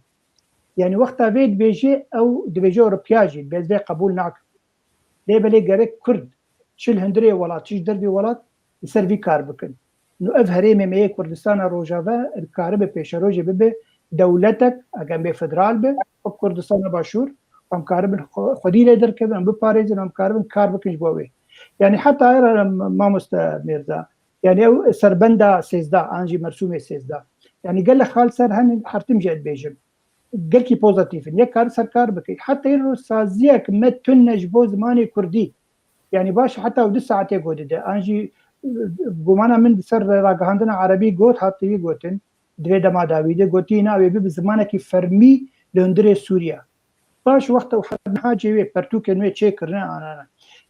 Yanî wexta vê dibêje, ew dibêje Ewropiya jî, dibê ez vê qebûl nakim. Lê belê gerek Kurd çi li hundirê welat, çi ji dervî welat li ser vî kar bikin. Nû ev herêmê me yê Kurdistana Rojava dikaribe pêşerojê bibe dewletek, eger bê federal be, wek Kurdistana Başûr, em karibin xwe-, xwedî lê derkevin, em biparêzin, em karibin kar bikin ji bo wê. Yanî heta era mamoste Mêrza, yanî ew serbenda sêzdeh, an jî mersûmê sêzdeh. Yanî gelek xal ser henin, her tim jî dibêjim. Gelkî pozitîf in. Yek kar ser kar bike. Heta îro saziyek me tune ji bo zimanê kurdî. Yanî baş heta ew du saetê got dide. An jî, e, gumana min di ser ragihandina erebî got, hat wî gotin. Di vê dema dawî de gotî, na wê bibe zimanekî fermî li hundirê Sûriye. Baş wexta û heta niha cê wê pertûkên wê çêkirine anane.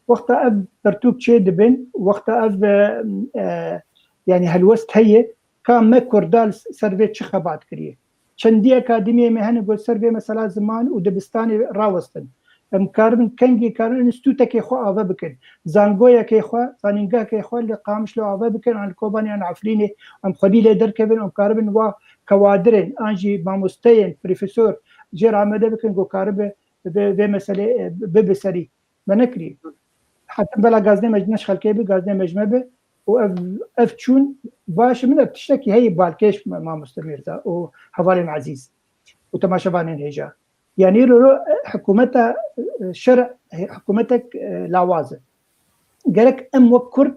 Wexta ev pertûk çê dibin, wexta ev, e, e, yanî helwest heye, ka me Kurda li ser vê çi xebat kiriye. Çendî akademiyê me hene ku ser vê mesela ziman û dibistanê rawestin. Em karibin kengê karin înstitûtekê xwe ave bikin. Zangoyekê xwe, zanîngehekê xwe li Qamişlo ave bikin, an li Kobanê an Efrînê, em xwedî lê derkevin, em karibin wa kewadirên, an jî mamosteyên, profesor jê re amade bikin ku karibe vê, vê meselê, e, bibe serî. Me nekirî. Hetim bela gazinê me ji ne ji xelkê bi, gazinê me ji me bi û ev, ev çûn baş e. Min ev tiştekî heye balkêş me, mamoste Mîrza û hevalên ezîz û temaşevanên hêja. Yanî îro ro, e, hikûmeta, e, şer, e, hikûmetek, e, lawaz e. Gerek em wek Kurd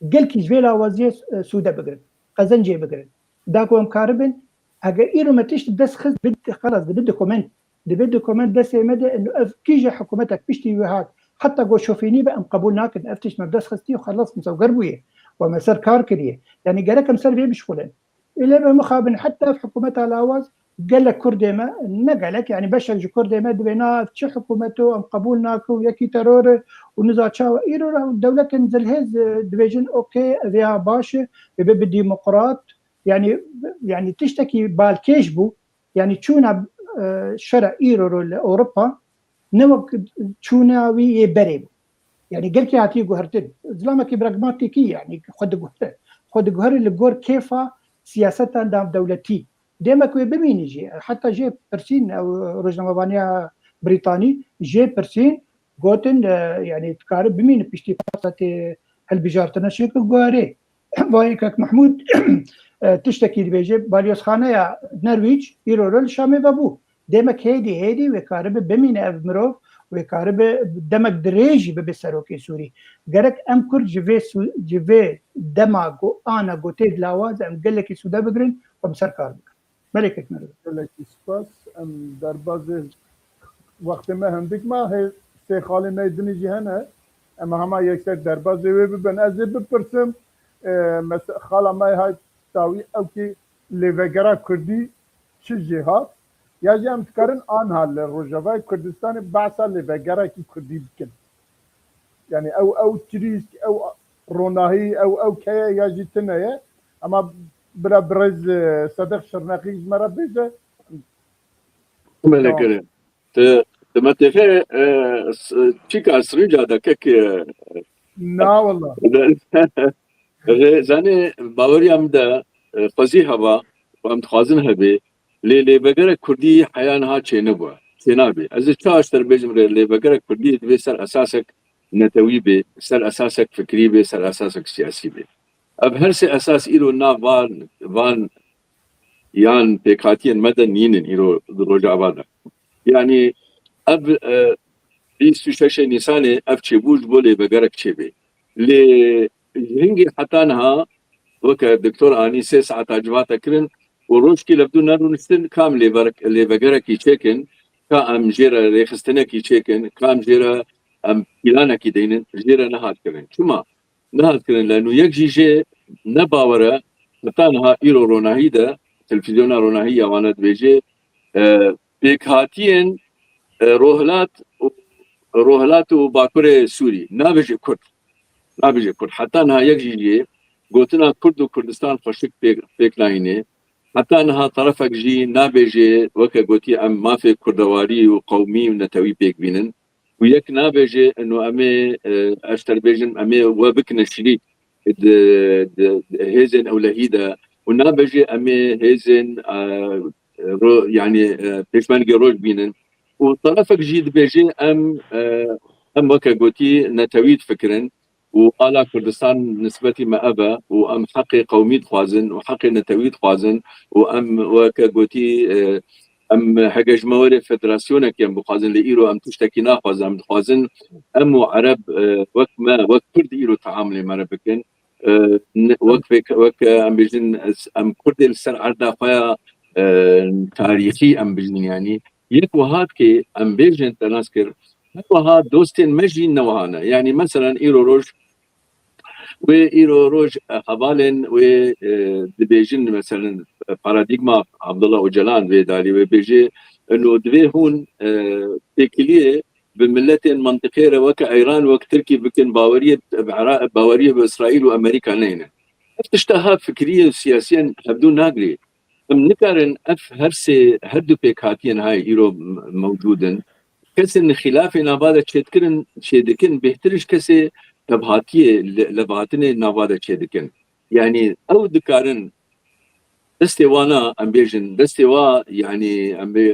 gelkî ji vê lawaziyê, e, sûde bigirin, qezencê bigirin. Da ku em karibin, eger îro me tişt bi dest xist, bi, xelas, dibe dokument. Dibe dokument destê me de, ino ev kîje hikûmetek piştî wê hat, heta ku şofînî be em qebûl nakin. Ev tişt me bi dest xistî û xelas, misewger bûye. We me ser kar kiriye. Yanî gerek em ser vê bişxulin. Ê lê be mixabin heta ev hikûmeta lawaz gelek Kurdê me, ne gelek, yanî beşek ji Kurdê me dibê na ev çi hikûmet o, em qebûl nakin û yekî teror e û niza çawa. Îro re dewletên zilhêz, e, dibêjin, okey, ev ya baş e, ê be bi demokrat, yanî, yanî tiştekî balkêş bû. Yanî çûna, e, şera îro ro li Ewropa ne wek çûna wî yê berê bû. Yanî gelkî hatiye guhertin. Zilamekî pragmatîkî, yanî xwe diguhere. Xwe diguhere li gor kêfa siyaseta navdewletî. Dêmek wê bimînî jî. Heta jê pirsîn, ew rojnamevaniya Brîtanî jê pirsîn, gotin, e, yanî dikare bimîne piştî parsatê hilbijartine çêke guherê. Vayê kek Mehmûd, e, tiştekî dibêje, balyozxaneya Nerwîc îro li Şamê vebû. Demek hêdî, hêdî wê karibe bimîne ev mirov, wê karibe demek dirêjî bibe serokê Sûrî. Gerek em Kurd ji vê Sû-, ji vê dema ku ana ku tê dilawaz em gelekî sûde bigirin û em ser kar bikin. Belê kek Nerwîc. Gelekî spas. Em derbazê wextê me hindik ma, hê sê xalê me dinî jî hene. Em hema yekser derbazê wê bibin. Ez ê bipirsim, e, mes-, xala me hay dawî ew kî lêvegera kurdî çi jê hat? Ya jî em dikarin anha li Rojavayê Kurdistanê behsa lêvegerekî kurdî bikin. Yanî ew, ew çirîsk, ew ronahî, ew, ew keye ya jî tune ye. Ema bira birêz, e, Sedeq Şirneqî ji me re bêje. Belê Tamam. kere. Te, te me têxe, e, s-, çîka sirinca de kek, e, Na wala. Rê, zanê, baweriya min de, e, xwezî heva, û em dixwazin hebê, lê lêvegerek kurdî heya niha çênebû, çênabê. Ez ê çawa ji te re bêjim rê, lêvegerek kurdî divê ser esasek netewî bê, ser esasek fikrî bê, ser esasek siyasî bê. Ev her sê esas îro nav van, van yan pêkhatiyên me de nînin îro di Rojava de. Yanî ev, e, bîst û şeş Nîsanê ev çêbû ji bo lêvegerek çêbê. Lê ji hingî heta niha weke Doktor Anî sê saeta civata kirin û rojkî levdû nerûniştin kam lêverek-, lêvegerekî çêkin, ka em jê re rêxistinekî çêkin, kam jê re em pîlanekî deynin, jê re nehat kirin. Çima? Nehat kirin, leno yek jî jê ne bawer e, heta niha îro ronahî de, televîzyona ronahî ya wan e dibêje, e, pêkhatiyên, e, rohilat û, rohilat û bakurê Sûrî, nabêje Kurd. Nabêje Kurd. Heta niha yek jî jê gotina Kurd û Kurdistan xweşik pêk, pêk nayîne. Heta niha terefek jî nabêje, weke gotî, em mafê kurdewarî û qewmî û netewî pêk bînin. Û yek nabêje, ino em ê, e, ez te dibêjim, em ê we bikine şirîk di, di, di hêzên ewlehî de û nabêjê em ê hêzên, e, ro-, yanî, e, pêşmergê roj bînin. Û terefek jî dibêje em, e, em weke gotî netewî difikirin û ala Kurdistan nisbetî me ev e û em heqê qewmî dixwazin û heqê netewî dixwazin û em weke gotî, e, em hege ji me were federasyonekê em bixwazin, lê îro em tiştekî naxwazin, em dixwazin em û Ereb, e, wek me, wek Kurd îro teamulê me re bikin. E, ne, wek pêk, wek, e, em bêjin, ez, em Kurdê li ser erda xwe ya, e, tarîxî em bijîn, yanî yek wiha dike em bêjin te nas kir, her wiha dostên me jî ne wiha ne. Yanî meselen îro roj, wê îro roj, e, hevalên wê, e, dibêjin, meselen, e, paradîgma Abdullah Ocalan wê dalî wê bêjê, ino divê hûn, e, têkiliyê bi miletên mentiqê re weke Îran, wek Tirkî bikin, baweriyê bi Ira-, baweriyê bi Îsraîl û Amerîka neyne. Ev tişta ha fikirî û siyasî yên hevdû nagirê. Em nikarin ev her sê, her du pêkhatiyên hay îro m-, mewcûd in. Kesên xîlafê nava de çêdikirin, çêdikin, bêhtir ji kesê tevhatiyê, le-, levhatinê nava de çêdikin. Yanî ew dikarin destê wana, em bêjin, destê wa, yanî em bê,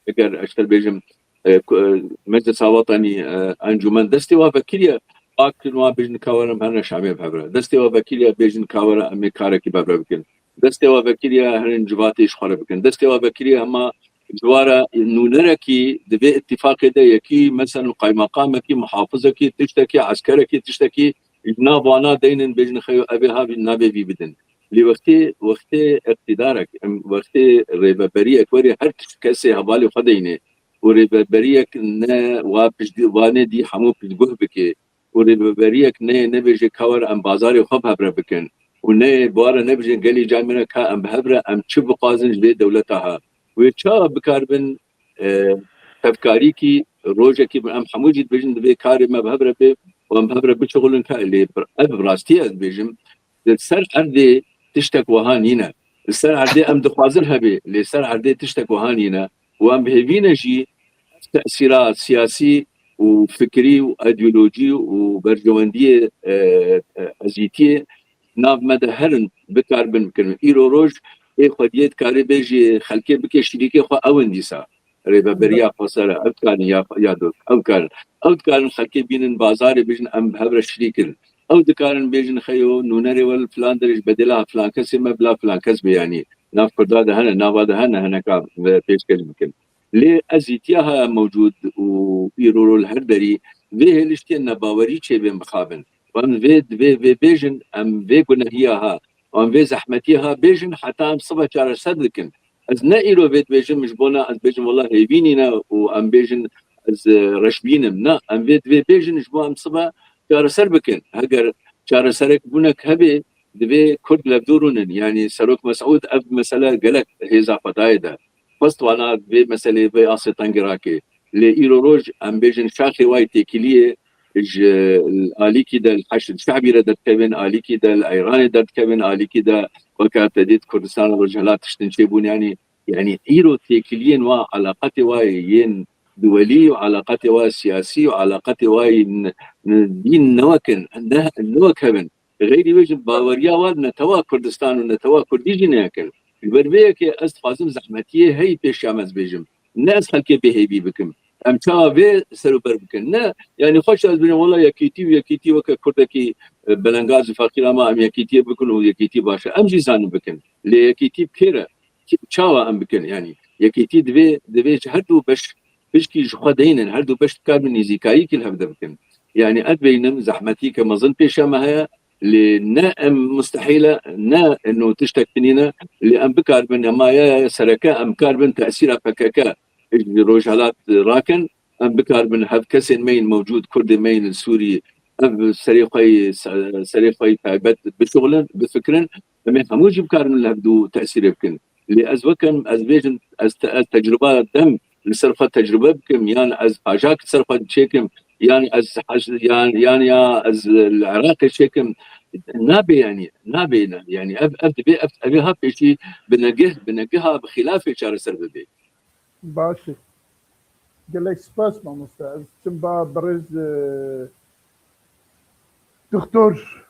eger ez te bêjim, e, ku, e, Meclisa Wetanî, e, Encûmen, destê wa vekiriye, bakirin wa bêjin ka werin herne Şamê bi hev re. Destê wa vekiriye bêjin ka werin em ê karekî bi hev re bikin. Destê wa vekiriye herin civatê ji xwe re bikin. Destê wa vekiriye hema ji wa re nûnerekî di vê îtîfaqê de yekî, meselen, qaymaqamekî, muhafizekî, tiştekî, eskerekî, tiştekî ji nav wana deynin, bêjin xeyo ev ê ha vî, navê vî bidin. Lê wextê, wextê îqtîdarek, em, wextê rêveberiyek were her tişt kesê hevalê xwe deyne û rêveberiyek ne wa piştî, wanê dî hemû piştguh bike û rêveberiyek ne, nebêje ka were em bazarê xwe bi hev re bikin û ne, bi wa re nebêje gelî cayê min re ka em bi hev re em çi bixwazin ji vê dewleta ha. Wê çawa bikaribin, e, hevkarîkî rojekî bin em hemû jî dibêjin divê karê me bi hev re bê û em bi hev re bişixulin ka lê bi-, ev bi rastî ez dibêjim, li ser erdê tiştek wiha nîne. Li ser erdê em dixwazin hebe, lê ser erdê tiştek wiha nîne û em bi hêvî ne jî ev tesîra siyasî û fikirî û îdeolojî û berjewendiyê, e, e, ezîtiyê nav me de herin, bikaribin bikirin. Îro roj ê xwediyê dikarê bê jî xelkê bike şirîkê xwe ew in dîsa. Rêveberiya xweser e, ew dikarin ya, ya dost, ew dikarin. Ew dikarin xelkê bînin bazarê bêjin em bi hev re şirîk in. Ew dikarin bêjin xeyo nûnerê we li filan derê ji bedêla filan kesê me bila filan kes bê, yanî nav Kurda de hene, nava de hene, hineka, e, pêşkêş bikin. Lê ezîtiya haya mewcûd û îro li her derî vê hêliştiyên nebawerî çêbên bixabin. Wan vê, vê, vê bêjin, em vê gunehiya ha, em vê zehmetiya ha bêjin, heta em sibe çareser dikin. Ez ne îro vê dibêjim, ji bona ez bêjim, wela hêvî nîne û em bêjin, ez, e, reşbîn im. Na, em vê divê bêjin, ji bo em sibe çareser bikin. Heger çareserek bûnek hebe, divê Kurd levdû rûnin. Yanî Serok Mesûd ev mesele gelek hêza xwe dayê de. Xwest wana vê meseleyê vê asê tengî rake. Lê îro roj em bêjin şaxê wayê têkiliyê ji alîkî de li Heşd Şebî re derdikevin, alîkî de li Îranê derdikevin, alîkî de weke te dît Kurdistana Rojhilat tiştin çêbûn. Yanî, yanî îro têkiliyên wa, eleqetê wa yên duwelî û eleqetê wa siyasî û eleqetê wa yên, n-, dîn ne wek in, ne, ne wek hev in. Xeyrî wê jî baweriya wan netewa Kurdistan û netewa Kurdî jî ne yek in. Ji ber vê yekê ez dixwazim zehmetiyê heyî pêşiya me ez bêjim. Ne ez xelkê bêhêvî bikim. Em çawa vê serûber bikin? Ne, yanî xweş ez bêjim, wela yekîtî û yekîtî weke Kurdekî, e, belengaz û feqîr ama em yekîtiyê bikin û yekîtî baş e. Em jî zanin bikin. Lê yekîtî bi kê re? Çi, çawa em bikin? Yanî yekîtî divê, divê ji her du beş pişkî ji xwe deynin, her du beş dikaribin nêzîkayîkî li hev de bikin. Yanî ez dibînim zehmetîke mezin pêşiya me heye, lê ne em mustehîl e, ne ino tiştek din nîne, lê em bikaribin, hema ya sereke em bikaribin tesîra P K K ji Rojhilat rakin, em bikaribin hev kesên me yên mewcûd, Kurdên me yên li Sûrî, ev serê xwe yî, serê xwe yî taybet bişuxulin, bifikirin, em ê hemû jî bikaribin li hevdû tesîrê bikin. Lê ez wekim, ez bêjim, ez te-, ez tecrûba dem li ser xwe tecrûbe bikim, yan ez pajak li ser xwe çêkim, yan ez hez-, yan, yan ya ez li Iraqê çêkim, nabe yanî, nabe ne. Yanî ev, ev dibe, ev, ev ê ha pêşî bi negih, bi negiha bi xîlafê çareser bibe. Baş e. Gelek spas mamoste. Ez çim ba birêz, e, doktor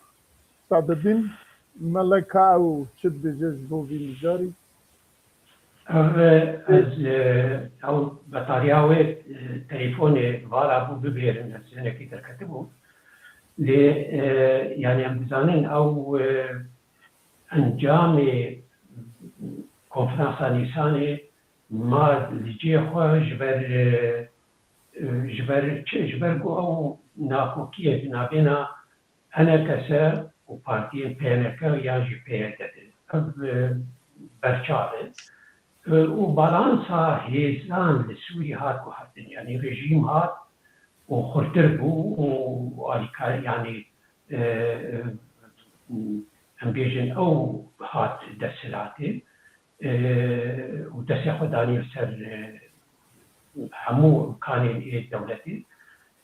bibîn. Meleka ew çi dibêje ji bo vî mijarî? Ev, e, ez, e, ew betariya wê, e, telefonê vala bû bibêrin, ez hinekî derketibûm. Lê, e, yani em dizanin ew, e, encamê konferansa Nîsanê ma li cihê xwe ji ber, e, e, ji ber çi? Ji ber ku ew nakokiyê di navêna H N K S û partiyên P N K yan jî P Y D de. Ev, e, berçav e. E, û balansa hêzan li Sûrî hat guhertin. Yanî rejîm hat û xurtir bû û alîkar, yanî, e, e, em bêjin ew hat desthilatê, e, û destê xwe danî li ser, e, hemû imkanên ê dewletê.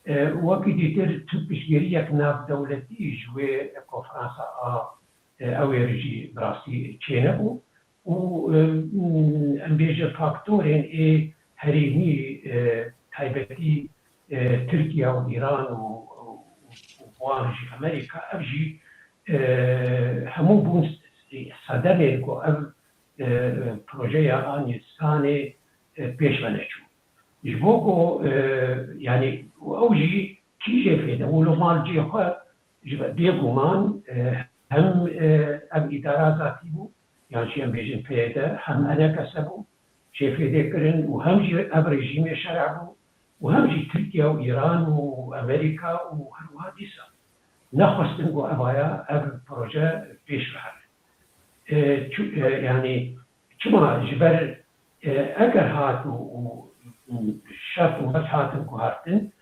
E, wekî dîtir tu piştgiriyek navdewletî ji wê konferansa a, e, ewê jî bi rastî çênebû û, e, em bêjin faktorên ê herêmî, e, taybetî, e, Tirkiye û Îran û, û, û wan jî Amerîka, ev jî, e, hemû bûn sedemên ku ev, e, projeya a Nîsanê, e, pêş ve neçû. Ji bo ku, e, yanî ew jî kî jê fêde û li mal cihê xwe ji ber bêguman, e, hem, e, ev îdara zatî bû, yan jî em bêjin P Y D, hem H N K S bû, jê fêdê kirin û hem jî ev rejîmê şerê bû û hem jî Tirkiye û Îran û Amerîka û her wiha dîsa nexwestin ku evaya ev proje pêş ve here. E, çu-, e, yanî çima ji ber, e, eger hat û, û, û şert û merc hatin guhertin,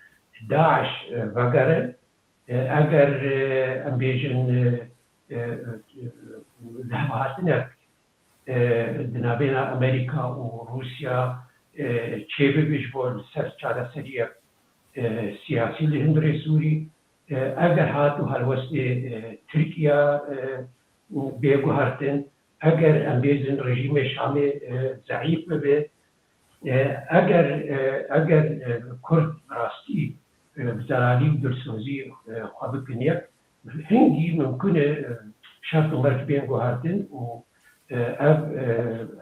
DAIŞ, e, vegere, e, eger, e, em bêjin, e, e, e, lihevhatinek, e, di navêna Amerîka û Rûsya, e, çêbibe ji bo li ser çareseriyek, e, siyasî li hundirê Sûrî, e, eger hat û helwestê, e, Tirkiye, e, bê guhertin, eger em bêjin rejîmê Şamê, e, zeîf bibe, e, eger, e, eger, e, Kurd bi rastî, e, bi zelalî û dilsozî, e, xwe bikin yek, hingî mimkun e, e, şert û merc bên guhertin û, e, ev, e,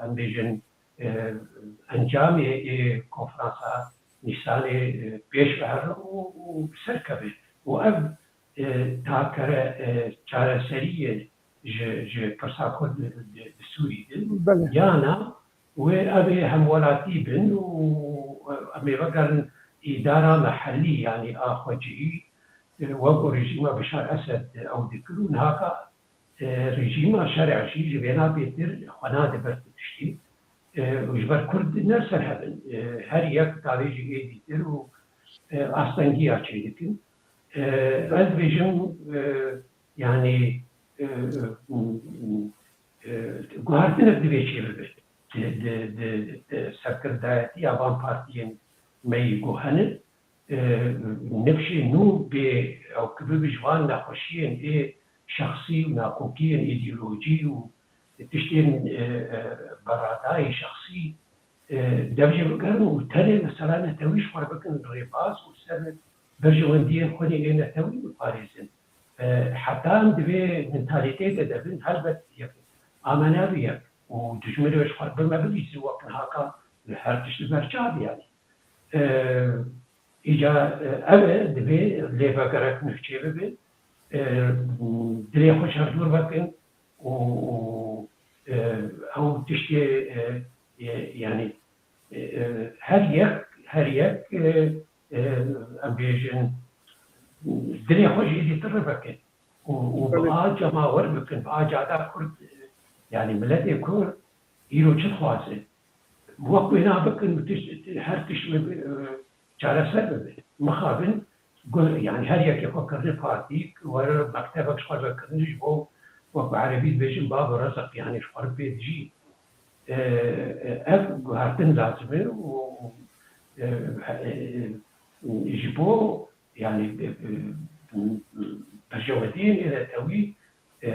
em bêjin, e, encamê ê konferansa Nîsanê, e, pêş ve here û, û bi ser keve. Û ev, e, takere, e, çareseriyê ji, ji pirsa Kurd di, di, di Sûrî de. Belê. Yana wê ev ê hemwelatî bin û, e, em ê vegerin îdara mehellî, yanî a xwecihî, e, wek ku rejîma Beşar Esed ew dikir û nihaka, e, rejîma şerê jî ji vêna bêtir xwe nade ber tu tiştî. E, û ji ber Kurd ne li ser hev in. E, her yek davêjî êdîtir û, e, astengiya çêdikin. E, ez dibêjim, e, yanî, e, e, e, guhertinek divê çêbibe. Di, di, di, di serkirdayetiya van partiyên me yî ku hene, e, nifşê nû bê ew ki bibe ji van nexweşiyên ê şexsî û nakokiyên îdeolojî û tiştên, e, e, beradayê şexsî, e, dev jê bigerin û tenê mesela netewî ji xwe re bikin rêbaz û ser berjewendiyên xwe ê netewî biparêzin. E, heta em di vê mentalîteyê de de bin, helbet yek amene bi yek û dijminê ji xwe re bi me bilîzin, wek nihaka her tişt li ber çav e yanî. E, îca, e, ev e, divê lêvegerek nuh çêbibe. E, dilê xwe ji hev dûr vekin û, û, e, ew tiştê, e, e, yanî, e, e, her yek, her yek, e, e, em bêjin, dilê xwe ji êdî tirre vekin û, û bi Belê. a cemawer bikin, bi a cada Kurd, e, yanî miletê Kurd îro çi dixwaze? Wek wêna bikin, bi tişt, her tişt wê bi, e, çareser bibe. Mixabin, gu-, yanî her yekê xwe kirine partîk, were mektebek ji xwe vekirine ji bo, wek bi erebî dibêjin, bab rezik, yanî ji xwe re pê dijî. E, e, ev guhertin lazim e û, e, e, ji bo, yanî, e, e, berjewendiyên ê netewî, e, e,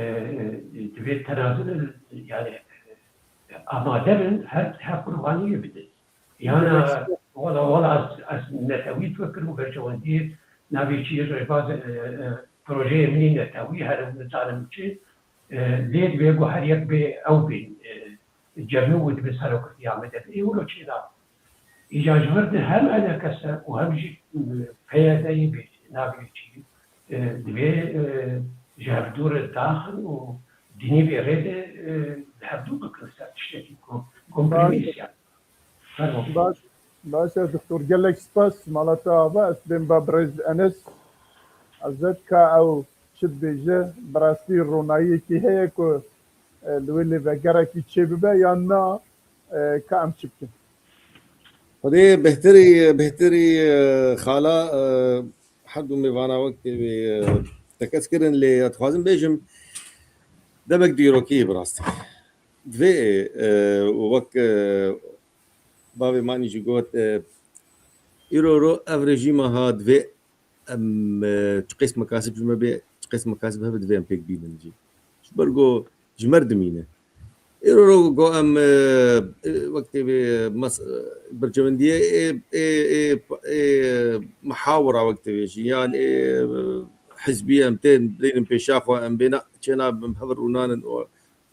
divê tenazin, yanî, e, amade bin, her, her qurbaniyê bidin. Yana, Evet. wala, wala ez, ez netewî fikir û berjewendiyê navê çiyê rêbaz, e, e, projeyê min î netewî, herin nizanim çi, e, lê divê ku her yek bê ew bên, e, cemî û dibe serokirtiya me de. Ê wilo çênabe. Îca ji vir de hem E N K S û hem jî, e, P Y D'yê bê navê çi, e, divê, e, ji hevdû re daxin û di nîvê rê de, e, li hevdû bikin ser tiştekî ku kompromîs yani. Fermo. Baş, baş e, doktor, gelek spas. Mala te ava, ez dêm ba birêz Enes. Ez zet ka ew çi dibêje, bi rastî ronayiyekî heye ku, e, li wê lêvegerekî çêbibe yan na, e, ka em çi bikin? Xwedê bêhtirî, bêhtirî, e, xala, e, her du mêvana wek tê wê, e, tekez kirin, lê ez dixwazim bêjim, demek dîrokî ye bi rastî. Divê, e, û wek, e, bavê Manî jî got, e, îro ro ev rejîma ha divê em, e, çiqas mekasib ji me bê, çiqas mekasib hebe divê em pêk bînin jî. Ji ber ku ji me re dimîne. Îro ro go em, e, e, wek tê vê mes-, e, berjewendiyê ê, ê, ê, ê, mihawira wek tê vê jî, yan ê, e, hizbî em tên, deynin pêşa xwe, em bêna çêna bi hev rûnanin û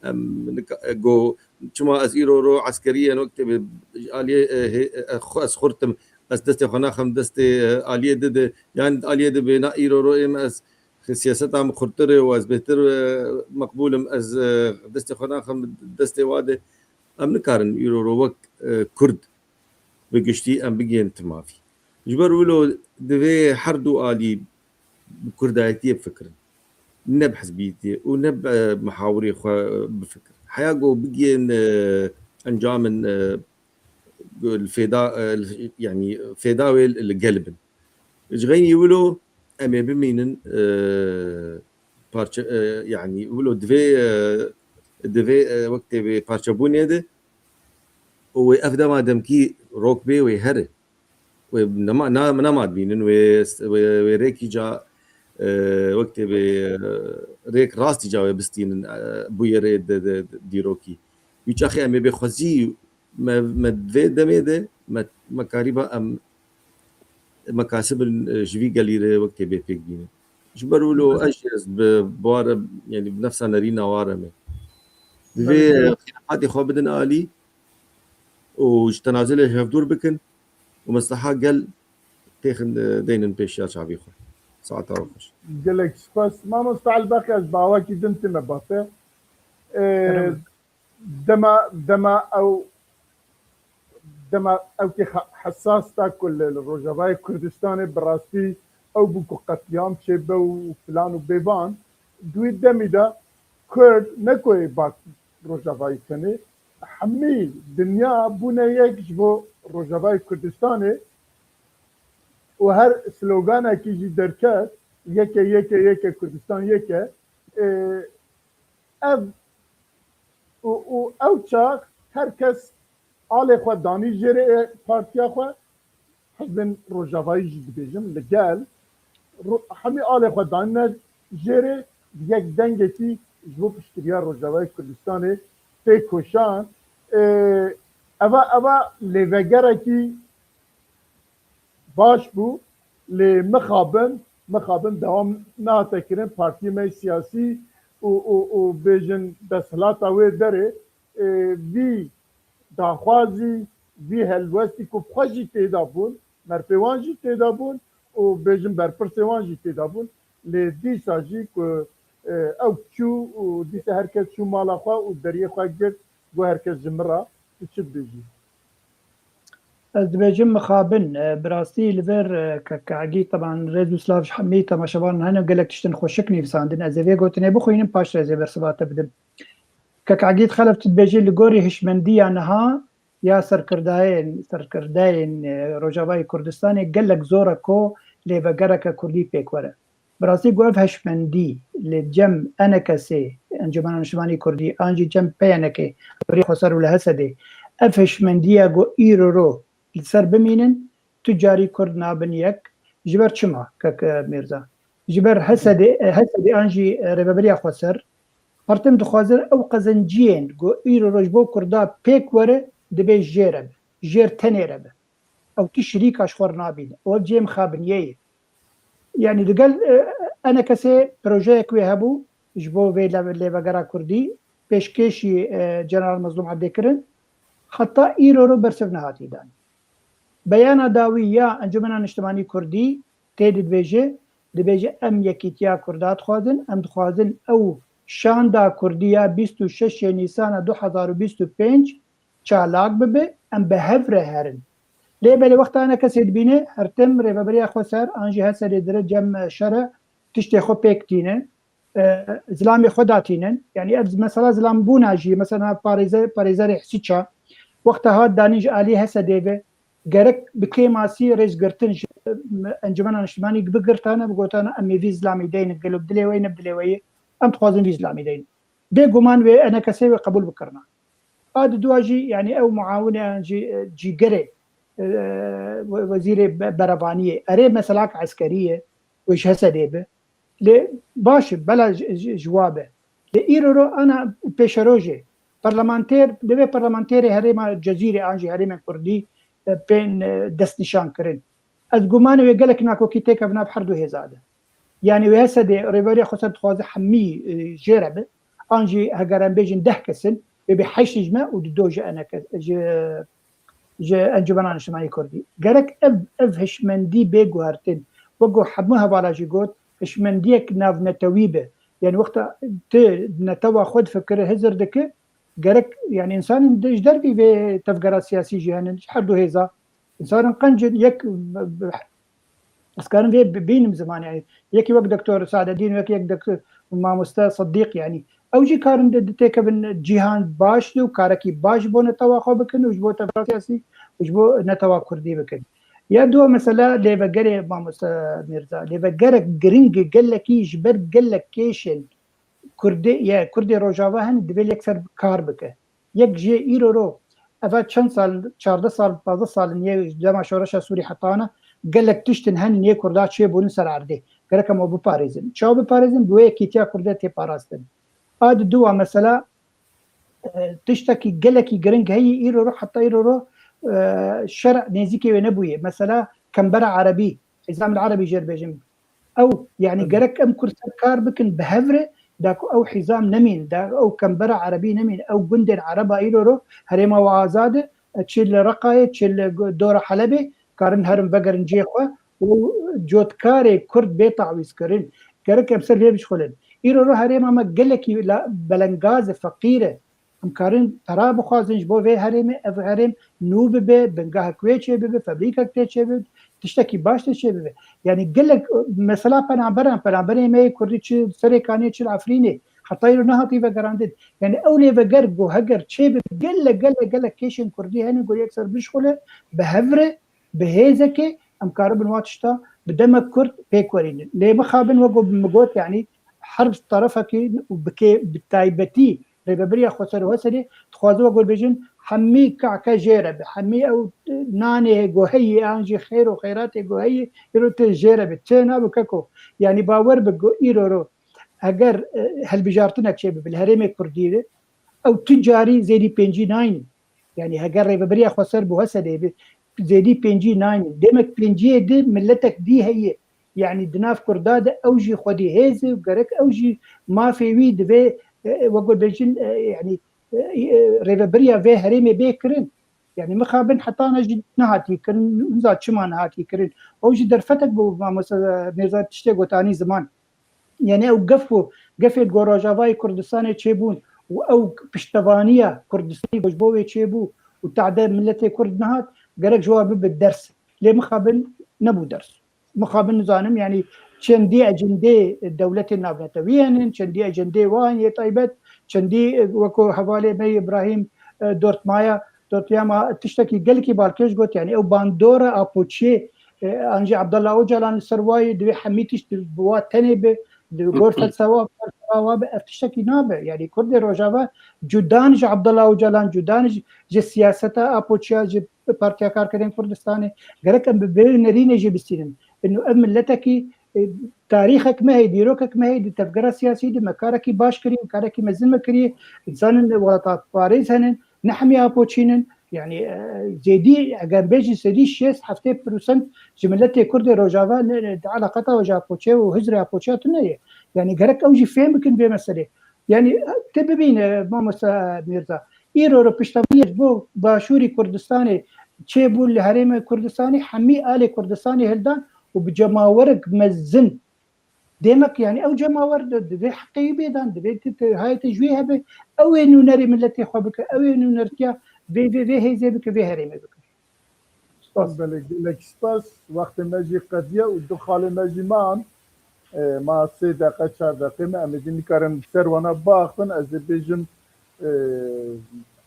em nika-, e, go çima ez îro ro eskeriyên wek tê vê aliyê, e, hê, e, xwe ez xurt im, ez destê xwe naxim destê, e, aliyê di de, yan aliyê di bêna îro ro ê me ez siyaseta min xurtir e û ez bêhtir, e, meqbûl im, ez, e, destê xwe naxim destê wa de. Em nikarin îro ro wek, e, Kurd bi giştî em bigihên timavî. Ji ber wilo divê her du alî bi kurdayetiyê bifikirin. Ne bi hizbiyetiyê û ne bi, e, mihawirê xwe, e, bifikirin. Heya ku bigihên, e, encamên, e, li fêda, e, li, yanî fêda wê li gel bin. Ji xeynî wilo em ê bimînin, e, parçe, e, yanî wilo divê, e, divê, e, wek tê vê parçebûnê de û wê ev dema demkî rok bê wê here. Wê nema, na, nema dibînin wê, wê, wê rêkî ca, e, wek tê vê, e, rêk rastî ca wê bistînin, e, bûyerê de, de, de dîrokî. Wî çaxê em ê bê xwezî me, me vê demê de me, me karîba em mekasibin, e, ji vî gelî re wek tê bê pêk bînin. Ji ber wilo ez jî ez bi, bi wa re, yanî bi nefsa nerîna wa re me. Divê xîlafatê xwe bidin alî û ji tenazulê hevdûr bikin û mesleha gel têxin, e, deynin pêşiya çavî xwe. Saeta we xweş. Gelek spas. Mamosta Elbexî, ez bi awakî din tême ba te. E, dema, dema ew, dema ew tê he-, hesas ta ku li, li Rojavayê Kurdistanê bi rastî ew bû ku qetlîam çêbe û filan û bêvan, di wî demî de Kurd ne ku ê bat Rojavayî tenê, hemî dinya bûne yek ji bo Rojavayê Kurdistanê û her sloganekî jî derket, yeke, yeke, yeke, Kurdistan yeke. Ê, ev û, û ew çax her kes alê xwe danî jêrê, ê, partiya xwe, hizbên Rojavayî jî dibêjim, li gel ro-, hemî alê xwe danîne jêrê, yek dengekî ji bo piştgiriya Rojavayê Kurdistanê tê koşan. Ê, eva, eva lêvegerekî baş bû, lê mixabin, mixabin dewam nehate kirin, partiyê me siyasî û, û, û bêjin desthilata wê derê, ê, vî daxwazî, vî helwestî ku bi xwe jî têda bûn, merpê wan jî têda bûn û bêjin berpirsê wan jî têda bûn. Lê dîsa jî ku, e, ew çû û dîsa her kes çû mala xwe û deriyê xwe girt, got her kes ji min re, tu çi dibêjî? Ez dibêjim mixabin, e, bi rastî li vir, e, Kek Egîd, teban rêz û silav ji hemî temaşevanan hene û gelek tiştin xweşik nivîsandin. Ez ê vê gotinê bixwînim, paş re ez ê bersiva te bidim. Kek Egîd Xelef, tu dibêjî li gorî hişmendiya niha ya serkirdayên, serkirdeyên, e, Rojavayê Kurdistanê gelek zor e ku lêvegereke kurdî pêk were. Bi rastî ku ev hişmendî li cem E N K S'ê, Encûmena Niştimanî Kurdî, an jî cem P Y N K'ê, Birê Xweser û li Hesedê, ev hişmendiya ku îro ro li ser bimînin, tu carî Kurd nabin yek. Ji ber çima, Kek, e, Mîrza? Ji ber Hesedê, e, Hesedê an jî, e, Rêveberiya Xweser, her tim dixwazin ew qezenciyên ku îro roj bo Kurda pêk were, divê jê re be, jêr tenê re be. Ew tu şirîka ji xwe re nabîne. Ew cihê mixabiniyê ye. Yanî digel, e, ENKSê projeyek wê hebû ji bo vê lê-, lêvegera kurdî, pêşkêşî, e, General Mezlûm Ebdê kirin, heta îro ro bersiv nehatî dan. Beyana dawî ya Encûmena Niştimanî Kurdî tê dibêje, dibêje, em yekîtiya Kurda dixwazin, em dixwazin ew şanda Kurdî ya bîst û şeş Nîsana du hezar û bîst û pênc çalak bibe, em bi hev re herin. Lê belê wexta ENKSê dibîne, her tim Rêveberiya Xweser an jî HSDê dire cem şere tiştê xwe pêk tîne, e, zilamê xwe datînin. Yanî ev mesela zilambûna jî, mesela parêze-, parêzerê Hesîça wexta hat danîn ji alî HSDê ve, gerek bi kêmasî rêzgirtin ji, e, Encûmena Niştimanî bigirtane, bigotane, em ê vî zilamî deynin, gelo bi dilê we yê, ne bi dilê we yê, em dixwazin vî zilamî deynin. Bêguman wê ENKSê wê qebûl bikirina. A di dua jî, yanî ew muawine an jî, e, cîgerê, e, we-, wezîrê be-, berevaniyê. Erê meselak eskerî ye, wê ji HSDê be. Lê baş e, bela ji, ji, ji wa be. Lê îro ro ana pêşerojê. Parlamenter, divê parlamenterê herêma Cezîrê an jî herêmên Kurdî, e, bên, e, destnîşan kirin. Ez gumanê wê gelek nakokî têkevin nav her du hêza de. Yanî wê HSDê, Rêveberiya Xweser dixwaze hemî, e, jê re be. An jî heger em bêjin deh kes in, wê bê heşt ji me û di do ji ENK, ji, ji Encûmena Niştimanî Kurdî. Gerek ev, ev hişmendî bê guhertin. Wek ku hemû hevala jî got, hişmendiyek navnetewî be. Yanî wexta tu netewa xwe difikire, hizir dike, gerek, yanî, însanên di, ji dervî vê tevgera siyasî jî henin, ji her du hêza. Însanên qenc in, yek, b-, b-, ez karim vê bibînim ziman, yanî, yekî wek Doktor Saadedîn, wek yek Doktor Mamoste Siddîq, yanî, ew jî karin di, di têkevin cîhan baş de û karekî baş ji bo netewa xwe bikin û ji bo tevgera siyasî û ji bo netewa kurdî bikin. Ya dua mesela lêvegerê Mamoste Mîrza, lêvegerek giring e, gelekî ji ber gelek kêşên Kurdê, ye, Kurdê Rojava hene, divê li yekser kar bike. Yek jê îro ro, eva çend sal, çardeh sal, pazdeh sal in yê dema şoreşa Sûrî heta ana, gelek tişt in hene yê Kurda çêbûn ser erdê. Gerek em wan biparêzin. Çawa biparêzin? Bi wê yekîtiya Kurdê tê parastin. A di dua mesela, e, tiştekî gelekî giring heye, îro ro, heta îro ro, e, şer nêzîkê wê nebûye. Mesela Kembera Erebî, Hizam el Erebî jê dibêjin. Ew, yanî, gerek em Kurd ser kar bikin bi hev re, da ku ew hizam nemîn, da ew Kembera Erebî nemîn, ew gundên Ereba îro ro herêma we azad e, çi li Reqayê, çi li dora Helebê, karin herin vegerin cihê xwe û cotkarê Kurd bê tawîzkirin. Gerek em ser vê bişxulin. Îro ro herêma me gelekî la-, belengaz e, feqîr e. Em karin pera bixwazin ji bo vê herêmê, ev herêm nû bibe, bingehek wê çê bibe, febrîkek tê çê bibe, tiştekî baş tê çê bibe. Yanî gelek, mesela penaberan, penaberê me yê Kurdî çi Serêkaniyê, çi li Efrînê, heta îro nehatî vegerandin. Yanî ew lê veger ku heger çê bibe, gelek, gelek, gelek kêşên Kurdî hene ku yekser bişxule, bi hev re, bi hêzekê em karibin wa tişta bi demek kurt pêk werînin. Lê mixabin wek ku min got, yanî her terefekî û bi kê-, bi taybetî Rêveberiya Xweser û HSDê dixwaze wek ku dibêjin hemî kake jê re be, hemî ew nanê ku heye an jî xêr û xeyratê ku heye îro tê jê re be. Tê nabe keko. Yanî bawer be ku îro ro heger, e, hilbijartinek çê bibe li herêmê Kurdî de, ew tu carî zêdî pêncî nayîn. Yanî heger Rêveberiya Xweser bi HSDê be, zêdî pêncî nayîn. Demek pênciyê di miletek dî heye. Yanî di nav Kurda de ew jî xwedî hêz e û gerek ew jî mafê wî divê, e, e, wek ku dibêjin, e, yanî, e, e, rêveberiya vê herêmê bê kirin. Yanî mixabin heta ne jî nehatî kirin, niza çima nehatî kirin. Ew jî derfetek bû, mamoste Mîrza, tiştê gotanî ziman. Yanî ew gef û gefê ku Rojavayê Kurdistanê çêbûn û ew piştevaniya Kurdistanî ku ji bo wê çêbû û tade miletê Kurd nehat, gerek ji wan bibe ders. Lê mixabin nebû ders. Mixabin nizanim, yanî çendî ecendê dewletên navnetewî hene, çendî ecendê wan yê taybet, çendî, e, weko hevalê me Îbrahîm, e, Dortmaya, Dortmaya ma tiştekî gelekî balkêş got, yanî ew bandora Apoçiyê, e, an jî Abdullah Ocalan li ser wayê, divê hemî tişt bi wa tenê be, di gor felsefa, felsefa wa be, ev tiştekî nabe. Yanî Kurdê Rojava cudan ji Abdullah Ocalan, cudan ji, ji siyaseta Apoçiya, ji Partiya Karkerên Kurdistanê, gerek em bi vê nerînê jî bistînin. Ino ev miletekî, e, tarîxek me heye, dîrokek me heye, di tevgera siyasî de me karekî baş kiriye, karekî mezin me kiriye, însanên welatparêz henin, ne hemî Apoçîn in, Yani e, zêdî, eger bêjî sedî şêst heftê prosent ji miletê Kurdê Rojava ne, ne, di eleqeta ji Apoçê û hizrê Apoçê tune ye. Yani gerek ew jî fêm bikin vê meselê. Yani e, te bibîne mamosta Mîrza. Îro ro piştevaniyê ji bo Başûrî Kurdistanê çêbû li Herêmê Kurdistanê, hemî alê Kurdistanê hildan û bi cemawerek mezin. Demek yani ew cemawer di, divê heqê wî bê dan, divê ti, ti, hayê te ji wê hebe, ew ê nûnerê miletê xwe bike, ew ê nûnertiya vê, vê, vê hêzê bike, vê herêmê bike. Spas. Belê, gelek spas. Wextê me jî qediya û du xalê me jî man. E, ma sê deqe, çar deqe me, em ê jî nikarin ser wana biaxivin. Ez ê bêjim, e,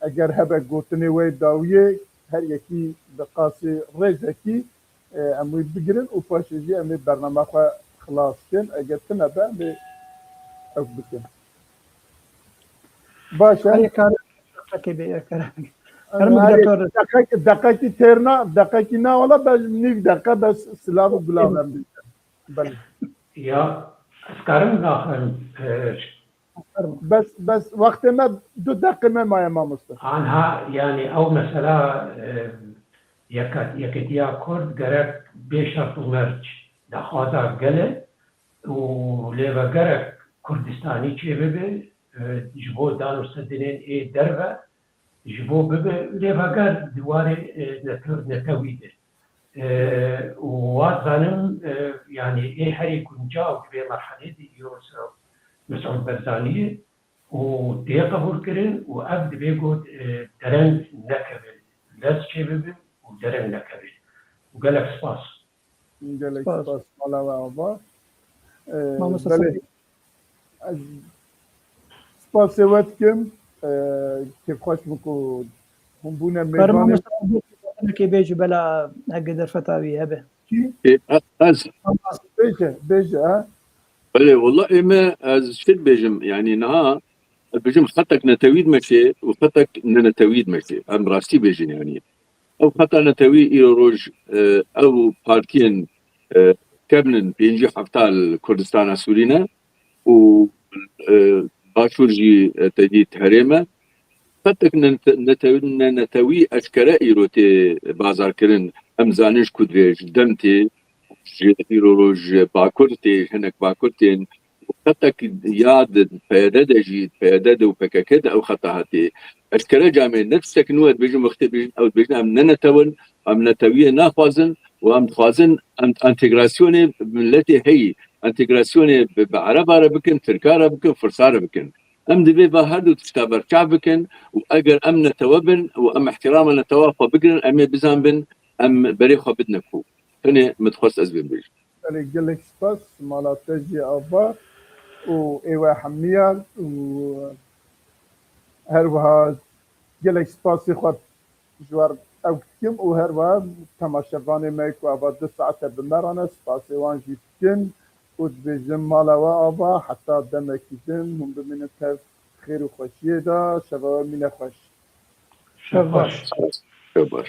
eger hebe gotinê we dawiyê, her yekî bi qasî rêzekî, e, em wî bigirin û paşê jî em ê bernama xwe xilas bikin. Eger tune be, em ê ew bikin. Baş e? Hayır, kar-, deqekê bê, kar-, Em karim Hayır, doktor. Deqek-, deqekî têrna, deqekî na wala, bes nîv deqe, bes silav û gulav em bikin. Belê. Ya, ez karim naxim, e, Bes, bes wextê me du deqe me maye mamoste. Anha, yani ew mesela, e, yeke-, yeketiya Kurd gerek bê şert û merc daxwaza gel e û lê ve gerek Kurdistanî çêbibe, e, ji bo dan û sedinên ê derve, ji bo bibe lêveger di warê, e, nete-, netewî de. E, û wa zanim, e, yani ê herî guncaw di vê merhelê de îro ser Mesûd Barzanî ye û tê qebûlkirin û ev divê got, e, dereng nekeve, lez çêbibe û dereng nekeve. Û gelek spas. Gelek Spas. Spas, mala we ava. E, Mamoste belê. Sefî. Ez spasê we dikim. E, kêfxweş bû ku hûn bûne Karim mêvanê. Mamoste, gotinekê bêjî bela hege derfeta wî hebe. Kî? E, e, ez. Bêje, bêje, ha? Belê, wela ê me ez şit bêjim, yani niha, ez bêjim xetek netewî dimeşê û xetek nenetewî dimeşê. Em rastî bêjin yani. Ew xeta netewî îro roj, e, ew partiyên, e, kevn in pêncî hefta li Kurdistana Sûrî ne û, e, Başûr jî, e, te dît herêm e. Xetek ne-, nete-, ne netewî eşkere îro tê bazarkirin. Em zanin ji ku dirê, ji dem tê, ji îro roj Bakur tê, hinek Bakur tên. Xetek ya di P Y D de jî, P Y D de û P K K de ew xeta hatiye. Eşkere camê ne tiştek nû e dibêjin, wextê dibêjin, ew dibêjin, em ne netew in, em netewiyê naxwazin û em dixwazin en-, entegrasyonê miletê heyî, entegrasyonê bi, bi Ereba re bikin, Tirka re bikin, Firsa re bikin. Em divê va her du tişta berçav bikin û eger em netewe bin û em ihtirama netewa xwe bigirin, em ê bizanbin, em berê xwe bidine ku. Tenê min dixwest ez vê bêjim. Belê, gelek spas, mala te jî ava û ê we hemiya û her wiha gelek spasî xwe ji we re ew dikim û her wiha temaşevanê me ku ava du saete bi me re ne, spasê wan jî dikin û dibêjim mala we ava heta demekî din hûn bimînin tev xêr û xweşiyê de, şeva we mîne xweş. Şev baş. Şev baş.